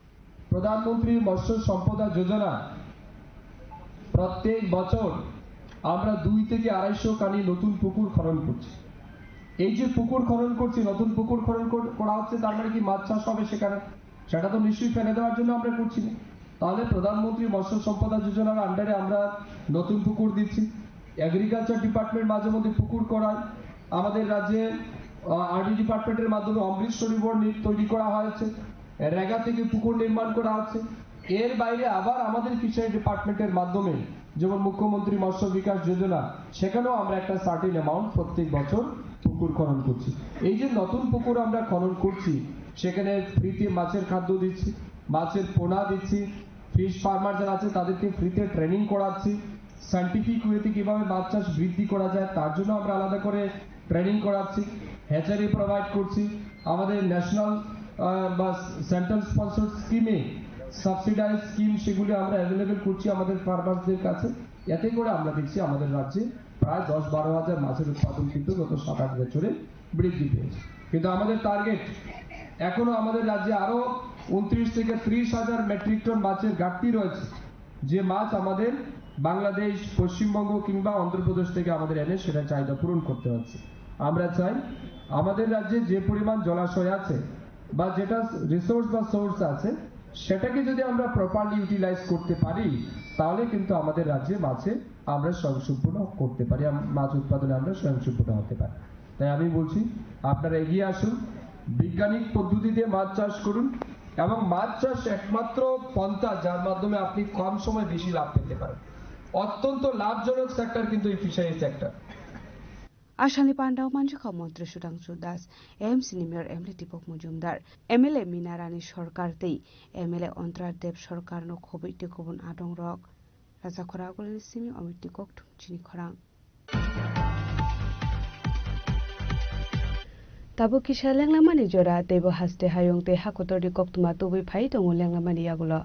প্রধানমন্ত্রী মৎস্য সম্পদা যোজনা প্রত্যেক বছর আমরা দুই থেকে আড়াইশো খানি নতুন পুকুর খনন করছি। এই যে পুকুর খনন করছি, নতুন পুকুর খনন কর-, করা হচ্ছে, তার মানে কি মাছ চাষ হবে সেখানে? সেটা তো নিশ্চয়ই ফেলে দেওয়ার জন্য আমরা করছি না। তাহলে প্রধানমন্ত্রী মৎস্য সম্পদা যোজনার আন্ডারে আমরা নতুন পুকুর দিচ্ছি, এগ্রিকালচার ডিপার্টমেন্ট মাঝে মধ্যে পুকুর করায়। আমাদের রাজ্যে, আহ, আরডি ডিপার্টমেন্টের মাধ্যমে অমৃত সরোবর নি-, তৈরি করা হয়েছে, রেগা থেকে পুকুর নির্মাণ করা হচ্ছে। এর বাইরে আবার আমাদের ফিশারি ডিপার্টমেন্টের মাধ্যমে যেমন মুখ্যমন্ত্রী মৎস্য বিকাশ যোজনা, সেখানেও আমরা একটা সার্টেন অ্যামাউন্ট প্রত্যেক বছর পুকুর খনন করছি। এই যে নতুন পুকুর আমরা খনন করছি, সেখানে ফ্রিতে মাছের খাদ্য দিচ্ছি, মাছের পোনা দিচ্ছি, ফিশ ফার্মার যারা আছে তাদেরকে ফ্রিতে ট্রেনিং করাচ্ছি, সায়েন্টিফিক ওয়েতে কিভাবে মাছ চাষ বৃদ্ধি করা যায় তার জন্য আমরা আলাদা করে ট্রেনিং করাচ্ছি, হ্যাচারি প্রোভাইড করছি। আমাদের ন্যাশনাল, আহ, বা সেন্ট্রাল স্পন্সর স্কিমে সাবসিডাইজ স্কিম, সেগুলি আমরা অ্যাভেলেবল করছি আমাদের ফার্মার্সদের কাছে। এতে করে আমরা দেখছি আমাদের রাজ্যে প্রায় দশ বারো হাজার মাছের উৎপাদন কিন্তু গত সাত আট বছরে বৃদ্ধি পেয়েছে। কিন্তু আমাদের টার্গেট, এখনো আমাদের রাজ্যে আরো ঊনত্রিশ থেকে ত্রিশ হাজার মেট্রিক টন মাছের ঘাটতি রয়েছে, যে মাছ আমাদের বাংলাদেশ, পশ্চিমবঙ্গ কিংবা অন্ধ্রপ্রদেশ থেকে আমাদের এনে সেটা চাহিদা পূরণ করতে হচ্ছে। আমরা চাই আমাদের রাজ্যে যে পরিমাণ জলাশয় আছে বা যেটা রিসোর্স বা সোর্স আছে, সেটাকে যদি আমরা প্রপারলি ইউটিলাইজ করতে পারি, তাহলে কিন্তু আমাদের রাজ্যে মাছে আমরা স্বয়ংসম্পূর্ণ করতে পারি, আম-, মাছ উৎপাদনে আমরা স্বয়ংসম্পূর্ণ হতে পারি। তাই আমি বলছি, আপনারা এগিয়ে আসুন, বৈজ্ঞানিক পদ্ধতিতে মাছ চাষ করুন এবং মাছ চাষ একমাত্র পন্থা, যার মাধ্যমে আপনি কম সময়ে বেশি লাভ পেতে পারেন। অত্যন্ত লাভজনক সেক্টর কিন্তু এই fishery sector. Asalni pandao manjakha montri Sudhangshu Das, A M C ni mayor M L A Dipok Mojumdar, M L A Mina Rani Sarkar tei M L A Antaradeb Sarkar no khobwi tei kubun adongrok. Rajakhor Agulni simi Omitni kokthum chini khorang. Tabuk kisa lenglamani jora, teibo haste hayung tei hakotorni koktwma tubui phai tongo lenglamani yagulo.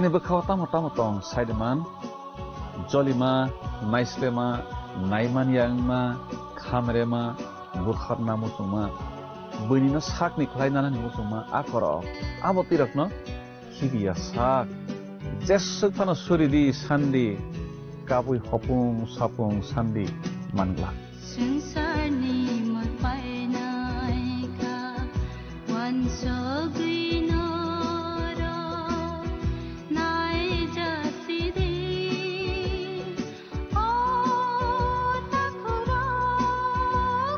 Ni bwkhao tamo tamo tong saiman, jolima, naislema, naimanya wngma, khamrema, butharna muchungma, buini no sakni khlai nanani muchungma a korok. Abo twi rokno khibiya sak. Jeswk phano suri di sandi, kabui hopung sapung sandi mangla. Swngcharni mwtai naikha, uansugwi norok naijasidi. O takhurok,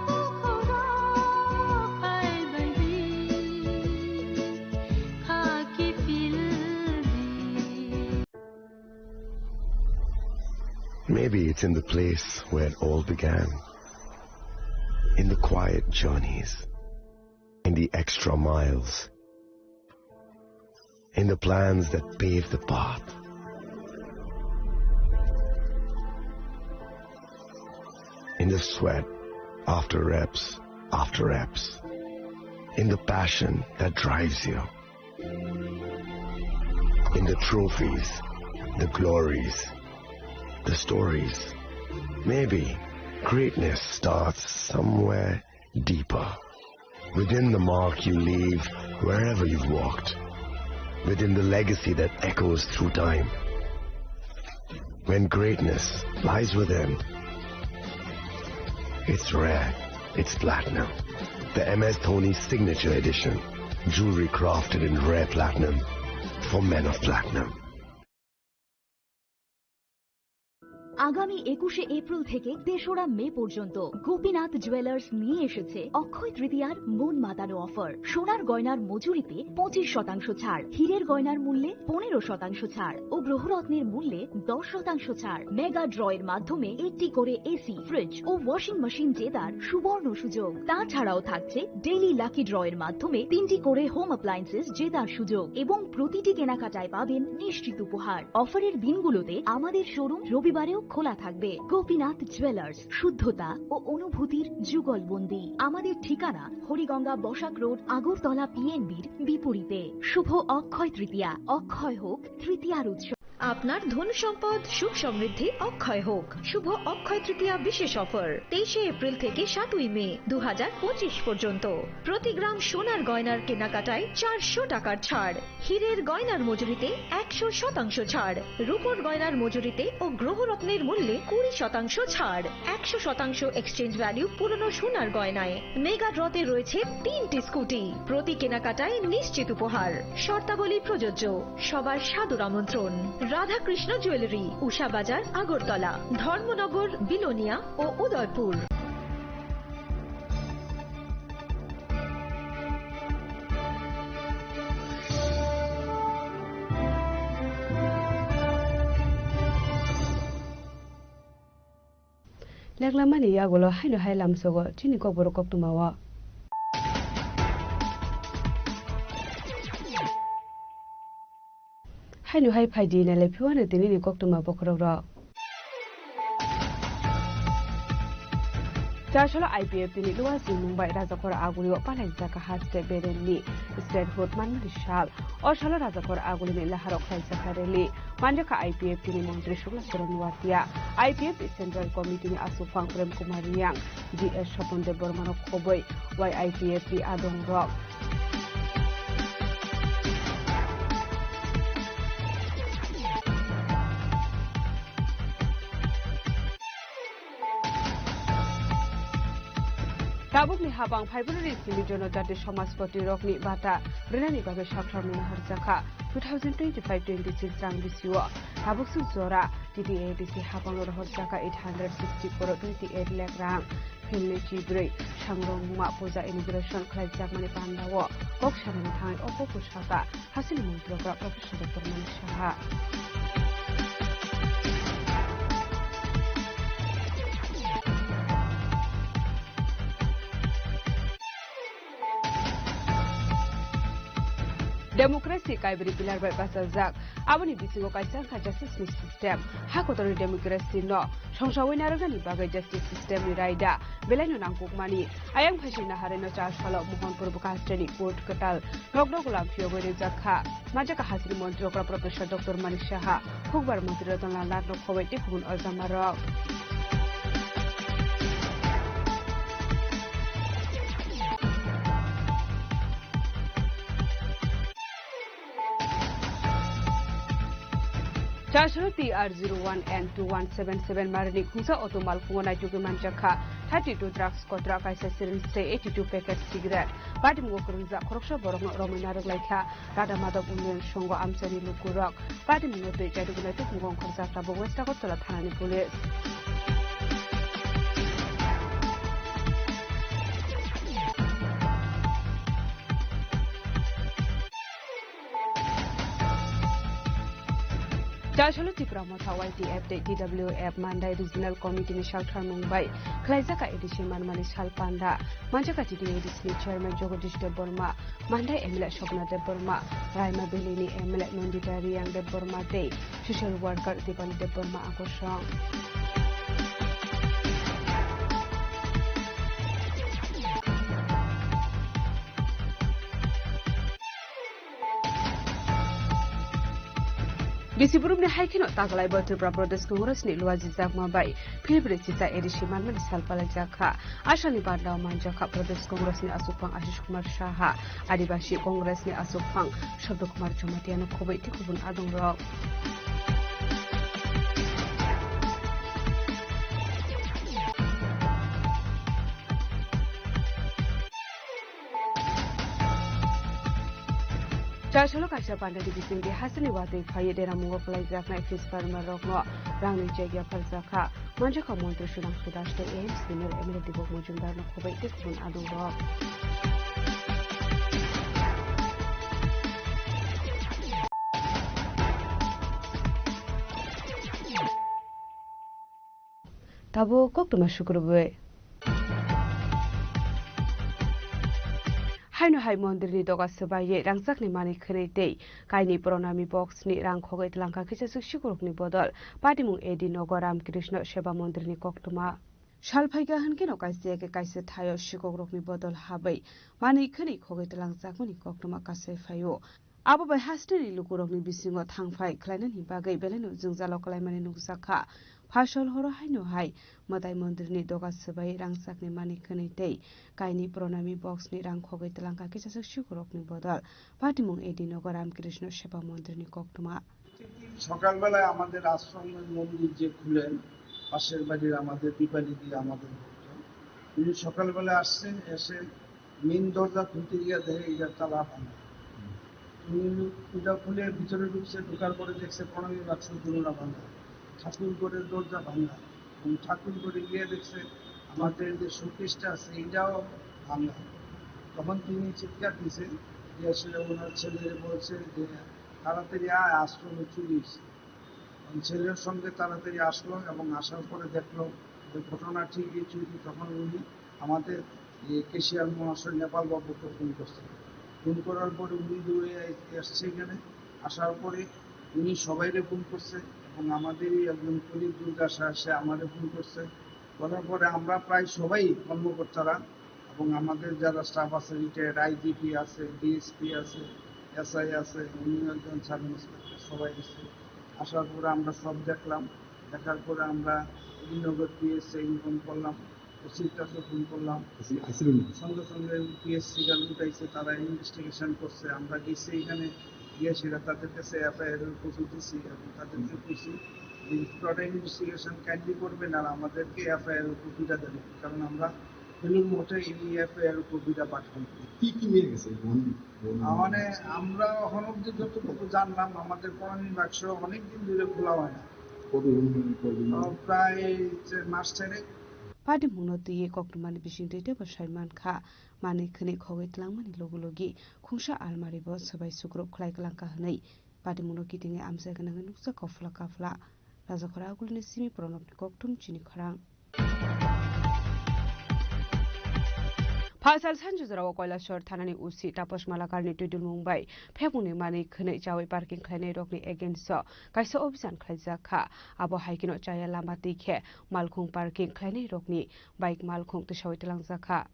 bukhurok phaibaidi, khaki phildi. Maybe it's in the place where it all began. In the quiet journeys, in the extra miles, in the plans that pave the path, in the sweat after reps after reps, in the passion that drives you. In the trophies, the glories, the stories. Maybe greatness starts somewhere deeper. Within the mark you leave wherever you've walked. Within the legacy that echoes through time. When greatness lies within, it's rare, it's platinum. The M S Dhoni Signature Edition. Jewelry crafted in rare platinum for men of platinum. আগামী একুশে এপ্রিল থেকে তেসরা মে পর্যন্ত গোপীনাথ জুয়েলার্স নিয়ে এসেছে অক্ষয় তৃতীয়ার মন মাতানো অফার। সোনার গয়নার মজুরিতে পঁচিশ শতাংশ ছাড়, হীরের গয়নার মূল্যে পনেরো শতাংশ ছাড় ও গ্রহরত্নের মূল্যে দশ শতাংশ ছাড়। মেগা ড্রয়ের মাধ্যমে একটি করে এসি, ফ্রিজ ও ওয়াশিং মেশিন জেতার সুবর্ণ সুযোগ। তাছাড়াও থাকছে ডেইলি লাকি ড্রয়ের মাধ্যমে তিনটি করে হোম অ্যাপ্লায়েন্সেস জেতার সুযোগ এবং প্রতিটি কেনাকাটায় পাবেন নিশ্চিত উপহার। অফারের দিনগুলোতে আমাদের শোরুম রবিবারেও খোলা থাকবে। গোপীনাথ জুয়েলার্স, শুদ্ধতা ও অনুভূতির যুগলবন্দি। আমাদের ঠিকানা হরিগঙ্গা বসাক রোড, আগরতলা পিএনবির বিপরীতে। শুভ অক্ষয় তৃতীয়া, অক্ষয় হোক তৃতীয়ার উৎসব। আপনার ধন সম্পদ সুখ সমৃদ্ধি অক্ষয় হোক। শুভ অক্ষয় তৃতীয়া বিশেষ অফার, তেইশে এপ্রিল থেকে সাতই মে দু হাজার পঁচিশ পর্যন্ত। প্রতি গ্রাম সোনার গয়নার কেনাকাটায় চারশো টাকার ছাড়, হীরের গয়নার মজুরিতে একশো শতাংশ ছাড়, রূপোর গয়নার মজুরিতে ও গ্রহরত্নের মূল্যে কুড়ি শতাংশ ছাড়, একশো শতাংশ এক্সচেঞ্জ ভ্যালু পুরনো সোনার গয়নায়। মেগা ড্রতে রয়েছে তিনটি স্কুটি, প্রতি কেনাকাটায় নিশ্চিত উপহার। শর্তাবলী প্রযোজ্য। সবার সাদর আমন্ত্রণ। রাধাকৃষ্ণ জুয়েলারি, উষা বাজার, আগরতলা, ধর্মনগর, বিলোনিয়া ও Udaipur. Leklamani yagulo haino hai lamsogo chini kokborok koktwmao. Haino hai phaidi nai le phiwano tinini koktwma bokhorokrok. Chasolo I P F T ni luwa si Mumbai rajakhor agulio palaijak ha state beremni statehood manmani sal. O salo rajakhor agulini laharok khlaijak ha rally. Manjakha I P F T ni montri Sukla Charan Noatia, I P F T Central Committee ni aswk phang Prem Kumar Reang, G S Swapan Debbarma no khobwi Y I P F T adong rok. Tabukni habang February simi Jonojati Samajpati rokni bata rwnani bagwi sakhamni naharjakha two thousand twenty-five twenty-six rang bisio. Tabuk suk jora T T A D C habango rohorjakha eight hundred sixty crore twenty-eight lakh rang. Philni chibrwi sangrongma puja inauguration khlaijakmani pandao kok sanani thangwi o kok bwsaka Hasini mungtwrok Professor Doctor Manik Saha. Democracy kaibri pillar bai bachajak. Aboni bisingo kaisa wngkha justice ni system. Ha kotorni democracy no songsawi narwknani bagwi justice system ni raida belaino nangkukmani. Ayang phaisi naharino char salo Mohanpur Bwkha hasteni court kwtal nokno golam phiyogwi rijak kha. Manjak kha hasteni montri okra Professor Doctor Manik Saha, hukbar montri Ratan Lal Nath no khoboi tei kubun ojama rok. Chasro T R zero one N two one seven seven marini khungsa auto malkhungo naitugwi manjak kha thirty two drugs kotra, kaisa syringe tei eighty two packet cigarette. Patimungo kwrwngjak khoroksa borokno romwi narwk lai kha. Radha Madhav Unnayan Sangha amchaini lukurok patimungo twi chaitugwi naitugwi ongkhorjak tabuk West Agartala thanani police. Chasalo Tipra Motha Y T F tei T W F Mandai Regional Committee ni saltharmung bai khlaijak A D C manmani sal panda. Manjak kha T T A D C ni Chairman Jagadish Debbarma, Mandai M L A Swapna Debbarma, Raima Valley ni M L A Nandita Reang Debbarma tei social worker Dipali Debbarma a kosong. Bisi burumni hai kheno taglaibo Tripura Pradesh Congress ni luajijakma bai philbri chisa A D C manmani sal palaijak kha. Asalni bandao manjak kha Pradesh Congress ni aswkphang Ashish Kumar Saha, Adibasi Congress ni aswkphang Sabda Kumar Jamatia no khoboi tei kubun adongrok. Chasalo kaisa pandani bisingtwi hasteni watwi phaiwi deramungo phlaijaknai fish farmer rokno rangni cheque yapharjak kha. Manjakha montri Sudhangshu Das tei A M C ni M L A Deepak Majumdar no khoboi tei kubun adongrok. Tabuk koktwma sukrubwi. Haino hai mondirni doga swbaiwi rangchakni manwi khwnwi tei kainwi pranami box ni rang khogwi tlangkha kisa swk sikurokni bodol. Patimung A D nogo Ramkrishna Seva Mondirni koktwma. Sal phaikha hwnkhe no kaisa ya khe kaisa thaio sikokrokni bodol habwi manwi khwnwi khogwi tlangjakmani koktwma kasai phaio. Abo bai hasteni lukurokni bisingo thangphai khlainani bagwi belaino jwngjalo khlaimani nukjak kha. Phasal horo haino hai Mwtai mondirni doga swbai rangchakni mani khwnwi tei kainwi pranami box ni rang khogwi twlangkha kisa swk sikurokni bodol. Patimung A D nogo Ramkrishna Seva Mondirni koktwma. প্রতিদিন সকালবেলায় আমাদের আশ্রমের মন্দির যে খুলেন, পাশের বাড়ির আমাদের দীপালি দিয়ে আমাদের ভক্ত, উনি সকালবেলা আসছেন, এসে মেইন দরজা খুলতে গিয়ে দেখে এটার তালা ভাঙা। উনি ওটা খুলে ভিতরে ঢুকছে, ঢোকার পরে দেখছে প্রণামী বাক্স দুনোটা ভাঙা, ঠাকুর ঘরের দরজা ভাঙা, এবং ঠাকুর ঘরে গিয়ে দেখছে আমাদের যে শোকেসটা আছে এটাও ভাঙা। তখন তিনি চিৎকার দিয়েছেন, যে আসলে ওনার ছেলে বলছে যে তাড়াতাড়ি আয়, আশ্রমে চুরি হয়েছে। এবং ছেলের সঙ্গে তাড়াতাড়ি আসলো এবং আসার পরে দেখলো যে ঘটনা ঠিকই চুরি। তখন উনি আমাদের যে ক্যাশিয়ার মহাশয় নেপাল বাবুকে ফোন করছে। ফোন করার পরে উনি দৌড়ে এসছে এখানে। আসার পরে উনি সবাইরে ফোন করছে এবং আমাদেরই একজন কলিগ দুর্গা স্যার, সে আমারে ফোন করছে। বলার পরে আমরা প্রায় সবাই কর্মকর্তারা এবং আমাদের যারা স্টাফ আছে, রিটায়ার্ড আইজিপি আছে, ডিএসপি আছে, এসআই আছে, উনিও একজন সাব ইন্সপেক্টর, সবাই এসে আসার পরে আমরা সব দেখলাম। দেখার পরে আমরা এডিনগর পিএসসি ইনফর্ম করলাম, ওসির কাছে ফোন করলাম। আইসি, আইসি রুমে? সঙ্গে সঙ্গে পিএসসি গার্ড উঠাইছে, তারা ইনভেস্টিগেশন করছে। আমরা গেছি এখানে, গিয়ে সেটা তাদের কাছে এফআইআর এর কপি দিছি এবং তাদেরকে কইছি যে পুরোটা ইনভেস্টিগেশন কাইন্ডলি করবেন আর আমাদেরকে এফআইআর এর কপিটা দেবেন, কারণ আমরা বেলুর মঠে এই এফআইআর এর কপিটা পাঠাই। কি কি নিয়ে গেছে? বোন, বোন মানে আমরা এখন অব্দি যতটুকু জানলাম, আমাদের প্রণামী বাক্স অনেক দিন ধরে খোলা হয় না। কতদিন, কতদিন? আহ, প্রায় যে মাস চারেক। Patimungno twiwi koktwmani bisingtwi teibo sai mankha, manwi khwnwi khogwi twlangmani logi logi khungsa almari bo swbai sukrub khlai kwlangkha hwnwi. Patimungno kitingwi amchai gwnangwi nukjak kophla kaphla. Rajakhora agulini simi Pranabni koktwm chini khorang. Phasal sanjujorao Koilashahar thanani O C Tapas Malakarni twidulmung bai phekmungni manwi khwnwi chawi parking khlainairokni against-o kaisa obhijan khlaijak kha. Abo hai kheno chaya lama twi khe malkhung parking khlainairokni bike malkhung tisawi tlangjak kha.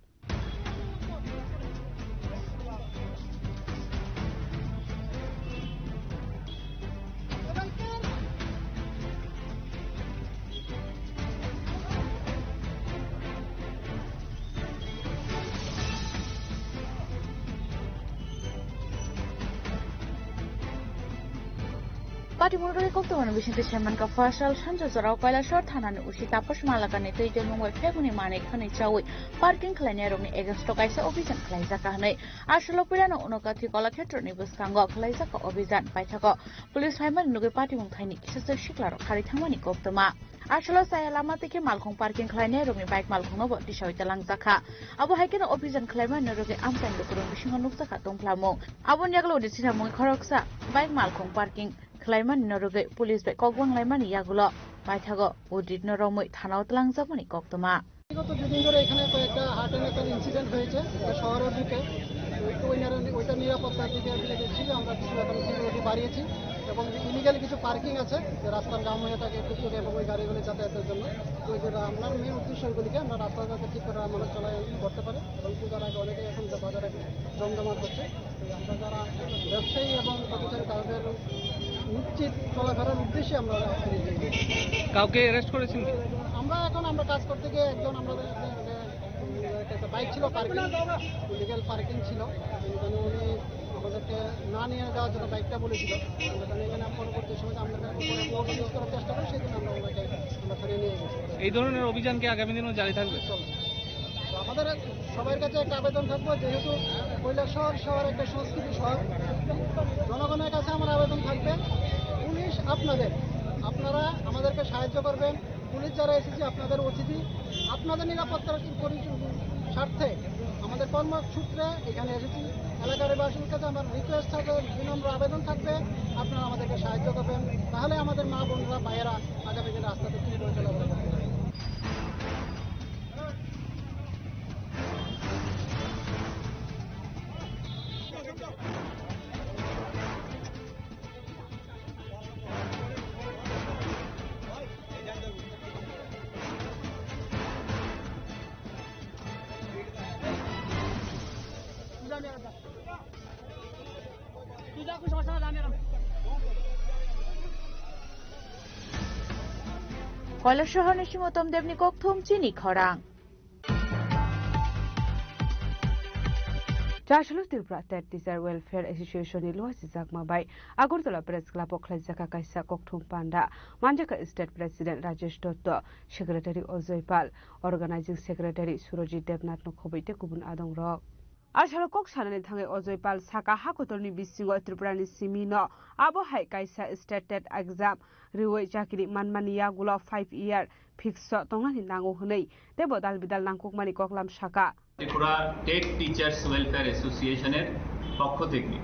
Party murgari koktwmani bisingtwi saimankha, phasal sanjujorao Koilashahar thanani O C Tapas Malakarni twidulmung bai phekmungni manwi khwnwi chawi parking khlainairokni against-o kaisa obhijan khlaijak kha hwnwi. Asolo puilano Unakoti Kolakhetroni bwskango khlaijak kha obhijan. Paithago police phaimani nugwi patimung thaini kisa chwk siklarok kharwi thangmani koktwma. Asolo chaya lama twi khe malkhung parking khlainairokni bike malkhungno bo tisawi tlangjak kha. Abo hai kheno obhijan khlaimani rwgwi amchaini lukurokni bisingo nukjak kha tongphlamung. Aboni yagulo uansukmung khoroksa bike malkhung parking khlaimani rwgwi police bai kok banglaimani yagulo paithago audit-no romwi thanao tlangjakmani koktwma. বিগত দুদিন ধরে এখানে কয়েকটা হার্ট অ্যাটাকের ইনসিডেন্ট হয়েছে, এটা শহরের বুকে। ওই তো ওই নিরা-, ওইটা নিরাপত্তার দিকে আমি দেখেছি, আমরা কিছু এখন সিকিউরিটি বাড়িয়েছি এবং ইলিগাল কিছু পার্কিং আছে, যে রাস্তার জাম হয়ে থাকে টুকটুক এবং ওই গাড়িগুলো যাতায়াতের জন্য। তো ওই যে আমরা মেইন উদ্দেশ্য ওইগুলিকে আমরা রাস্তাঘাটে ঠিক করে মানুষ চলাচল করতে পারে এবং পূজার আগে অনেকে এখন যে বাজারে জমজমাট হচ্ছে। তো আমরা যারা ব্যবসায়ী এবং পথচারী তাদের নিশ্চিত চলাফেরার উদ্দেশ্যে আমরা আজকে এই যে কাউকে অ্যারেস্ট করেছেন কি? আমরা এখন আমরা কাজ করতে গিয়ে একজন আমাদের একটা বাইক ছিল পার্কিং, ইলিগাল পার্কিং ছিল, মানে উনি আমাদেরকে না নিয়ে যাওয়ার জন্য বাইকটা বলেছিল। আমরা তাহলে এখানে পরবর্তী সময় আমরা ওভারটেক করার চেষ্টা করি, সেই জন্য আমরা ওনাকে আমরা ধরে নিয়ে গেছি। এই ধরনের অভিযান কি আগামী দিনও জারি থাকবে? চলবে। তো আমাদের সবার কাছে একটা আবেদন থাকবো, যেহেতু কৈলাসহর শহর একটা সংস্কৃতি শহর, জনগণের কাছে আমার আবেদন থাকবে, পুলিশ আপনাদের, আপনারা আমাদেরকে সাহায্য করবেন। পুলিশ যারা এসেছি আপনাদের অতিথি, আপনাদের নিরাপত্তার পরি-, স্বার্থে আমাদের কর্মসূত্রে এখানে এসেছি। এলাকার বাসীর কাছে আমার রিকোয়েস্ট থাকবে, বিনম্র আবেদন থাকবে, আপনারা আমাদেরকে সাহায্য করবেন, তাহলে আমাদের মা বোনরা ভাইয়েরা আগামী দিন রাস্তাতে ঠিক করে চলাফেরা করতে পারবে। Koilashahar ni Simotom Deb ni kokthum chini khorang. Chasolo Tripura Tet Teacher Welfare Association ni luachijakma bai Agartala Press Club o khlaijak kha kaisa kokthum panda. Manjakha State President Rajesh Dotto, Secretary Ajoy Pal, Organizing Secretary Surojit Debnath no khobwi tei kubun adongrok. Asalo kok sanani thangwi Ajoy Pal saka, ha kotorni bisingo Tripurani simi no abo hai kaisa state tet exam riwi chakiri manmani yagulo five year fix o tongnani nango hwnwi teibo dal bidal nangkukmani koklam saka. Tripura TET teachers welfare অ্যাসোসিয়েশনের পক্ষ থেকে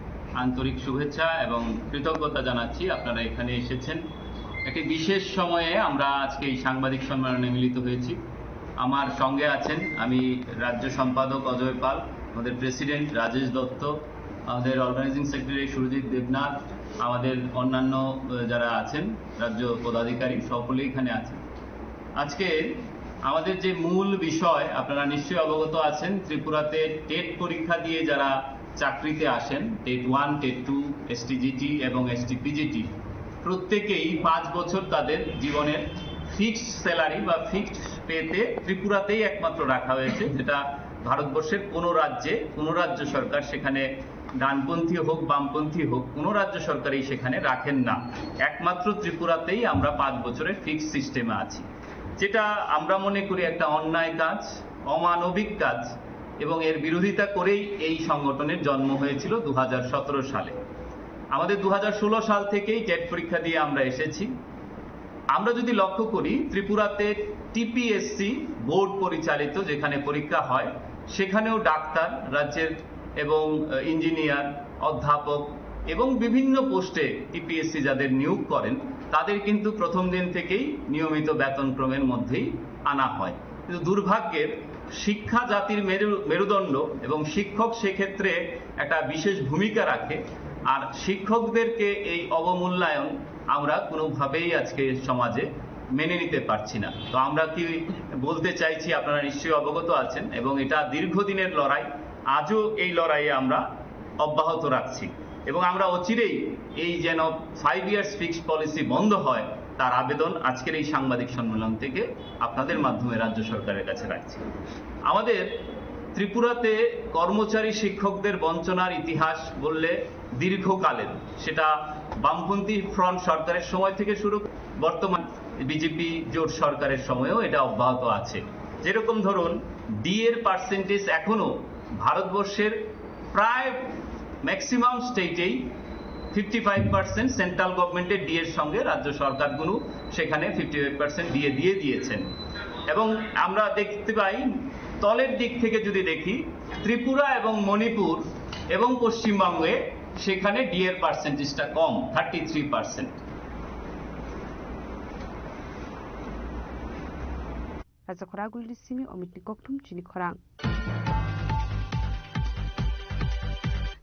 আন্তরিক শুভেচ্ছা এবং কৃতজ্ঞতা জানাচ্ছি, আপনারা এখানে এসেছেন। একটি বিশেষ সময়ে আমরা আজকে এই সাংবাদিক সম্মেলনে মিলিত হয়েছি। আমার সঙ্গে আছেন আমি রাজ্য সম্পাদক অজয় পাল, আমাদের প্রেসিডেন্ট রাজেশ দত্ত, আমাদের অর্গানাইজিং সেক্রেটারি সুরজিৎ দেবনাথ, আমাদের অন্যান্য, আহ, যারা আছেন রাজ্য পদাধিকারী, সকলেই এখানে আছেন। আজকে আমাদের যে মূল বিষয়, আপনারা নিশ্চয়ই অবগত আছেন, ত্রিপুরাতে টেট পরীক্ষা দিয়ে যারা চাকরিতে আসেন, TET one, TET two, STGT এবং এসটিপিজিটি, প্রত্যেকেই পাঁচ বছর তাদের জীবনের ফিক্সড স্যালারি বা ফিক্সড পেতে ত্রিপুরাতেই একমাত্র রাখা হয়েছে, যেটা ভারতবর্ষের কোনো রাজ্যে, কোনো রাজ্য সরকার, সেখানে ডানপন্থী হোক, বামপন্থী হোক, কোনো রাজ্য সরকারই সেখানে রাখেন না। একমাত্র ত্রিপুরাতেই আমরা পাঁচ বছরের ফিক্সড সিস্টেমে আছি, যেটা আমরা মনে করি একটা অন্যায় কাজ, অমানবিক কাজ, এবং এর বিরোধিতা করেই এই সংগঠনের জন্ম হয়েছিল দু হাজার সতেরো সালে। আমাদের দু হাজার ষোলো সাল থেকেই টেট পরীক্ষা দিয়ে আমরা এসেছি। আমরা যদি লক্ষ্য করি, ত্রিপুরাতে টিপিএসসি বোর্ড পরিচালিত যেখানে পরীক্ষা হয়, সেখানেও ডাক্তার, রাজ্যের এবং, আহ, ইঞ্জিনিয়ার, অধ্যাপক এবং বিভিন্ন পোস্টে টিপিএসসি যাদের নিয়োগ করেন, তাদের কিন্তু প্রথম দিন থেকেই নিয়মিত বেতনক্রমের মধ্যেই আনা হয়। কিন্তু দুর্ভাগ্যের শিক্ষা জাতির মেরু মেরুদণ্ড, এবং শিক্ষক সেক্ষেত্রে একটা বিশেষ ভূমিকা রাখে। আর শিক্ষকদেরকে এই অবমূল্যায়ন আমরা কোনোভাবেই আজকে সমাজে মেনে নিতে পারছি না। তো আমরা কি বলতে চাইছি, আপনারা নিশ্চয়ই অবগত আছেন, এবং এটা দীর্ঘদিনের লড়াই। আজও এই লড়াইয়ে আমরা অব্যাহত রাখছি, এবং আমরা অচিরেই এই যেন ফাইভ ইয়ার্স ফিক্সড পলিসি বন্ধ হয়, তার আবেদন আজকের এই সাংবাদিক সম্মেলন থেকে আপনাদের মাধ্যমে রাজ্য সরকারের কাছে রাখছি। আমাদের ত্রিপুরাতে কর্মচারী শিক্ষকদের বঞ্চনার ইতিহাস বললে দীর্ঘকালের, সেটা বামপন্থী ফ্রন্ট সরকারের সময় থেকে শুরু, বর্তমান বিজেপি জোট সরকারের সময়ও এটা অব্যাহত আছে। যেরকম ধরুন, ডিএর পার্সেন্টেজ এখনো ভারতবর্ষের প্রায় ম্যাক্সিমাম স্টেটেই ফিফটি ফাইভ পার্সেন্ট সেন্ট্রাল গভর্নমেন্টের ডিএর সঙ্গে রাজ্য সরকারগুলো সেখানে ফিফটি ফাইভ পার্সেন্ট ডিএ দিয়ে দিয়েছেন। এবং আমরা দেখতে পাই, তলের দিক থেকে যদি দেখি, ত্রিপুরা এবং মণিপুর এবং পশ্চিমবঙ্গে সেখানে ডিএর পার্সেন্টেজটা কম, thirty three percent. Raja khoragulni simi omitni kokthum chini khorang.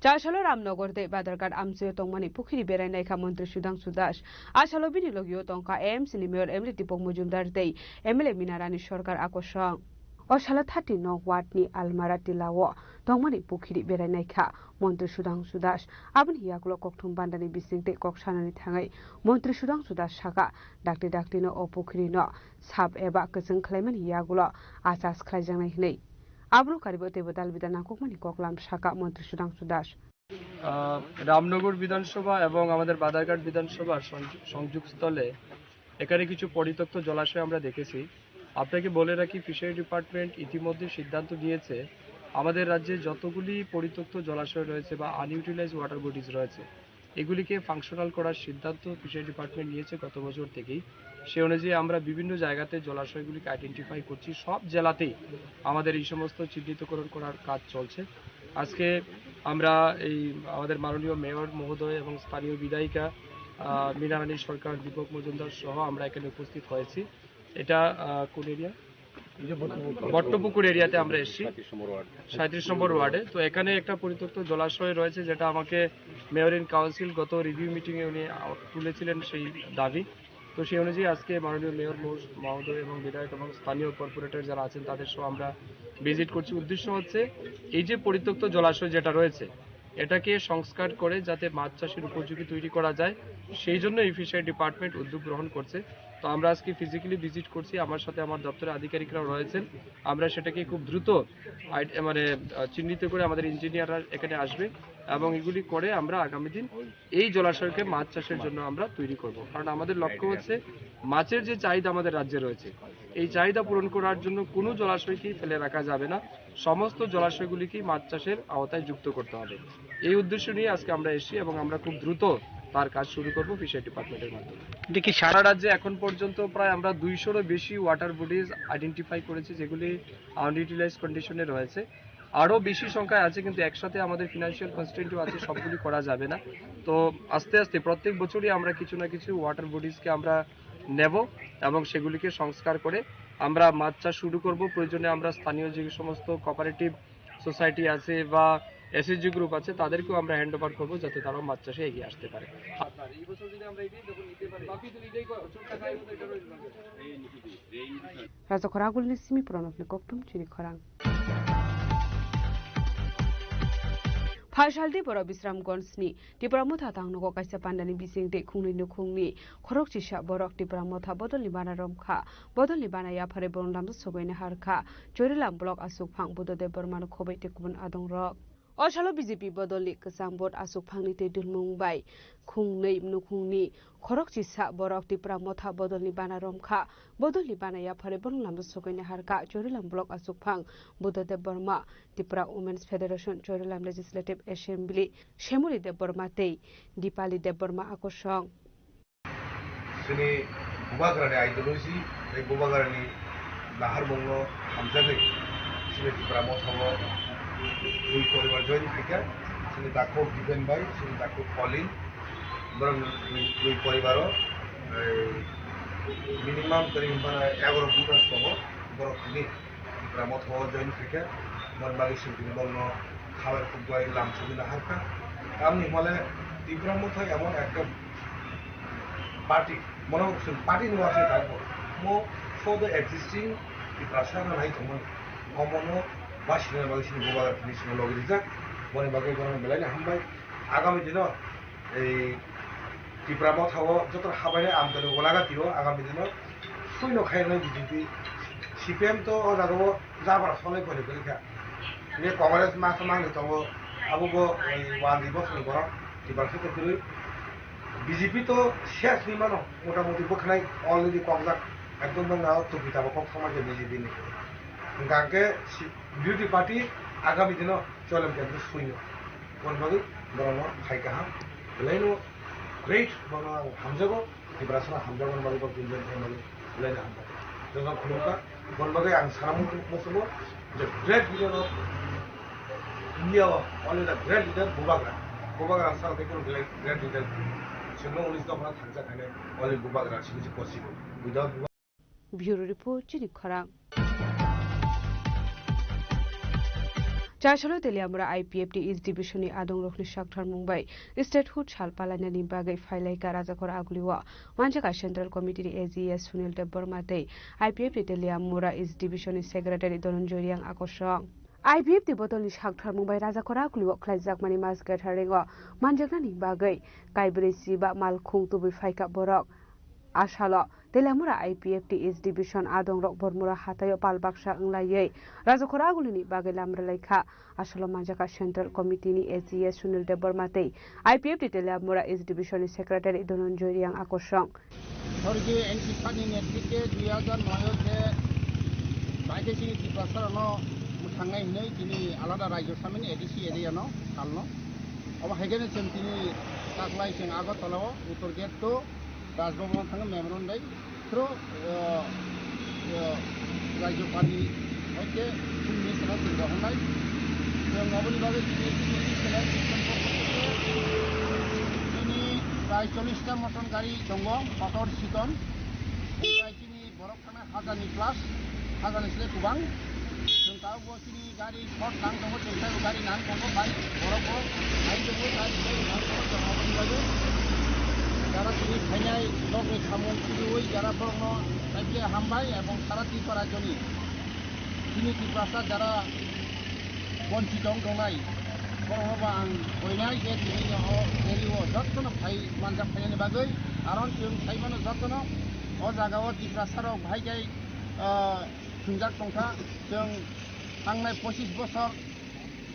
Chasalo Ramnagar tei Badarghat amchaio tongmani pukhiri berai naikha Montri Sudhangshu Das. Asalo bini logio tongkha A M C ni Mayor M L A Deepak Majumdar tei M L A Mina Rani Sarkar akosong. O salo thirty no ward ni Almara Tilao tongmani pukhiri berai naikha Montri Sudhangshu Das. Aboni yagulo kokthum bandani bising tei kok sanani thangwi Montri Sudhangshu Das saka, dakti daktino o pukhirino sap eba kwchwng khlaimani yagulo achas khlaijaknai hwnwi. Abono karibo teibo dal bidal nangkukmani koklam saka Montri Sudhangshu Das. আহ, রামনগর বিধানসভা এবং আমাদের বাদারঘাট বিধানসভার সংযু-, সংযোগস্থলে এখানে কিছু পরিত্যক্ত জলাশয় আমরা দেখেছি। আপনাকে বলে রাখি, ফিশারি ডিপার্টমেন্ট ইতিমধ্যে সিদ্ধান্ত নিয়েছে, আমাদের রাজ্যে যতগুলি পরিত্যক্ত জলাশয় রয়েছে বা আনইউটিলাইজড ওয়াটার বডিজ রয়েছে, এগুলিকে ফাংশনাল করার সিদ্ধান্ত ফিশারি ডিপার্টমেন্ট নিয়েছে গত বছর থেকেই। সে অনুযায়ী আমরা বিভিন্ন জায়গাতে জলাশয়গুলিকে আইডেন্টিফাই করছি। সব জেলাতেই আমাদের এই সমস্ত চিহ্নিতকরণ করার কাজ চলছে। আজকে আমরা এই আমাদের মাননীয় মেয়র মহোদয় এবং স্থানীয় বিধায়িকা, আহ, মীনা রানী সরকার, দীপক মজুমদার সহ আমরা এখানে উপস্থিত হয়েছি। এটা, আহ, কোন এরিয়া? ভট্টপুকুর এরিয়াতে আমরা এসেছি, সাঁইত্রিশ নম্বর ওয়ার্ডে। তো এখানে একটা পরিত্যক্ত জলাশয় রয়েছে, যেটা আমাকে মেয়র ইন কাউন্সিল গত রিভিউ মিটিংয়ে উনি, আহ, তুলেছিলেন সেই দাবি। তো সেই অনুযায়ী আজকে মাননীয় মেয়র মহোস-, মহোদয় এবং বিধায়ক এবং স্থানীয় কর্পোরেটর যারা আছেন, তাদের সহ আমরা ভিজিট করছি। উদ্দেশ্য হচ্ছে, এই যে পরিত্যক্ত জলাশয় যেটা রয়েছে, এটাকে সংস্কার করে যাতে মাছ চাষের উপযোগী তৈরি করা যায়, সেই জন্য এই ফিশারি ডিপার্টমেন্ট উদ্যোগ গ্রহণ করছে। তো আমরা আজকে ফিজিক্যালি ভিজিট করছি, আমার সাথে আমার দপ্তরের আধিকারিকরাও রয়েছেন। আমরা সেটাকে খুব দ্রুত আইড-, মানে, আহ, চিহ্নিত করে আমাদের ইঞ্জিনিয়াররা এখানে আসবে এবং এগুলি করে আমরা আগামী দিন এই জলাশয়কে মাছ চাষের জন্য আমরা তৈরি করব। কারণ আমাদের লক্ষ্য হচ্ছে মাছের যে চাহিদা আমাদের রাজ্যে রয়েছে, এই চাহিদা পূরণ করার জন্য কোনো জলাশয়কেই ফেলে রাখা যাবে না, সমস্ত জলাশয়গুলিকেই মাছ চাষের আওতায় যুক্ত করতে হবে। এই উদ্দেশ্য নিয়ে আজকে আমরা এসেছি এবং আমরা খুব দ্রুত তার কাজ শুরু করব ফিশারি ডিপার্টমেন্টের মাধ্যমে। এটা কি সারা সারা রাজ্যে এখন পর্যন্ত প্রায় আমরা দুইশোরও বেশি ওয়াটার বডিজ আইডেন্টিফাই করেছি, যেগুলি আনইউটিলাইজ কন্ডিশনে রয়েছে। আরও বেশি সংখ্যায় আছে, কিন্তু একসাথে আমাদের ফিনান্সিয়াল কনস্ট্রেন্টও আছে, সবগুলি করা যাবে না। তো আস্তে আস্তে প্রত্যেক বছরই আমরা কিছু না কিছু ওয়াটার বডিজকে আমরা নেব এবং সেগুলিকে সংস্কার করে আমরা মাছ চাষ শুরু করব। প্রয়োজনে আমরা স্থানীয় যে সমস্ত কোঅপারেটিভ সোসাইটি আছে বা এসএইচজি গ্রুপ আছে, তাদেরকেও আমরা হ্যান্ড ওভার করবো, যাতে তারাও মাছ চাষে এগিয়ে আসতে পারে। Raja khoragulni simi pronokni kokthum chini khorang. Phaisal di borok Bisramganj ni Tipra Motha tangnogo kaisa pandani bising tei khungnwi nukhungni khorokchisa borok Tipra Motha bodolni bana romkha. Bodolni bana yapharwi borok lamsa sogwini harkha. Chorilam block aswk phang Buddhadev Bormano khobwi tei kubun adongrok. O salo B J P bodolni kwchang vote aswk phangni tei dulmung bai khungnwi nukhungni khorokchisa borok Tipra Motha bodolni bana romkha. Bodolni bana yapharwi borok lamsa sogwini harkha. Chorilam block aswk phang Buddhadev Borma, Tipra Women's Federation, Chorilam Legislative Assembly, Shemuli Debbarma tei Dipali Debbarma akosong. Chini Bubagrani ideology, tei Bubagrani naharmungno hamjakgwi chini Tipra Mothao twi poribar join khaikha. Chini takhuk Dipen bai, chini takhuk Pauline, borok twi, twi poribaro, ei, minimum twi hwnba na egaro voters tongo, borok thangwi Tipra Motha o join khaikha, mon bagwi singkini bongno khabai khukbai lam sugwi naharkha. Tamni hwnle Tipra Motha emon ekta party, mono chwng party ni uansuk tongo. Mo for the existing Tiprasa no nai tongmani. Omono basina bagwi sini bubagra phini sini logi rijak. Boni bagwi bono belai no hambai. Agami dino ei Tipra Motha o joto habainai amtani golaga tio agami dino suino khairoknai B J P, C P M to o jaga o jabra solai phai phai kha. Ni Congress ma khe mangni tongo, abo bo ei one di bosor borok Tipra se kwrwi. B J P to ses ni mano, motamuti bwkhanai already kokjak, ekdom bangna o tupi tabo kok thangma khe B J P ni. Hwnkha khe si-, B J P party agami dino cholem khe suino. Boni bagwi borokno phai kaham, belaino great, bono ang hamjago, Tiprasano hamjakmani bagwi bo Gunjan khaimani belaino hamjak. Joto khulumkha, boni bagwi ang sana muchungo je great leader of India o, only the great leader Bubagra. Bubagra sal khe great, great leader. Chwngno unis dophano thangjak khainai, only Bubagra sini je possible. Without Bubagra Bureau Report, Chini Khorang. Chasalo Teliamura I P F T East Division ni adongrokni saktharmung bai statehood sal palainani bagwi phailaika Rajakhor Agulio. Manjaka Central Committee ni A G S Sunil Debbarma tei I P F T Teliamura East Division ni Secretary Dhananjoy Riang akosong. I P F T bodolni saktharmung bai Rajakhor Agulio khlaijakmani mas gatharingo manjaknani bagwi kaibrwi chiba malkhung tubui phaika borok. Asalo Teliamura I P F T East Division adongrok Bormura hataio pal baksa wnglaiwi Rajakhor Agulini bagwi lam rwlaikha. Asalo manjaka Central Committee ni A G S Sunil Debbarma tei I P F T Teliamura East Division ni Secretary Dhananjoy Riang akosong. Swargiyo N P Sani netrite dui hajar noi o je baide chini Tiprasarano mwthangnai hinwi chini alada rajyo samani A D C area no salno. Obo haikhe chwng tini taklai chwng Agartala o Uttor Gate to Rajbhavan thangwi memorandum bai through, uh, uh, Rajyapalni hai khe chini minister no chwng rohornai. Chwng aboni bagwi chini, chini minister no chini prai chollish ta motor gari tongo, kotor chiton. Chini borok thangna hajar ni plus, hajar ni sle kubang. Chwng tabuk bo chini gari short nang tongo, chwng tei gari nang tongo, bai borok bo hai tongo, gari tei nang tongo, chwng aboni bagwi jara chini phainai nokni samung tubuwi jara borokno kaible hambai ebong sara Tripura rajyoni chini Tiprasa jara bonchito wng tongnai borokno bo ang koinai je tini o rally o jotono phai manjak phainani bagwi, karon chwng sai mano jotono o jaga o Tiprasa rok bahai khe, ah, thwngjak tongkha. Chwng thangnai pochis bosor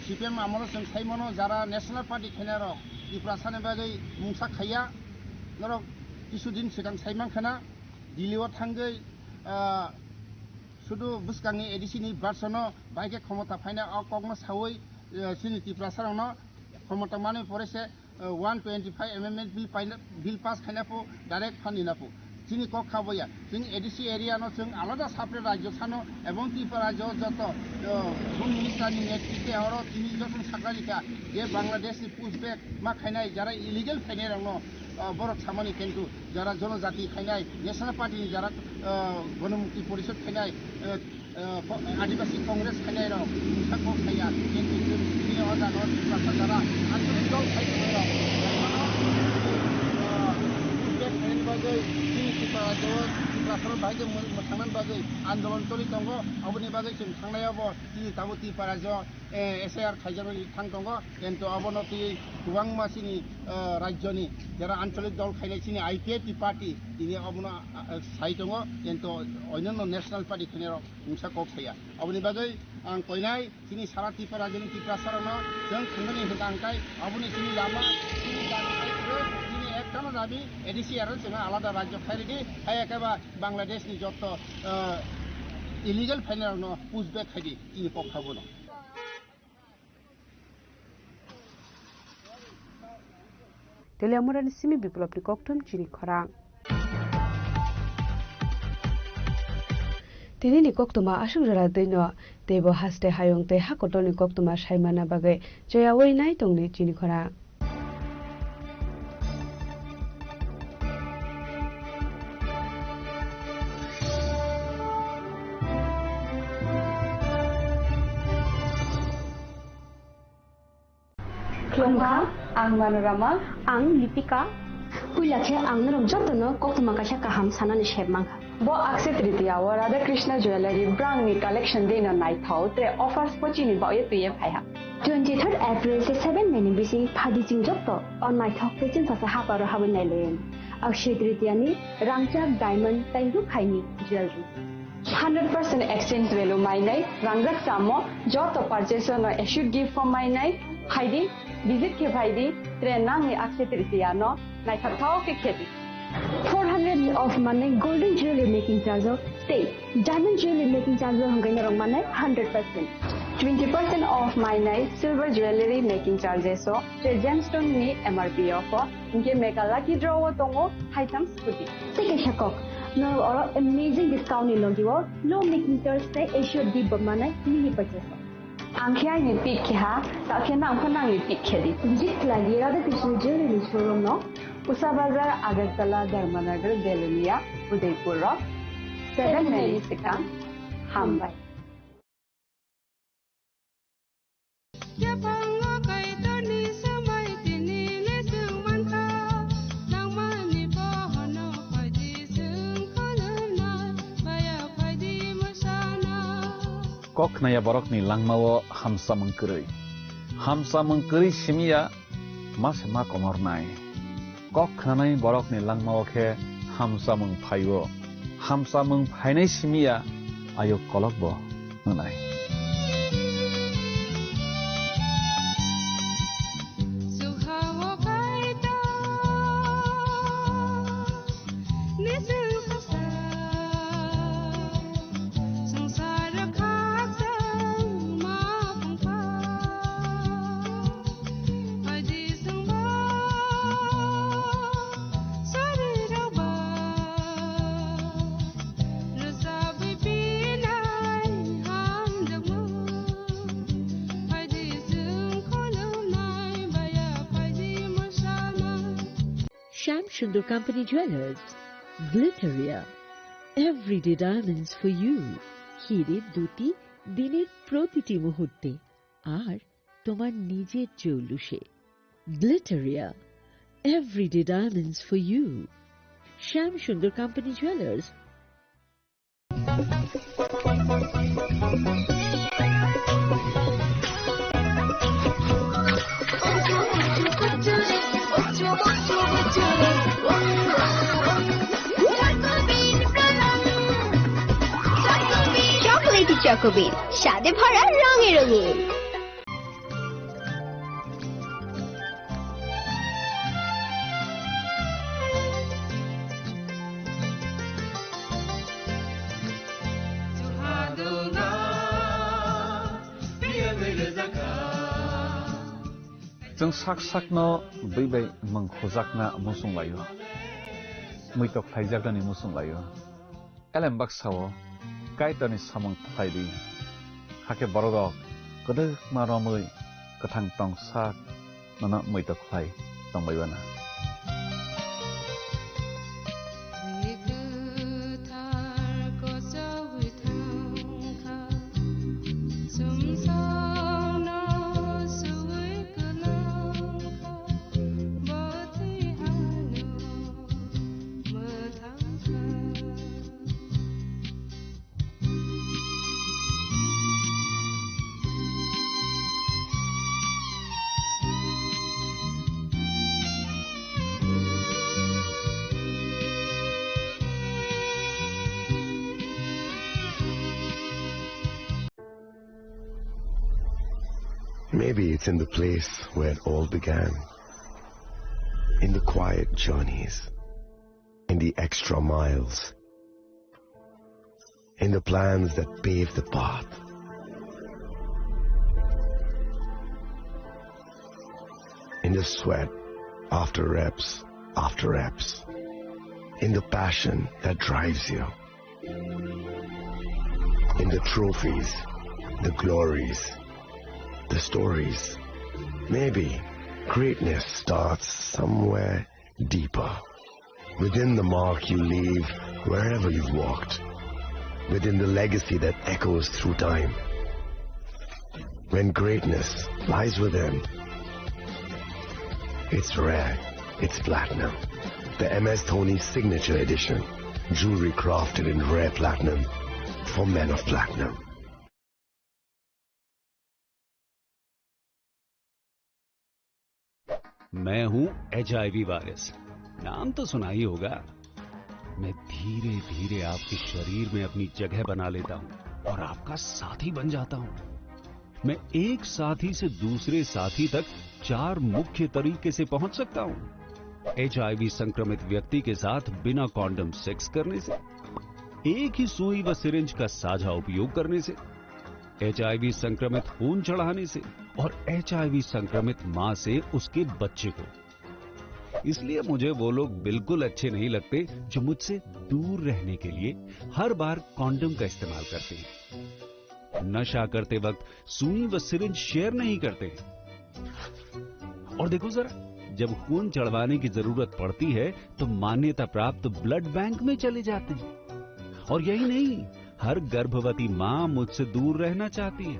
C P M amolo chwng sai mano jara National Party khainai rok Tiprasani bagwi mungsa khaiya. Norok kisudin swkang sai mankha na Delhi o thangwi, ah, sudu bwskangni A D C ni version o bai khe khomota phaina o kokno sawi, ah, chini Tiprasa rokno khomota manwi pore se, ah, one twenty five amendment bill paina, bill pass khaina pho direct phan nina pho. Chini kok kha boya. Chini A D C area no chwng alada separate rajyo sano ebong Tripura rajyo joto, ah, Home Minister ni netritwe oro tini joto sakha rikha je Bangladesh ni push back ma khainai jara illegal phainai rokno, ah, borok samani kintu jara jonojati khainai, National Party ni jara, ah, Ganamukti Porishad khainai, ah, ah, ko-, Adibasi Congress khainai rok mungsa kok khaiya, kintu chwng chini o jaga o Tiprasa jara anchalik dol khai tongnai rok. Haino, ah, push back khainani bagwi chini Tiprasa o Tiprasa rok bahai khe mw-, mwthangna bagwi andolon choli tongo, aboni bagwi chwng thangnai obo chini tabuk Tiprasa o eh, S I R khaijaknai thang tongo, kintu abono twi kwbangma chini, eh, rajyoni jara anchalik dol khainai chini I P F T party tini abono, ah, ah, sai tongo, kintu onyanno national party khainai rok mungsa kok saya. Aboni bagwi ang koinai chini sara Tripura rajyoni Tiprasa rokno chwng thangmani hwnkha ang kai aboni chini lama chini dabi kai kwrwi chini ektano dabi A D C aro chwngno alada rajyo khairidi hai ekeba Bangladesh ni jotto, eh, illegal phainai rokno push back khaidi chini kok khabono. Teliamurani simi Biplopni kokthum chini khorang. Tinini koktwma aswk jora twino teibo haste hayung tei hakotorni koktwma saimana bagwi cheyaui nai tongdi chini khorang. Khulumkha, ang Manorama. Ang Lipika. Puila khe ang norok jotono koktwma kaisa kaham sanani sep mankha. Bo Akshaya Tritiya o Radha Krishna Jewellery brand ni collection dino naithok tre offers bo chini bagwi twiwi phaiha. Twenty third April se seven May ni bising phaidi chwng joto o naithok tei chwngsacha haparo habwi nailaiyani. Akshaya Tritiya ni rangchak diamond tei rukhaini jewellery. Hundred percent exchange value mainai, rangjak chamo, joto purchase no assured gift form mainai, phaidi, visit khe phaidi, tre nangni Akshaya Tritiya no naithok thok khe khedi. Four hundred of mane golden jewelry making charge o tei diamond jewelry making charge o hwnkhai norok mane hundred percent. Twenty percent off mainai silver jewelry making charges o tre gemstone ni M R P o pho, hinkhe mega lucky draw o tongo thaitham scooty. Tei kaisa kok, norok oro amazing discount ni logi o low making charge tei assured gift bo manai mini purchase o. Ang khe aini pick khe ha, ta khe nang pho nangni pick khe di. Visit khlai di Radha Krishna Jewelry showroom no. Usa Bazar, Agartala, Dharmanagar, Belonia, Udaipur o seven May ni swkang. Hambai. Yaphango Kaitorni swmai tini le swng mankha, nangmani bohono phaidi swng kholwnai, baya phaidi mwsana. Kok khnaya borokni langmao hamsamung kwrwi. Hamsamung kwrwi simiya ma se ma komornai. Kok khnanai borokni langmao khe hamsamung phaio. Hamsamung phainai simiya ayuk kolok bo hwnai. Shyam Sundar Company Jewelers, Glitteria, everyday diamonds for you. হিরে দ্যুতি দিনের প্রতিটি মুহূর্তে, আর তোমার নিজের জৌলুসে। Glitteria, everyday diamonds for you. Shyam Sundar Company Jewelers. Chocolatey Choco Bean, স্বাদে ভরা, রঙে রঙিন। Chwng sak sakno bwi bai mwng khujakna muchung laio, muitok khlaijaknani muchung laio. Elem baksa-o Kaitorni samung khlai di, hakhe bororok kwdwkma romwi kwthang tong sak nono muitok khlai tongbai uana. Maybe it's in the place where it all began. In the quiet journeys, in the extra miles, in the plans that pave the path, in the sweat after reps after reps, in the passion that drives you, in the trophies, the glories, the stories. Maybe greatness starts somewhere deeper. Within the mark you leave wherever you've walked. Within the legacy that echoes through time. When greatness lies within, It's rare. It's platinum. The M S Dhoni Signature Edition. Jewelry crafted in rare platinum for men of platinum. मैं हूं HIV virus. नाम तो सुना ही होगा। मैं धीरे धीरे आपके शरीर में अपनी जगह बना लेता हूं और आपका साथी बन जाता हूं। मैं एक साथी से दूसरे साथी तक चार मुख्य तरीके से पहुंच सकता हूं। एचआईवी संक्रमित व्यक्ति के साथ बिना कॉन्डम सेक्स करने से, एक ही सुई व सिरिंज का साझा उपयोग करने से, एचआईवी संक्रमित खून चढ़ाने से और एचआईवी संक्रमित मां से उसके बच्चे को। इसलिए मुझे वो लोग बिल्कुल अच्छे नहीं लगते जो मुझसे दूर रहने के लिए हर बार कॉन्डम का इस्तेमाल करते हैं। नशा करते वक्त सुई व सिरिंज शेयर नहीं करते हैं। और देखो जरा, जब खून चढ़वाने की जरूरत पड़ती है, तो मान्यता प्राप्त ब्लड बैंक में चले जाते हैं। और यही नहीं, हर गर्भवती मां मुझसे दूर रहना चाहती है,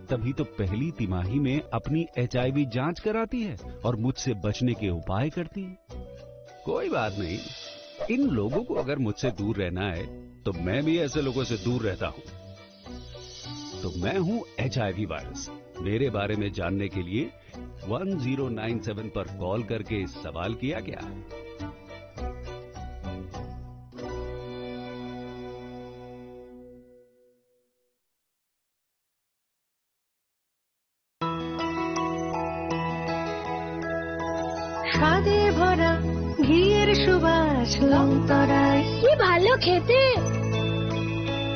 तभी तो पहली तिमाही में अपनी एचआईवी जांच कराती है और मुझसे बचने के उपाय करती है। कोई बात नहीं, इन लोगों को अगर मुझसे दूर रहना है, तो मैं भी ऐसे लोगों से दूर रहता हूं। तो मैं हूं एचआईवी वायरस। मेरे बारे में जानने के लिए वन ज़ीरो नाइन सेवन पर कॉल करके सवाल किया क्या? স্বাদে ভরা ঘিয়ের সুবাস লংতরায়। কি ভালো খেতে!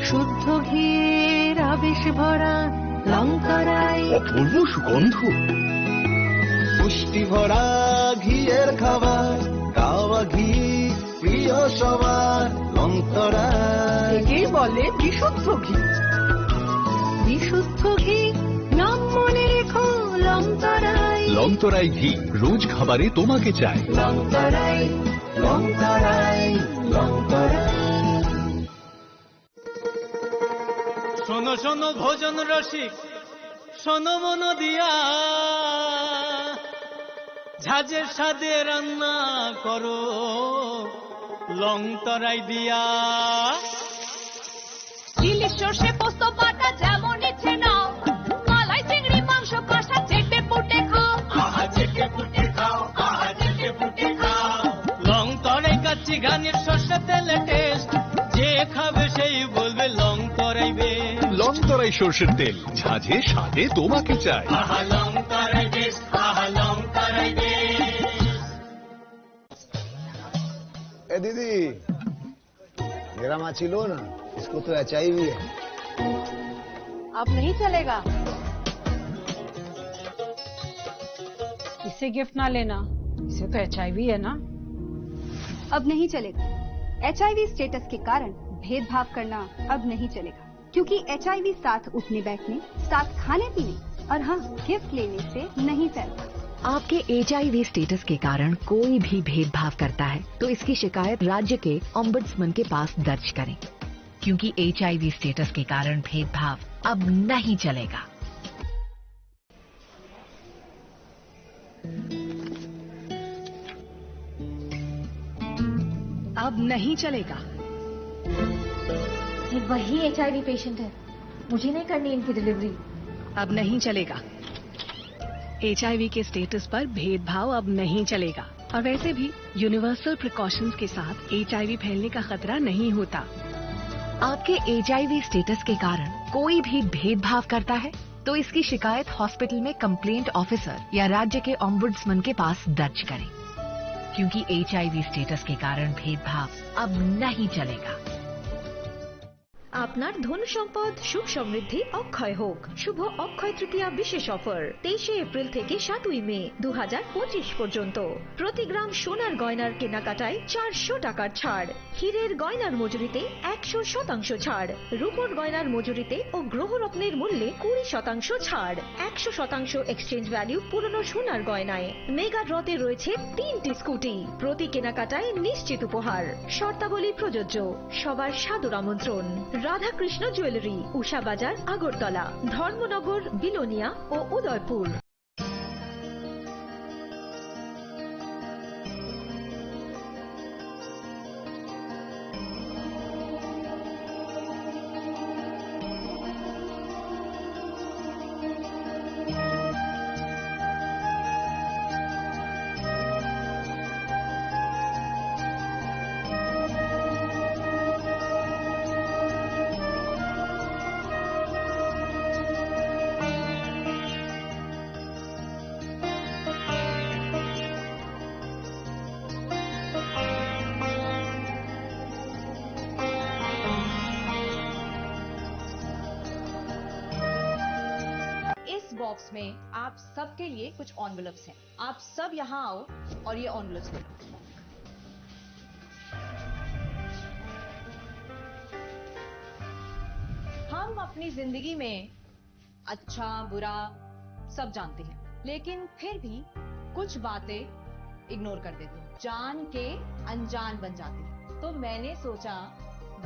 শুদ্ধ ঘিয়ের আবেশ ভরা লংতরায়। অপূর্ব সুগন্ধ। পুষ্টি ভরা ঘিয়ের খাবার, গাওয়া ঘি প্রিয় সবার, লংতরায়। একেই বলে বিশুদ্ধ ঘি। বিশুদ্ধ ঘি, নাম মনে রেখো, লংতরায়। লংতরায় ঘি, রোজ খাবারে তোমাকে চাই। লংতরায়, লংতরায়, লংতরায়। শোনো, শোনো, ভোজন রসিক, শোনো মন দিয়া, ঝাঁঝের স্বাদে রান্না করো লং তরাই দিয়া। ইলিশ সর্ষে পোস্ত বাটা যেমন ইচ্ছে নাও, মালাই চিংড়ি মাংস কষা চেটে পুটে খাও। আহা, চেটে পুটে খাও, আহা, চেটে পুটে খাও। লং তরাই কাচ্চি ঘানির সর্ষে তেলে টেস্ট, যে খাবে সেই বলবে লং তরাই বেশ। লং তরাই সর্ষের তেল, ঝাঁঝে স্বাদে তোমাকে চাই। আহা, লং তরাই বেশ, আহা, লং তরাই বেশ। ए दीदी, मेरा माची लो ना, इसको तो एचआईवी है। अब नहीं चलेगा। इसे गिफ्ट ना लेना, इसे तो एचआईवी है ना। अब नहीं चलेगा। एचआईवी स्टेटस के कारण भेदभाव करना अब नहीं चलेगा, क्योंकि एचआईवी साथ उठने बैठने, साथ खाने पीने और हाँ, गिफ्ट लेने से नहीं फैलता। आपके एचआईवी स्टेटस के कारण कोई भी भेदभाव करता है, तो इसकी शिकायत राज्य के ओम्बड्समैन के पास दर्ज करें, क्योंकि एचआईवी स्टेटस के कारण भेदभाव अब नहीं चलेगा। अब नहीं चलेगा। ये वही एचआईवी पेशेंट है, मुझे नहीं करनी इनकी डिलीवरी। अब नहीं चलेगा। एचआईवी के स्टेटस पर भेदभाव अब नहीं चलेगा। और वैसे भी यूनिवर्सल प्रिकॉशंस के साथ एचआईवी फैलने का खतरा नहीं होता। आपके एचआईवी स्टेटस के कारण कोई भी भेदभाव करता है, तो इसकी शिकायत हॉस्पिटल में कंप्लेंट ऑफिसर या राज्य के ओम्बड्समैन के पास दर्ज करें, क्योंकि एचआईवी स्टेटस के कारण भेदभाव अब नहीं चलेगा। আপনার ধন সম্পদ সুখ সমৃদ্ধি অক্ষয় হোক। শুভ অক্ষয় তৃতীয়া বিশেষ অফার তেইশে এপ্রিল থেকে সাতই মে দু হাজার পঁচিশ পর্যন্ত। প্রতি গ্রাম সোনার গয়নার কেনাকাটায় চারশো টাকার ছাড়, হীরের গয়নার মজুরিতে একশো শতাংশ ছাড়, রূপোর গয়নার মজুরিতে ও গ্রহরত্নের মূল্যে কুড়ি শতাংশ ছাড়, একশো শতাংশ এক্সচেঞ্জ ভ্যালু পুরনো সোনার গয়নায়। মেগা ড্রতে রয়েছে তিনটি স্কুটি, প্রতি কেনাকাটায় নিশ্চিত উপহার। শর্তাবলী প্রযোজ্য। সবার সাদর আমন্ত্রণ। রাধাকৃষ্ণ জুয়েলারি, উষা বাজার, আগরতলা, ধর্মনগর, বিলোনিয়া ও উদয়পুর। इस बॉक्स में आप सबके लिए कुछ एनवेलप्स हैं। आप सब यहाँ आओ और ये एनवेलप्स ले लो। हम अपनी जिंदगी में अच्छा, बुरा सब जानते हैं, लेकिन फिर भी कुछ बातें इग्नोर कर देते हैं, जान के अनजान बन जाते हैं। तो मैंने सोचा,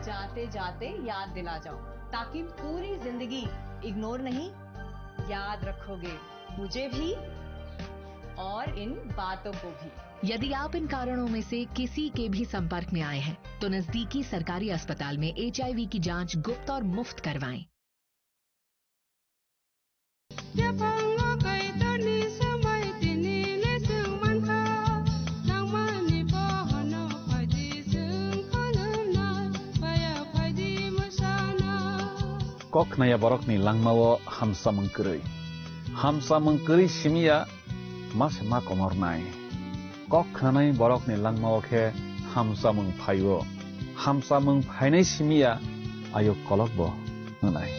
जाते जाते याद दिला जाऊं, ताकि पूरी जिंदगी इग्नोर नहीं, याद रखोगे मुझे भी और इन बातों को भी। यदि आप इन कारणों में से किसी के भी संपर्क में आए हैं, तो नजदीकी सरकारी अस्पताल में एचआईवी की जांच गुप्त और मुफ्त करवाएं। Yaphango Kaitorni swmai tini le swng mankha, nangmani bohono phaidi swng kholomnai, paya phaidi mwsana. Kok khnaya borokni langmao hamsamung kwrwi. Hamsamung kwrwi simiya ma se ma komornai. Kok khnanai borokni langmao khe hamsamung phaio. Hamsamung phainai simiya ayuk kolokbo hwnai.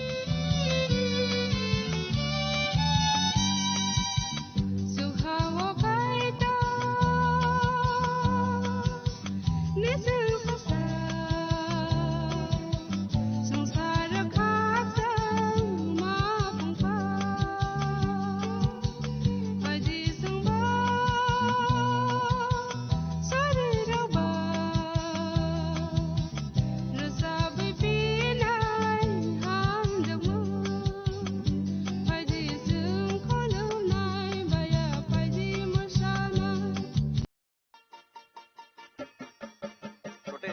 छोटे,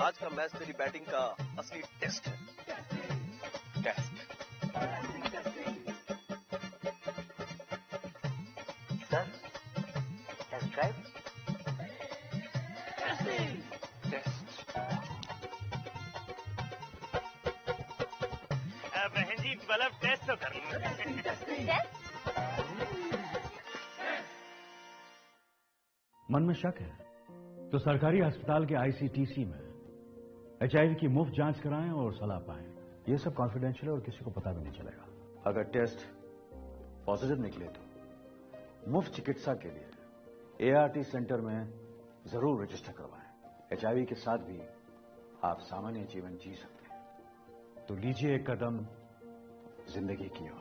आज का मैच तेरी बैटिंग का असली test है। Test. Sir, test drive. Test. अ, बहन जी, मतलब, टेस्ट तो कर लो। टेस्ट? मन में शक है तो सरकारी अस्पताल के आईसीटीसी में एचआईवी की मुफ्त जांच कराएं और सलाह पाएं। ये सब कॉन्फिडेंशियल है और किसी को पता भी नहीं चलेगा। अगर टेस्ट पॉजिटिव निकले तो मुफ्त चिकित्सा के लिए एआरटी सेंटर में जरूर रजिस्टर करवाएं। एचआईवी के साथ भी आप सामान्य जीवन जी सकते हैं। तो लीजिए एक कदम जिंदगी की ओर।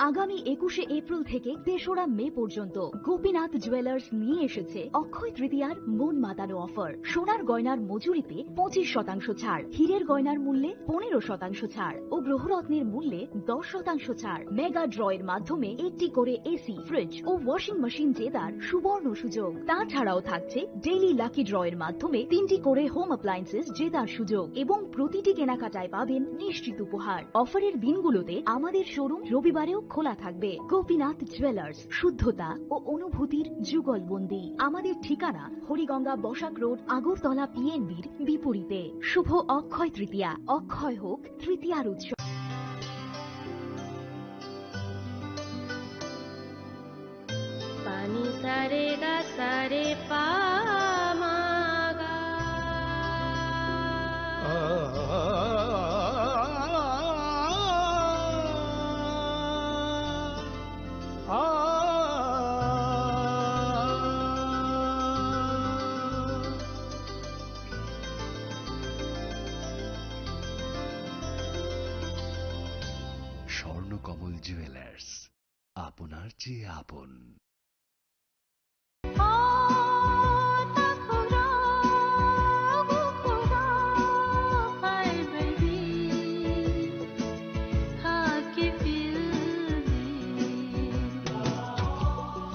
আগামী একুশে এপ্রিল থেকে তেসরা মে পর্যন্ত গোপীনাথ জুয়েলার্স নিয়ে এসেছে অক্ষয় তৃতীয়ার মন মাতানো অফার। সোনার গয়নার মজুরিতে পঁচিশ শতাংশ ছাড়, হীরের গয়নার মূল্যে পনেরো শতাংশ ছাড় ও গ্রহরত্নের মূল্যে দশ শতাংশ ছাড়। মেগা ড্র এর মাধ্যমে একটি করে এসি, ফ্রিজ ও ওয়াশিং মেশিন জেতার সুবর্ণ সুযোগ। তাছাড়াও থাকছে ডেইলি লাকি ড্র এর মাধ্যমে তিনটি করে হোম অ্যাপ্লায়েন্সেস জেতার সুযোগ এবং প্রতিটি কেনাকাটায় পাবেন নিশ্চিত উপহার। অফারের দিনগুলোতে আমাদের শোরুম রবিবারেও খোলা থাকবে। গোপীনাথ জুয়েলার্স, শুদ্ধতা ও অনুভূতির যুগলবন্দি। আমাদের ঠিকানা হরিগঙ্গা বসাক রোড, আগরতলা পিএনবির বিপরীতে। শুভ অক্ষয় তৃতীয়া, অক্ষয় হোক তৃতীয়ার উৎসব। पानी सारे गा सारे पा मा गा। স্বর্ণকমল জুয়েলার্স, আপনার চেয়ে আপন।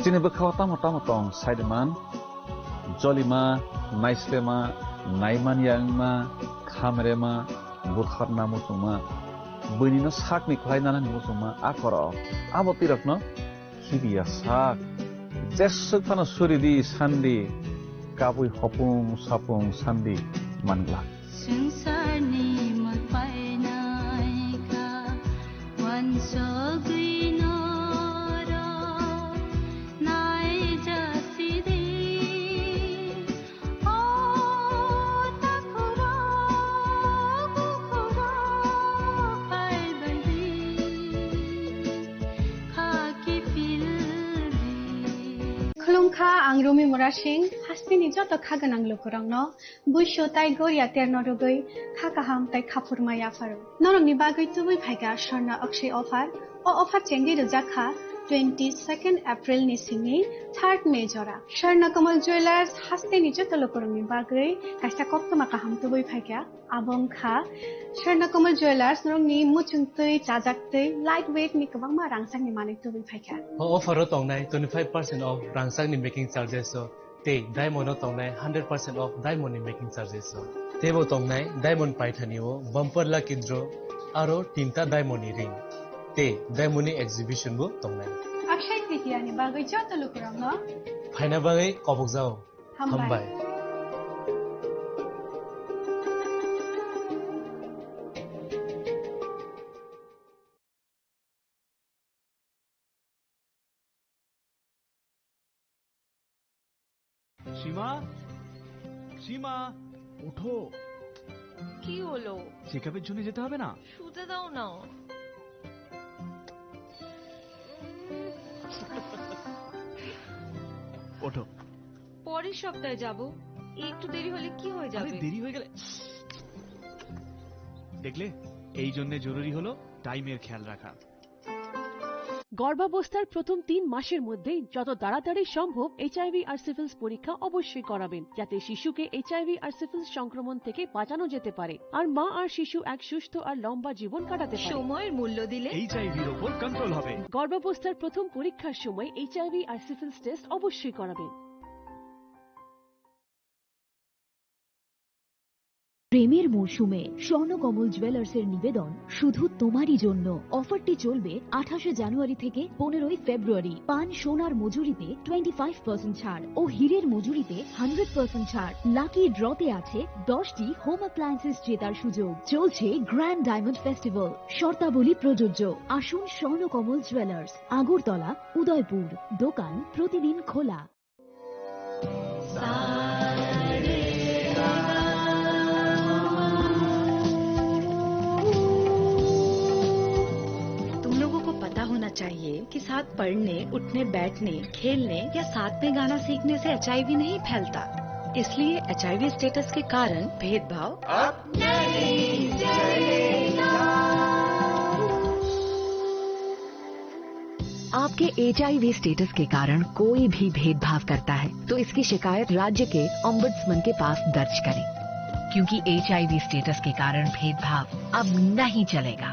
Chini bwkhao tamo tamo tong, saiman, jolima, naislema, naimanya wngma, khamrema, butharna muchungma, buinino sakni khlai nanani muchungma, a korok. Abo twi rokno khibiya sak. Jeswk phano suri di, san di, kabui hopung sapung san di man glak. Swngcharni mwlpainaikha uansugwi norok naijasidi. O takhurok, bukhurok, Ang Rumi Murasing, hasteni joto kha gwnang lukurokno buisu tai goria terno rwgwi kha kaham tai khaphurma yapharo. Norokni bagwi tubui phaikha Swarna Akshay offer. O offer chengwi rwjak kha twenty second April ni simi third May jora. Swarna Kamal Jewelers hasteni joto lukurokni bagwi kaisa koktwma kaham tubui phaikha. Abo wngkha Swarna Kamal Jewelers, norokni muchung twi, chajak twi, light weight ni kwbangma rangchakni manwi tubui phaikha. O offer o tongnai twenty five percent off rangchakni making charges o, tei diamond o tongnai hundred percent off diamond ni making charges o. Teibo tongnai diamond paithani o bumper lucky draw aro tinta diamond ni ring, tei diamond ni exhibition bo tongnai. Akshay Tritiya ni bagwi joto lukurokno phaina bagwi kobokjao. Hambai. Hambai. সীমা, সীমা, ওঠো। কি হলো? চেকআপের জন্য যেতে হবে না? শুতে দাও না। ওঠো। পরের সপ্তাহে যাব। একটু দেরি হলে কি হয়ে আরে, যাবে? দেরি হয়ে গেলে দেখলে, এই জন্য জরুরি হলো টাইমের খেয়াল রাখা। গর্ভাবস্থার প্রথম তিন মাসের মধ্যেই যত তাড়াতাড়ি সম্ভব এইচআইভি আর সিফিলিস পরীক্ষা অবশ্যই করাবেন, যাতে শিশুকে এইচআইভি আর সিফিলিস সংক্রমণ থেকে বাঁচানো যেতে পারে আর মা আর শিশু এক সুস্থ আর লম্বা জীবন কাটাতে পারে। সময়ের মূল্য দিলে এইচআইভির ওপর কন্ট্রোল হবে। গর্ভাবস্থার প্রথম পরীক্ষার সময় এইচআইভি আর সিফিলিস টেস্ট অবশ্যই করাবেন। প্রেমের মৌসুমে স্বর্ণকমল জুয়েলার্সের নিবেদন শুধু তোমারই জন্য। অফারটি চলবে আঠাশে জানুয়ারি থেকে পনেরোই ফেব্রুয়ারি। পান সোনার মজুরিতে টোয়েন্টি ফাইভ পার্সেন্ট ছাড় ও হীরের মজুরিতে হান্ড্রেড পার্সেন্ট ছাড়। লাকি ড্রতে আছে দশটি হোম অ্যাপ্লায়েন্সেস জেতার সুযোগ। চলছে গ্র্যান্ড ডায়মন্ড ফেস্টিভ্যাল, শর্তাবলী প্রযোজ্য। আসুন স্বর্ণকমল জুয়েলার্স, আগরতলা, উদয়পুর। দোকান প্রতিদিন খোলা। तुम लोगों को पता होना चाहिए कि साथ पढ़ने, उठने, बैठने, खेलने या साथ में गाना सीखने से एचआईवी नहीं फैलता। इसलिए एचआईवी स्टेटस के कारण भेदभाव अब नहीं चलेगा। आपके एचआईवी स्टेटस के कारण कोई भी भेदभाव करता है, तो इसकी शिकायत राज्य के ओम्बड्समैन के पास दर्ज करें, क्योंकि एचआईवी स्टेटस के कारण भेदभाव अब नहीं चलेगा।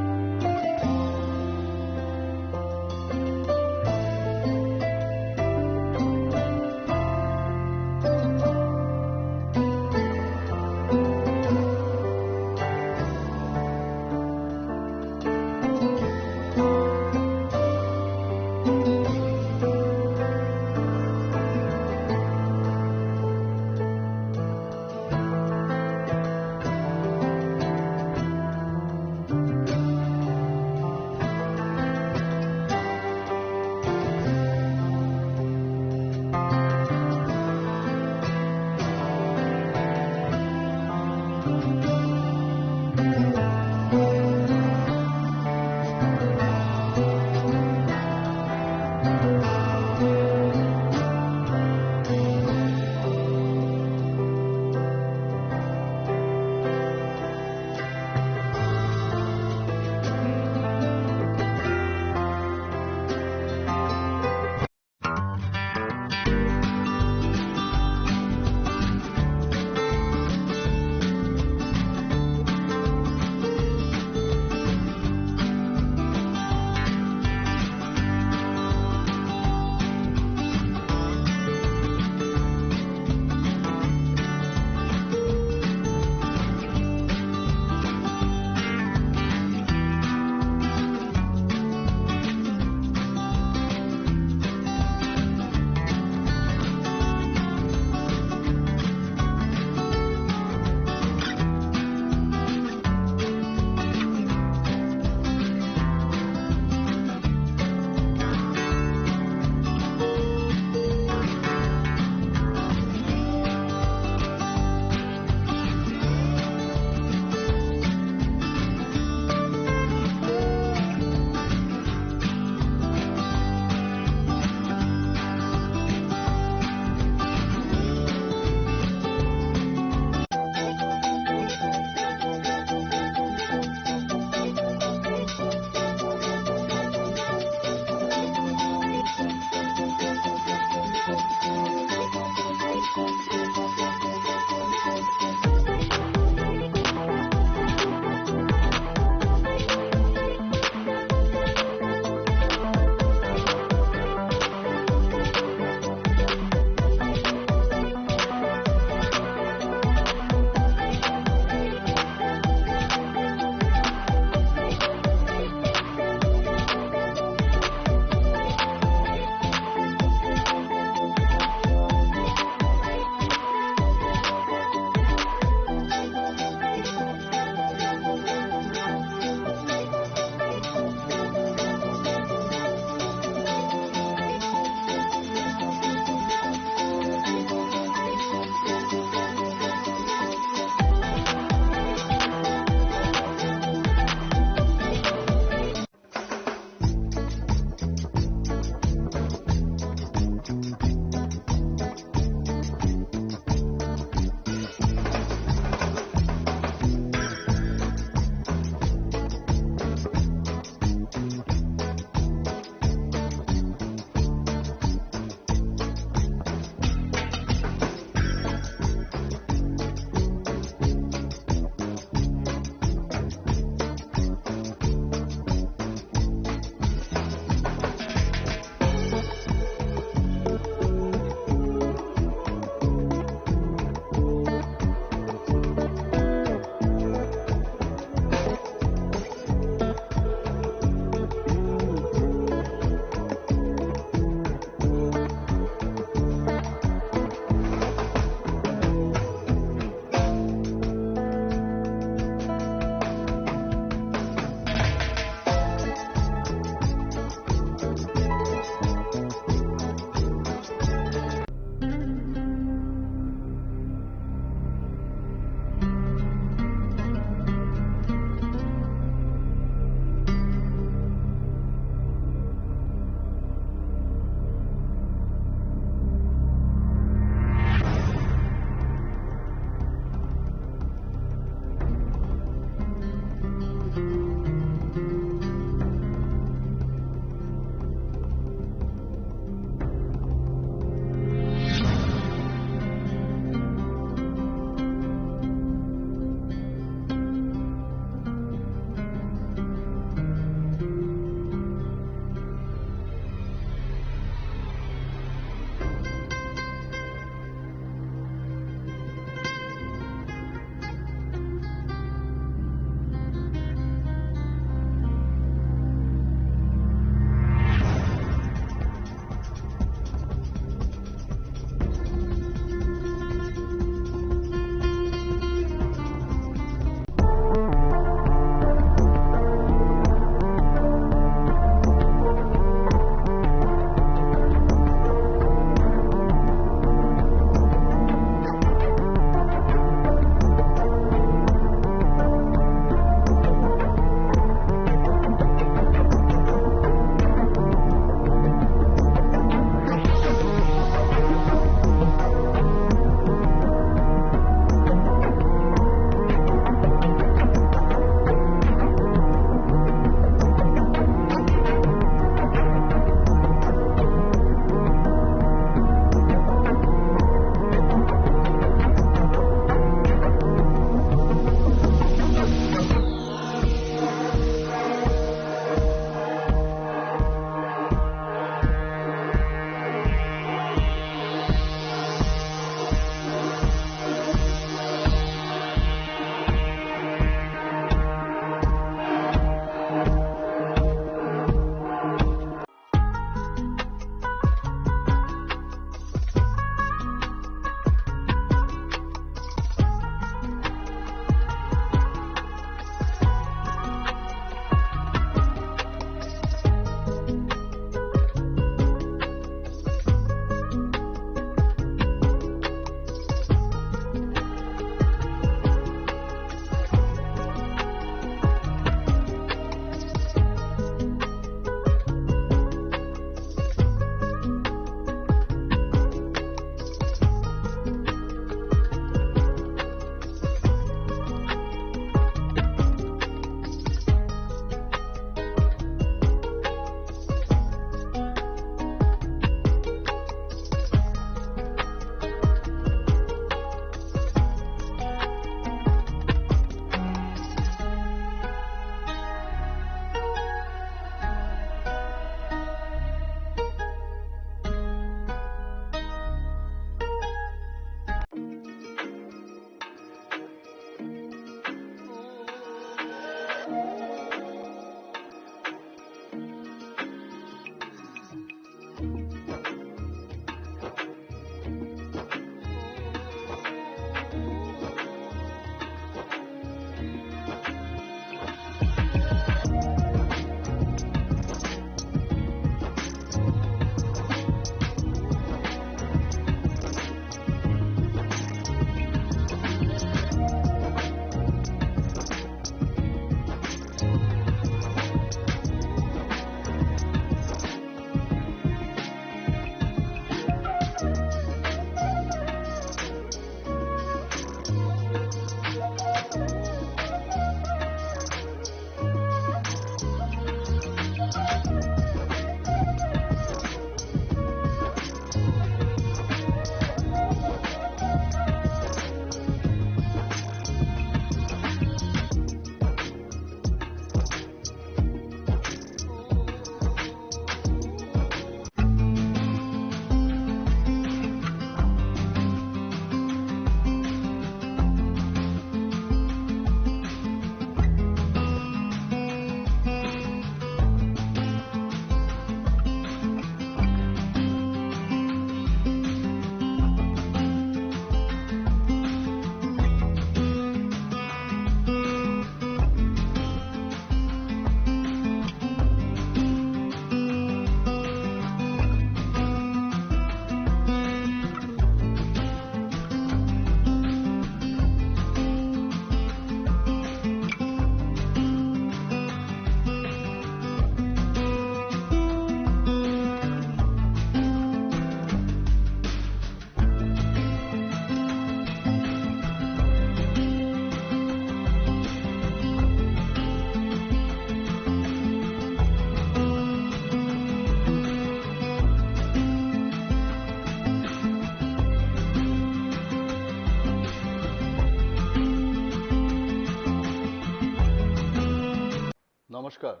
নমস্কার।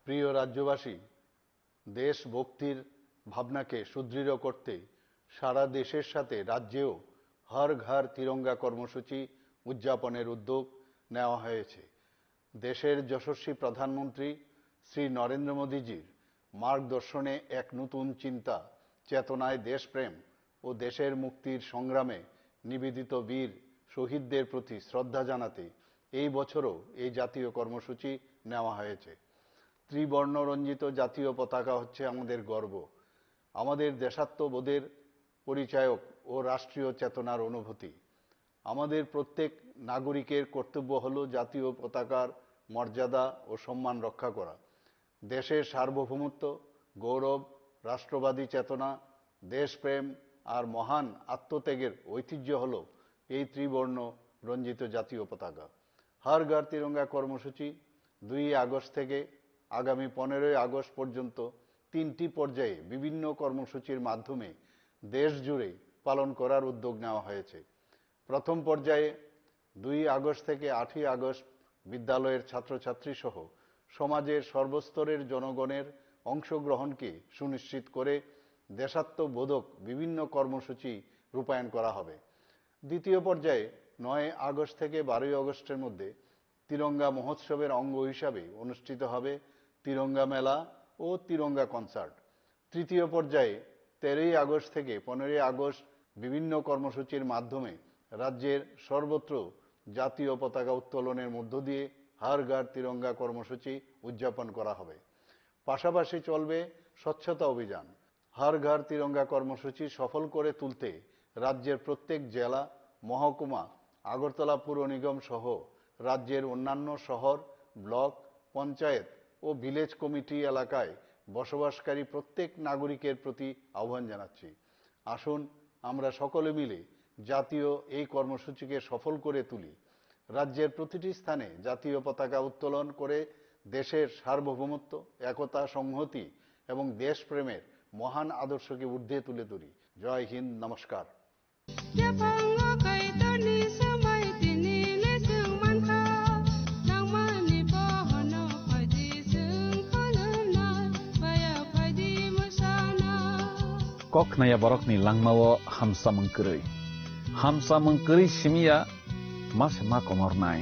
প্রিয় রাজ্যবাসী, দেশভক্তির ভাবনাকে সুদৃঢ় করতে সারা দেশের সাথে রাজ্যেও হর ঘর তিরঙ্গা কর্মসূচি উদযাপনের উদ্যোগ নেওয়া হয়েছে। দেশের যশস্বী প্রধানমন্ত্রী শ্রী নরেন্দ্র মোদীজির মার্গদর্শনে এক নতুন চিন্তা, চেতনায় দেশপ্রেম ও দেশের মুক্তির সংগ্রামে নিবেদিত বীর শহীদদের প্রতি শ্রদ্ধা জানাতে এই বছরও এই জাতীয় কর্মসূচি নেওয়া হয়েছে। ত্রিবর্ণ রঞ্জিত জাতীয় পতাকা হচ্ছে আমাদের গর্ব, আমাদের দেশাত্মবোধের পরিচায়ক ও রাষ্ট্রীয় চেতনার অনুভূতি। আমাদের প্রত্যেক নাগরিকের কর্তব্য হলো জাতীয় পতাকার মর্যাদা ও সম্মান রক্ষা করা। দেশের সার্বভৌমত্ব, গৌরব, রাষ্ট্রবাদী চেতনা, দেশপ্রেম আর মহান আত্মত্যাগের ঐতিহ্য হলো এই ত্রিবর্ণ রঞ্জিত জাতীয় পতাকা। হর ঘর তিরঙ্গা কর্মসূচি দুই আগস্ট থেকে আগামী পনেরোই আগস্ট পর্যন্ত তিনটি পর্যায়ে বিভিন্ন কর্মসূচির মাধ্যমে দেশ জুড়ে পালন করার উদ্যোগ নেওয়া হয়েছে। প্রথম পর্যায়ে দুই আগস্ট থেকে আটই আগস্ট বিদ্যালয়ের ছাত্রছাত্রী সহ সমাজের সর্বস্তরের জনগণের অংশগ্রহণকে সুনিশ্চিত করে দেশাত্মবোধক বিভিন্ন কর্মসূচি রূপায়ণ করা হবে। দ্বিতীয় পর্যায়ে নয় আগস্ট থেকে বারোই আগস্টের মধ্যে তিরঙ্গা মহোৎসবের অঙ্গ হিসাবে অনুষ্ঠিত হবে তিরঙ্গা মেলা ও তিরঙ্গা কনসার্ট। তৃতীয় পর্যায়ে তেরোই আগস্ট থেকে পনেরোই আগস্ট বিভিন্ন কর্মসূচির মাধ্যমে রাজ্যের সর্বত্র জাতীয় পতাকা উত্তোলনের মধ্য দিয়ে হর ঘর তিরঙ্গা কর্মসূচি উদযাপন করা হবে। পাশাপাশি চলবে স্বচ্ছতা অভিযান। হর ঘর তিরঙ্গা কর্মসূচি সফল করে তুলতে রাজ্যের প্রত্যেক জেলা, মহকুমা, আগরতলা পুর নিগম সহ রাজ্যের অন্যান্য শহর, ব্লক, পঞ্চায়েত ও ভিলেজ কমিটি এলাকায় বসবাসকারী প্রত্যেক নাগরিকের প্রতি আহ্বান জানাচ্ছি। আসুন আমরা সকলে মিলে জাতীয় এই কর্মসূচিকে সফল করে তুলি। রাজ্যের প্রতিটি স্থানে জাতীয় পতাকা উত্তোলন করে দেশের সার্বভৌমত্ব, একতা, সংহতি এবং দেশপ্রেমের মহান আদর্শকে ঊর্ধ্বে তুলে ধরি। জয় হিন্দ, নমস্কার। Yaphango Kaitorni swmai tini le chwng mankha, nangmani bohono phaidi chwng khulumnai, baya phaidi mwsana. Kok khnaya borokni langmao hamsamung kwrwi. Hamsamung kwrwi simiya ma se ma komornai.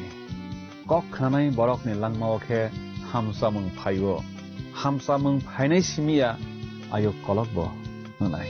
Kok khnanai borokni langmao khe hamsamung phaio. Hamsamung phainai simiya ayuk kolokbo hwnai.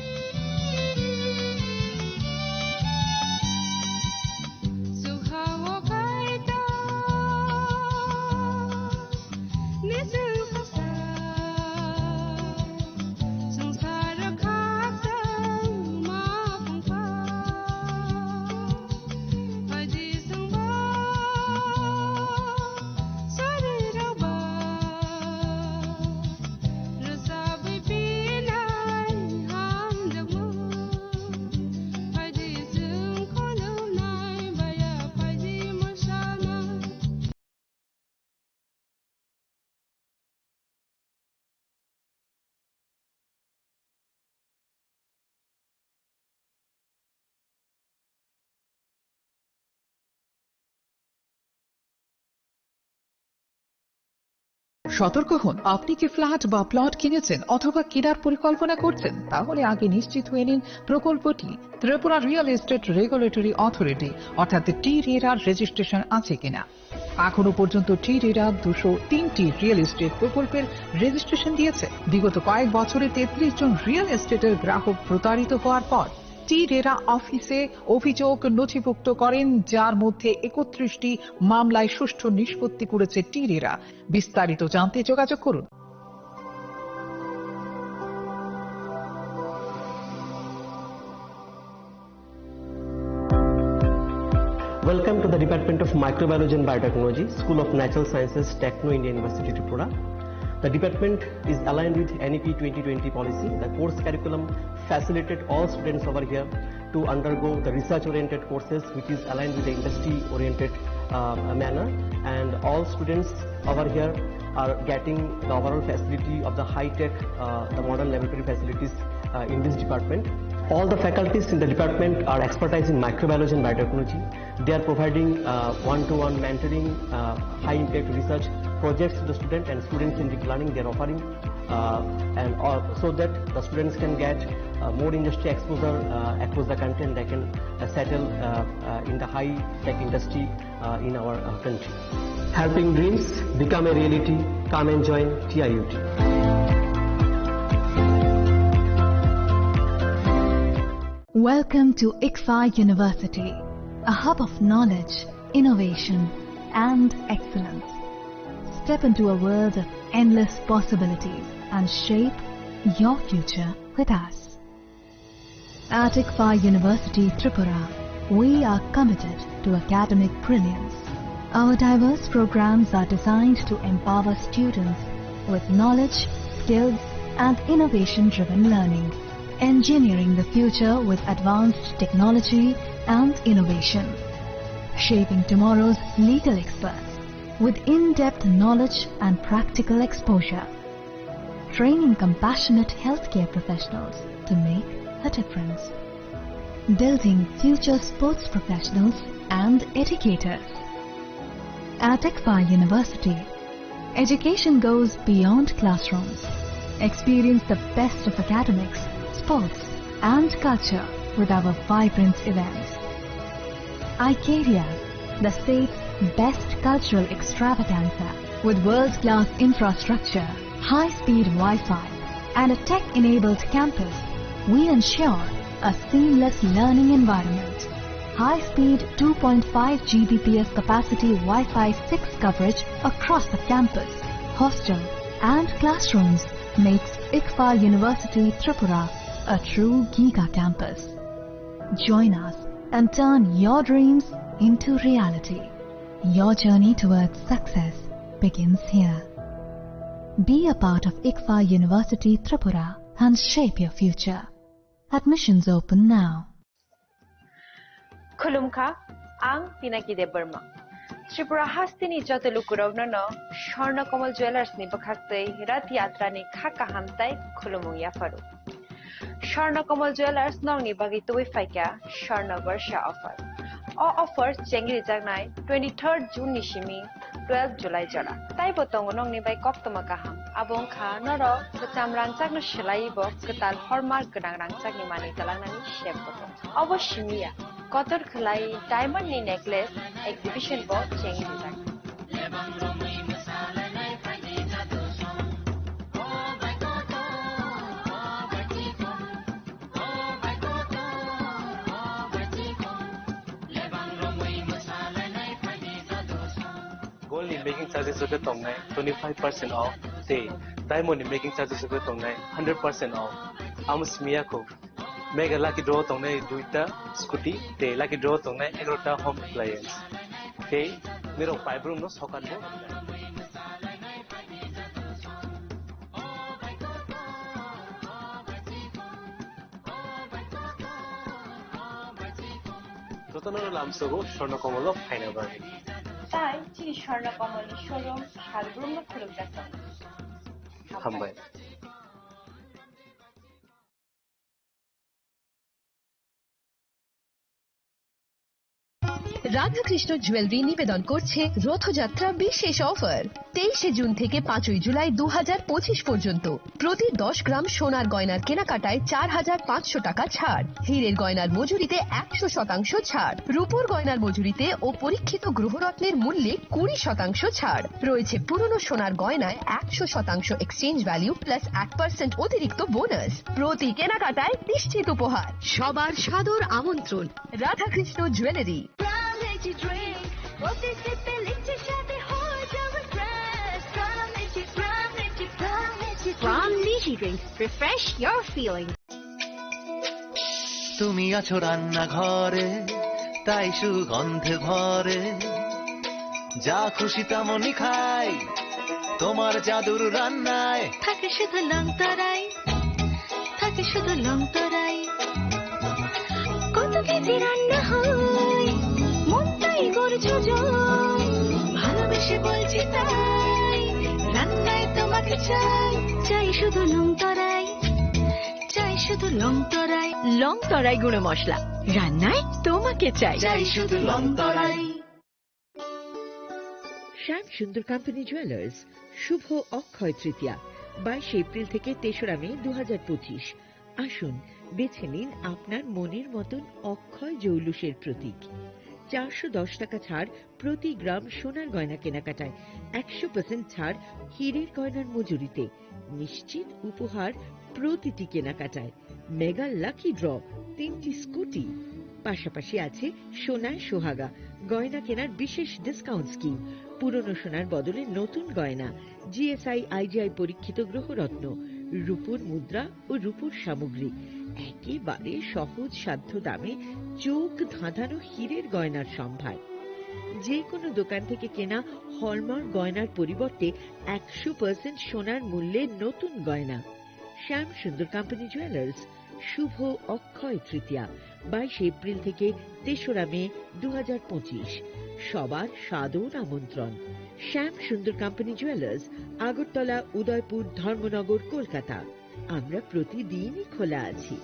সতর্ক হন, আপনি কি ফ্ল্যাট বা প্লট কিনেছেন অথবা কেনার পরিকল্পনা করছেন? তাহলে আগে নিশ্চিত হয়ে নিন প্রকল্পটি Tripura real estate regulatory authority অর্থাৎ টি রেরার রেজিস্ট্রেশন আছে কিনা। এখনো পর্যন্ত টি রেরা দুশো তিনটি রিয়েল এস্টেট প্রকল্পের রেজিস্ট্রেশন দিয়েছে। বিগত কয়েক বছরে তেত্রিশ জন রিয়েল এস্টেটের গ্রাহক প্রতারিত হওয়ার পর টি রেরা অফিসে অভিযোগ নথিভুক্ত করেন, যার মধ্যে একত্রিশটি মামলায় সুষ্ঠু নিষ্পত্তি করেছে টি রেরা। বিস্তারিত জানতে যোগাযোগ করুন। Welcome to the Department of Microbiology and Biotechnology, School of Natural Sciences, Techno India University, Tripura. The department is aligned with N E P twenty twenty policy. The course curriculum facilitate all students over here to undergo the research-oriented courses, which is aligned with the industry-oriented, uh, manner. And all students over here are getting the overall facility of the high-tech, uh, the modern laboratory facilities, uh, in this department. All the faculties in the department are expertise in microbiology and biotechnology. They are providing, uh, one-to-one mentoring, uh, high-impact research projects to the student and students-centric learning they are offering, uh, and all, so that the students can get uh, more industry exposure uh, across the country, and they can uh, settle uh, uh, in the high-tech industry uh, in our uh, country. Helping dreams become a reality. Come and join T I U T. Welcome to ICFAI University, a hub of knowledge, innovation, and excellence. Step into a world of endless possibilities and shape your future with us. At ICFAI University Tripura, we are committed to academic brilliance. Our diverse programs are designed to empower students with knowledge, skills, and innovation-driven learning, engineering the future with advanced technology and innovation, shaping tomorrow's legal experts with in-depth knowledge and practical exposure, training compassionate healthcare professionals to make a difference, building future sports professionals and educators. At ICFAI University, education goes beyond classrooms. Experience the best of academics, sports, and culture with our vibrant events. Icaria, the state's best cultural extravaganza, with world-class infrastructure, high-speed Wi-Fi, and a tech-enabled campus, we ensure a seamless learning environment. High-speed two point five G B P S capacity Wi-Fi six coverage across the campus, hostel, and classrooms makes ICFAI University Tripura a true giga campus. Join us and turn your dreams into reality. Your journey towards success begins here. Be a part of ICFAI University Tripura and shape your future. Admissions open now. Khulumkha, ang Pinaki Debbarma. Tripura hasteni joto lukurokno no Swarna Kamal Jewellers ni bwkhaktwi Rath Yatra ni kha kaham tai khulumung yapharu. Swarna Kamal Jewellers nokni bagwi tubui phaikha Swarna Barsha offer. O offer chengri jaknai twenty-third June ni simi twelve July jora. Taibo tongo nokni bai koktwma kaham. Abo wngkha norok kwcham rangchakno swlaiwi bo kwtal hallmark gwnang rangchakni manwi twlangnani sep bo tongo. Obo simi ya, kotor khwlai diamond ni necklace exhibition bo chengrijak. Gold ni making charges rok tongnai twenty five percent off, tei diamond ni making charges rok tongnai hundred percent off. Amo simi ya kho. Mega lucky draw tongnai duita scooty, tei lucky draw tongnai egarota home appliance. Tei nirok paibrumno sokan bo. Jotono lamsogo Swarna Kamal o phaina bagwi. Tai chini Swarna Kamal ni showroom salbrumno khulumjak tongo. Hambai. Radhakrishna jewellery নিবেদন করছে রথযাত্রা বিশেষ অফার। তেইশে জুন থেকে পাঁচই জুলাই দু হাজার পঁচিশ পর্যন্ত প্রতি দশ গ্রাম সোনার গয়নার কেনাকাটায় চার হাজার পাঁচশো টাকা ছাড়, হীরের গয়নার মজুরিতে একশো শতাংশ ছাড়, রূপোর গয়নার মজুরিতে ও পরীক্ষিত গ্রহরত্নের মূল্যে কুড়ি শতাংশ ছাড়। রয়েছে পুরনো সোনার গয়নায় একশো শতাংশ এক্সচেঞ্জ ভ্যালু প্লাস এক পার্সেন্ট অতিরিক্ত বোনাস। প্রতি কেনাকাটায় নিশ্চিত উপহার। সবার সাদর আমন্ত্রণ Radhakrishna jewellery. Pram Energy Drink, প্রতি সিপে লিচি স্বাদে হয়ে যাবে fresh. Pram Energy, Pram Energy, Pram Energy Drink। Pram Energy Drink, refresh your feeling। তুমি আছো রান্নাঘরে, তাই সুগন্ধে ভরে, যা খুশি তেমনই খাই, তোমার জাদুর রান্নায়। থাকে শুধু লং তরাই, থাকে শুধু লং তরাই। কত কেজি রান্না হয়, মনটাই করছো জয়। ভালোবেসে বলছি তাই, রান্নায় তোমাকে চাই, চাই শুধু লং তরাই, চাই শুধু লং তরাই। লং তরাই গুঁড়ো মশলা, রান্নায় তোমাকে চাই। চাই শুধু লং তরাই। শ্যাম সুন্দর কোম্পানি জুয়েলার্স, শুভ অক্ষয় তৃতীয়া, বাইশে এপ্রিল থেকে তেসরা মে দু হাজার পঁচিশ। আসুন, বেছে নিন আপনার মনের মতন অক্ষয় জৌলুসের প্রতীক। চারশো দশ টাকা ছাড় প্রতি গ্রাম সোনার গয়না কেনাকাটায়, একশো পার্সেন্ট ছাড় হীরের গয়নার মজুরিতে, নিশ্চিত উপহার প্রতিটি কেনাকাটায়, মেগা লাকি ড্র, তিনটি স্কুটি, পাশাপাশি আছে সোনায় সোহাগা গয়না কেনার বিশেষ ডিসকাউন্ট স্কিম। পুরনো সোনার বদলে নতুন গয়না, জিএসআই আইজিআই পরীক্ষিত গ্রহরত্ন, রূপোর মুদ্রা ও রূপোর সামগ্রী, একেবারে সহজ সাধ্য দামে চোখ ধাঁধানো হীরের গয়নার সম্ভার। যে কোনো দোকান থেকে কেনা হলমার্ক গয়নার পরিবর্তে একশো পার্সেন্ট সোনার মূল্যে নতুন গয়না। শ্যাম সুন্দর কোম্পানি জুয়েলার্স, শুভ অক্ষয় তৃতীয়া, বাইশে এপ্রিল থেকে তেসরা মে দু হাজার পঁচিশ। সবার সাদর আমন্ত্রণ। শ্যাম সুন্দর কোম্পানি জুয়েলার্স, আগরতলা, উদয়পুর, ধর্মনগর, কলকাতা। আমরা প্রতিদিনই খোলা আছি।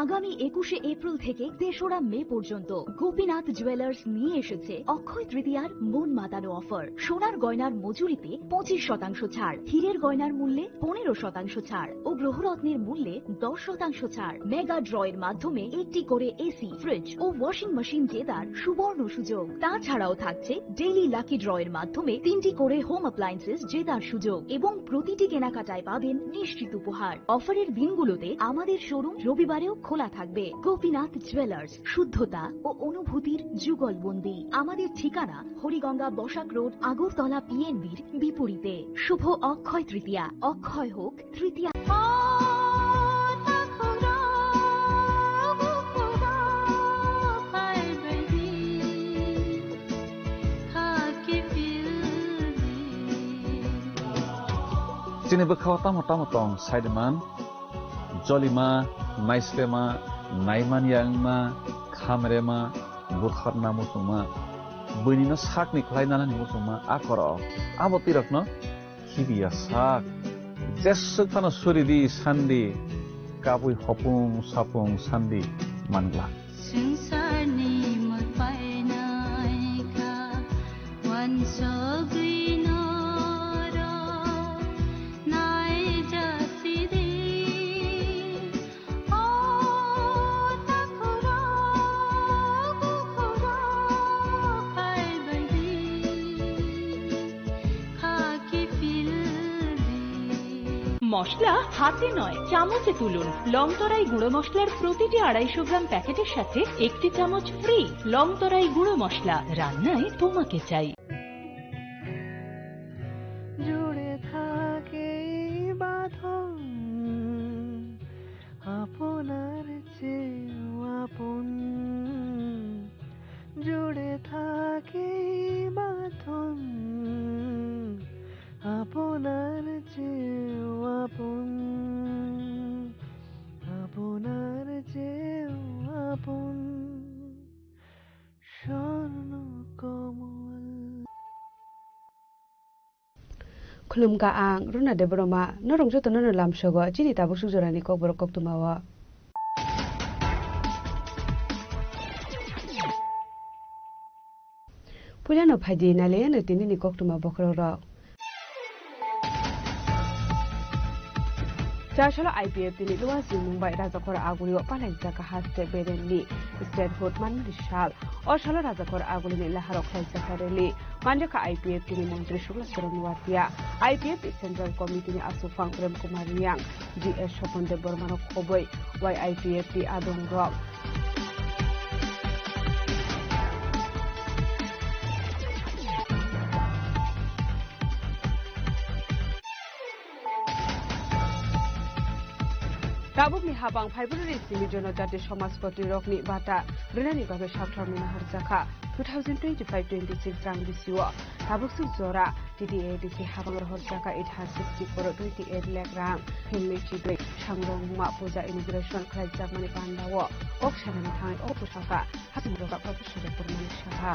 আগামী একুশে এপ্রিল থেকে তেসরা মে পর্যন্ত গোপীনাথ জুয়েলার্স নিয়ে এসেছে অক্ষয় তৃতীয়ার মন মাতানো অফার। সোনার গয়নার মজুরিতে পঁচিশ শতাংশ ছাড়, হীরের গয়নার মূল্যে পনেরো শতাংশ ছাড় ও গ্রহরত্নের মূল্যে দশ শতাংশ ছাড়। মেগা ড্র এর মাধ্যমে একটি করে এসি, ফ্রিজ ও ওয়াশিং মেশিন জেতার সুবর্ণ সুযোগ। তাছাড়াও থাকছে ডেইলি লাকি ড্র এর মাধ্যমে তিনটি করে হোম অ্যাপ্লায়েন্সেস জেতার সুযোগ এবং প্রতিটি কেনাকাটায় পাবেন নিশ্চিত উপহার। অফারের দিনগুলোতে আমাদের শোরুম রবিবারেও খোলা থাকবে। গোপীনাথ জুয়েলার্স, শুদ্ধতা ও অনুভূতির যুগলবন্দি। আমাদের ঠিকানা হরিগঙ্গা বসাক রোড, আগরতলা পিএনবির বিপরীতে। শুভ অক্ষয় তৃতীয়া, অক্ষয় হোক তৃতীয়া। Chini bwkhao tamo tamo tong saiman, jolima, naislema, naimanya wngma, khamrema, buthorna muchungma, buinino sakni khlai nanani muchungma, a koro abo twirokno khibiya sak. Jeswk phano suri di sandi, kabui hopung sapung sandi mangla. Swngcharni mwtai naikha, wansugwi norok naijasidi. O takhurok, bukhurok phaibaidi. মশলা হাতে নয়, চামচে তুলুন। লংতরাই গুঁড়ো মশলার প্রতিটি আড়াইশো গ্রাম প্যাকেটের সাথে একটি চামচ ফ্রি। লংতরাই গুঁড়ো মশলা, রান্নায় তোমাকে চাই। জুড়ে থাকে এই বাঁধন, আপনার চেয়েও আপন। জুড়ে থাকে এই বাঁধন, আপনার চেয়েও আপন, আপনার চেয়েও আপন। স্বর্ণ কমল। Khulumkha ang Runa Debbarma, norok jotono no lamsogo chini tabuk suk jorani kokborok koktwmao. Puilano phaidi nailaiyano tinini koktwma bokhorokrok. Chasalo I P F T ni luwa si Mumbai Rajakhor Agulio palaijak haste berenni statehood manmani sal. O salo Rajakhor Agulini laharok khlaijak rally. Manjakha I P F T ni montri Sukla Charan Noatia, I P F T Central Committee ni aswk phang Prem Kumar Reang, G S Sopon Debbarmano khobwi Y I P F T adongrok. Tabukni habang February simi Jonojati Somajpati rokni bata rwnani bagwi sakthormung naharjakha two thousand twenty-five twenty-six rang bisio. Tabuk suk jora T T A D C habang rohorjakha eight hundred sixty crore twenty-eight lakh rang. Himni chidwi sangrongma puja inauguration khlaijakmani pandao kok sanani thangwi o bwsaka Hasing roga Professor Purman Saha.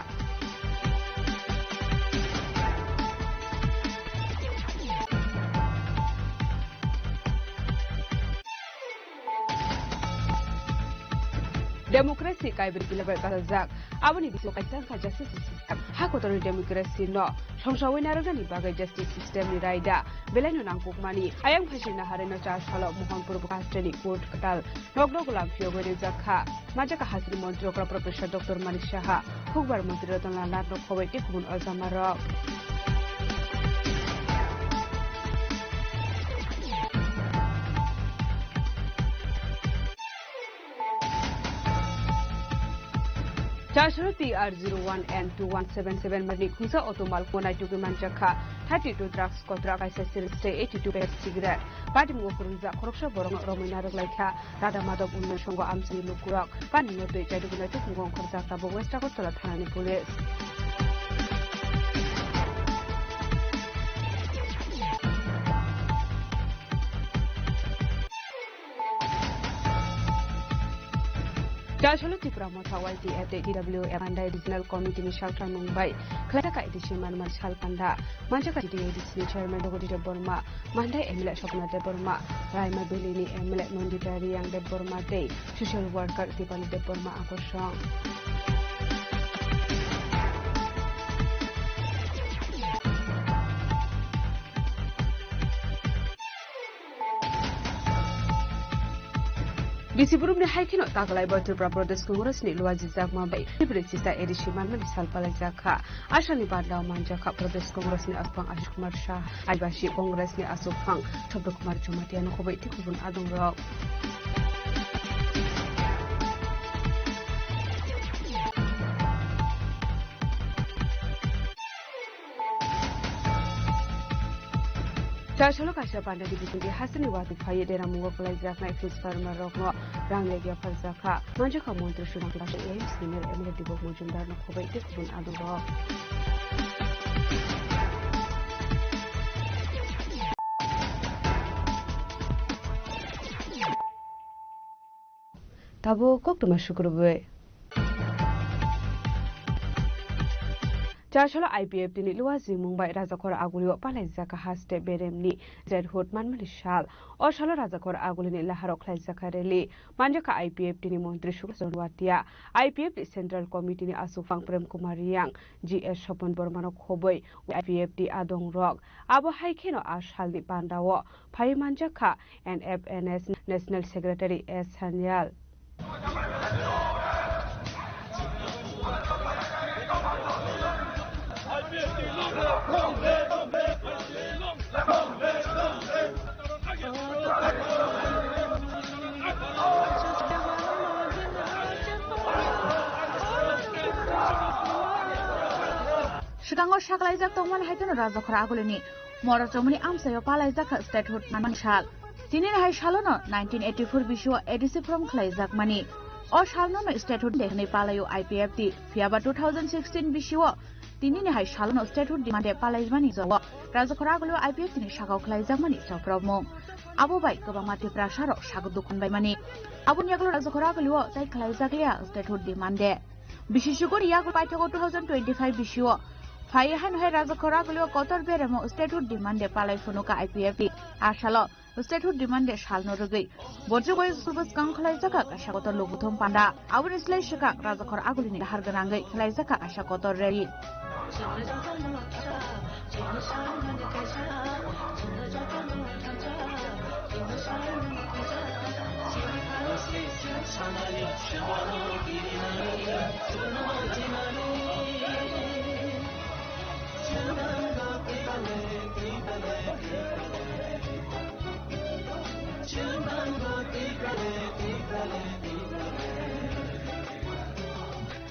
Democracy kaibrwi kila bai kachaljak. Aboni bisingo kaisa wngkha justice system. Ha kotorni democracy no songsawi narwknani bagwi justice system ni raida belaino nangkukmani. Ayang phaising naharwi no char salo Mohanpur Bukha hasteni court kwtal nokno gulam phiyogwi rijak kha. Manjak kha hasteni montri okra Professor Doctor Manik Saha, Hukbar montri Ratan Lal Nath no khoboi tei kubun aljamarok. Chasro T R zero one N two one seven seven mani khungsa auto malkhung naitugwi manjak kha. Thirty two drugs kotra kaisa syringe tei eighty two pack cigarette. Patimung o kwrwngjak khoroksa borokno romwi narwk lai kha. Radha Madhab Unnayan Sangha amchini lukurok pani no twi chaitugwi naitugwi ongkhorjak tabuk West Agartala thanani police. Chasalo Tipra Motha Y T F tei T W F Mandai Regional Committee ni salthangmung bai khlaijak A D C manman sal panda manjak T T A D C ni chairman Jagadish Debbarma, Mandai M L A Swapna Debbarma, Raima Valley ni M L A Nandita Reang Debbarma tei social worker Dipali Debbarma akosong. Bisi burumni hai kheno taglai bo Tripura Pradesh Congress ni luajijakma bai Tripura chista A D C manmani sal palaijak kha. Asalni bandao manjak kha Pradesh Congress ni aswkphang Ashish Kumar Shah, Adivasi Congress ni aswkphang Sabra Kumar Jamatia no khoboi tei kubun adongrok. Chasalo kaisa pandani bisingtwi hasteni watwi phaiwi deramungo kwlaijaknai fridge farmer rokno rang leg yapharjak kha. Manjakha montri Sudham Kumar, A M C ni M L A Dibok Mojumdar no khoboi tei kubun adongrok. Tabuk koktwma sukrubwi. Chasalo I P F T ni luajimung bai Rajakhor Agulio palaijak kha haste beremni Statehood manmani sal. O salo Rajakhor Agulini laharo khlaijak kha rally. Manjakha I P F T ni montri Sukla Chorwatia, I P F T Central Committee ni aswkphang Prem Kumar Reang, G S Sopon Bormano khoboi I P F T adongrok. Abo hai kheno a salni pandao phai manjak kha N F N S National Secretary S Sanyal. Swkango saklaijak tongmani hai kheno Rajakhor Agulini Morarchomoni amchaio palaijak kha Statehood manmani sal. Tinini hai salono nineteen eighty-four bisio A D C form khlaijakmani. O salno no Statehood de hwnwi palaio I P F T. Phiyaba two thousand sixteen bisio tinini hai salono Statehood demand de palaimani jago Rajakhor Agulio I P F T ni sakao khlaijakmani chopropmung. Abo bai kwbangma Tiprasarok sago dukhu baimani. Aboni yagulo Rajakhor Agulio tai khlaijakliya Statehood demand de. Bisisugoni yagulo paithago two thousand twenty-five bisio phai haino hai Rajakhor Agulio kotor beremo Statehood demand de palai phunukha I P F T. A salo Statehood demand de salno rwgwi borjogwi sulbus kang khlaijakha kaisa kotor lukuthum panda. Aboni slai swkang Rajakhor Agulini dahar gwnangwi khlaijakha kaisa kotor rally.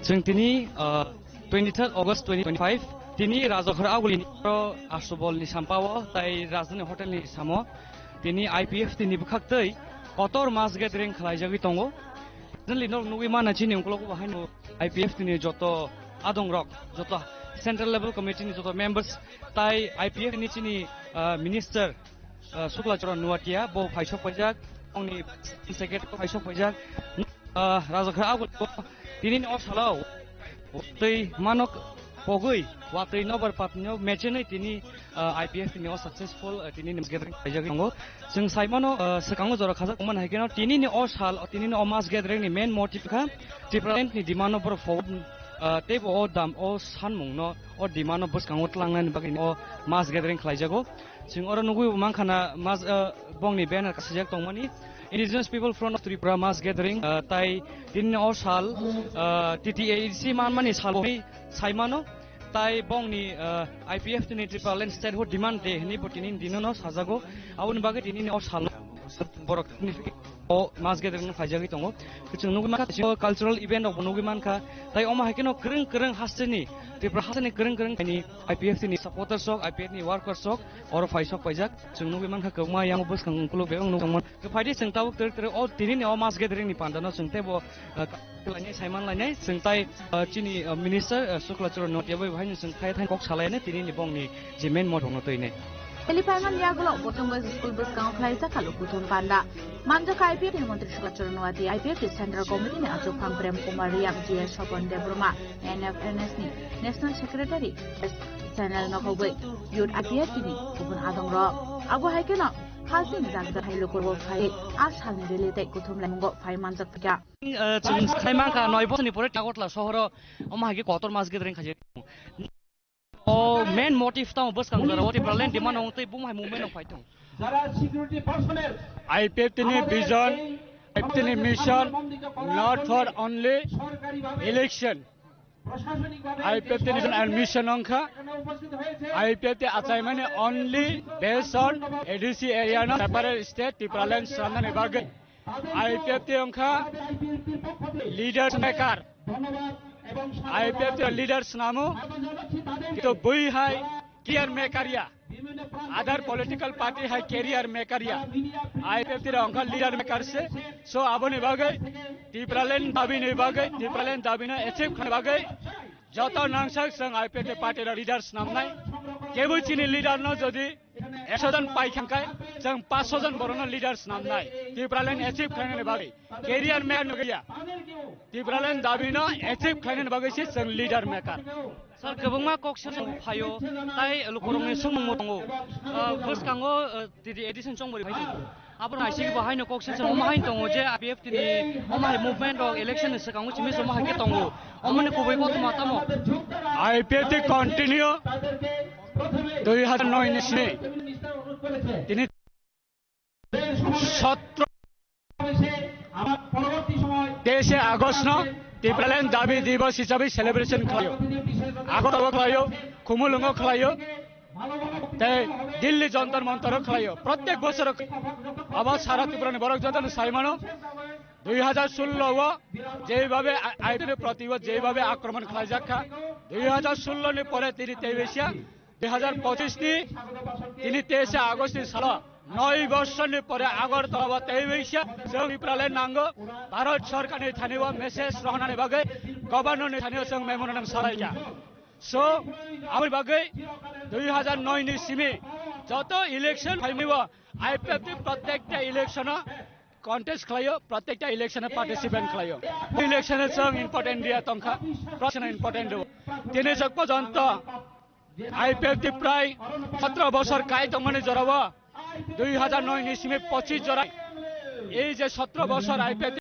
Chwng tini, ah, twenty-third August twenty twenty-five, tini Rajakhor Agulini aro Ashtabal ni sampao tai Rajdhani Hotel ni samo tini I P F T ni bwkhaktwi kotor mass gathering khlaijagwi tongo. Presently nok nugwi mana chini ungkologo bo haino I P F T ni joto adongrok, joto Central Level Committee ni joto members tai I P F T ni chini, ah, minister, ah, Sukla Charan Nuatia bo phaisok paijak, ongni secretary phaisok paijak, ah, Rajakhor Agulio tini o salo tei manok pogwi watwi nobar patnyo mechenwi tini, ah, I P F ni o successful, ah, tini ni gathering khaijagwi tongo. Chwng saimano, ah, swkango jora khajak tongmani hai kheno tini ni o sal, tini ni o mass gathering ni main motive kha Tipraland ni demand no borok forward, ah, teibo o dam, o sanmung no, o demand no bwskango tlangnani bagwi o mass gathering khlaijago. Chwng oro nugwi mankha na mas, ah, bongni banner kasijak tongmani Indigenous People Front of Tripura mass gathering, ah, tai tini o sal, ah, T T A A D C manmani sal saimano. Tai bongni, ah, I P F ni Tipraland Statehood Demand Day hinwi bo tini dinono sajago. Aboni bagwi tini o salo borok o mass gathering no khaijagwi tongo. Chwng nugwi mankha, chwng cultural event rok bo nugwi mankha. Tai omo hai kheno kwrwng kwrwng hasteni, Tripura hasteni kwrwng kwrwng ni I P F ni supporters rok, I P F ni workers rok oro phai sok paijak. Chwng nugwi mankha kwbangma yang bwskang ukuluk bebak nukmano. Phaidi chwng tabuk twrwk twrwk o tini ni o mass gathering ni panda no chwng teibo, ah, Lainai, saiman lainai, chwng tai, ah, chini, ah, minister, ah, Shukla Charan Noatia bai bahai no chwng thai thai kok salainai, tini ni bongni je main mothok no twi nai. Philippine ni yagulo Botong Boys School bwskango khlaijak kha lukuthum panda. Manjak kha I P F ni montri Shukla Charan Noatia, I P F ni Central Committee ni achuk phang Prem Kumar Riang, G S Sopon Debbarma, N F N S ni National Secretary, Channel Nokogwi, Youth I P F ni kubun adong rok. Abo hai kheno, halsing jak jak hai lukurok phai, a salni rally tei kuthum laimungo phai manjak phaikha. Eh, chwng khai mankha, noi bosorni pore Agartala sohoro omo hai khe kotor mass gathering khaijak. O main motive tamo bwskang jora, o Tipraland demand wng tei bum hai movement wng phai thung. I P F T ni vision, I P F T ni mission, not for only election. I P F T ni vision and mission wngkha, I P F T achaimani only based on A D C area no separate state Tipraland swnamnani bagwi. I P F T wngkha leaders maker. I P F T leaders namo, kintu bui hai career maker ya. Other political party hai career maker ya. I P F T rok wngkha leader maker se. So aboni bagwi Tipraland dabi ni bagwi, Tipraland dabi no achieve khaina bagwi joto nangsak chwng I P F T party rok leaders namnai. Kebo chini leader no jodi ekso jon pai khangkai, chwng panchso jon borok no leaders namnai. Tipraland achieve khaina bagwi career maker no gaya. Tipraland dabi no achieve khaina bagwi se chwng leader maker. Sir, kwbangma kok sir chwng phaio, tai lukurokni swngmungbo tongo. Ah, bwskango, ah, T T A A D C ni chongmori phai tongo. Abo naisingbo haino kok sir chwng omo haino tongo je I P F T ni omo hai movement rok election ni swkango simi omo hai khe tongo. Omoni kubui kothoma tamo? I P F T continue dui hazar noi ni simi. Tini সতেরো তেইশে August no Tipraland dabi দিবস হিসাবে celebration khlaio. Agartala khlaio, Khumulwngo khlaio, tei Delhi Jantar Mantar khlaio. Protek bosor abo sara Tripura ni borok joto no saimano. Dui hazar sullo o jeibabe a-, I P F T ni proti o jeibabe akromon khlaijak kha, dui hazar sullo ni pore tini tei besi dui hazar pochis ni tini teishe August ni salo noi bosor ni pore Agartala o tei besi chwng Tipraland nango Bharat Sarkar ni thani o message rohornani bagwi Governor ni thani o chwng memorandum salaikha. So, aboni bagwi dui hazar noi ni simi joto election phaimani o I P F T protekta election o contest khlaio, protekta election o participant khlaio. Election o chwng important dia tongkha, protection important do. Tini jok porjonto I P F T prai sotro bosor kai tongmani jorao dui hazar noi ni simi pochis jora. Ei je sotro bosor I P F T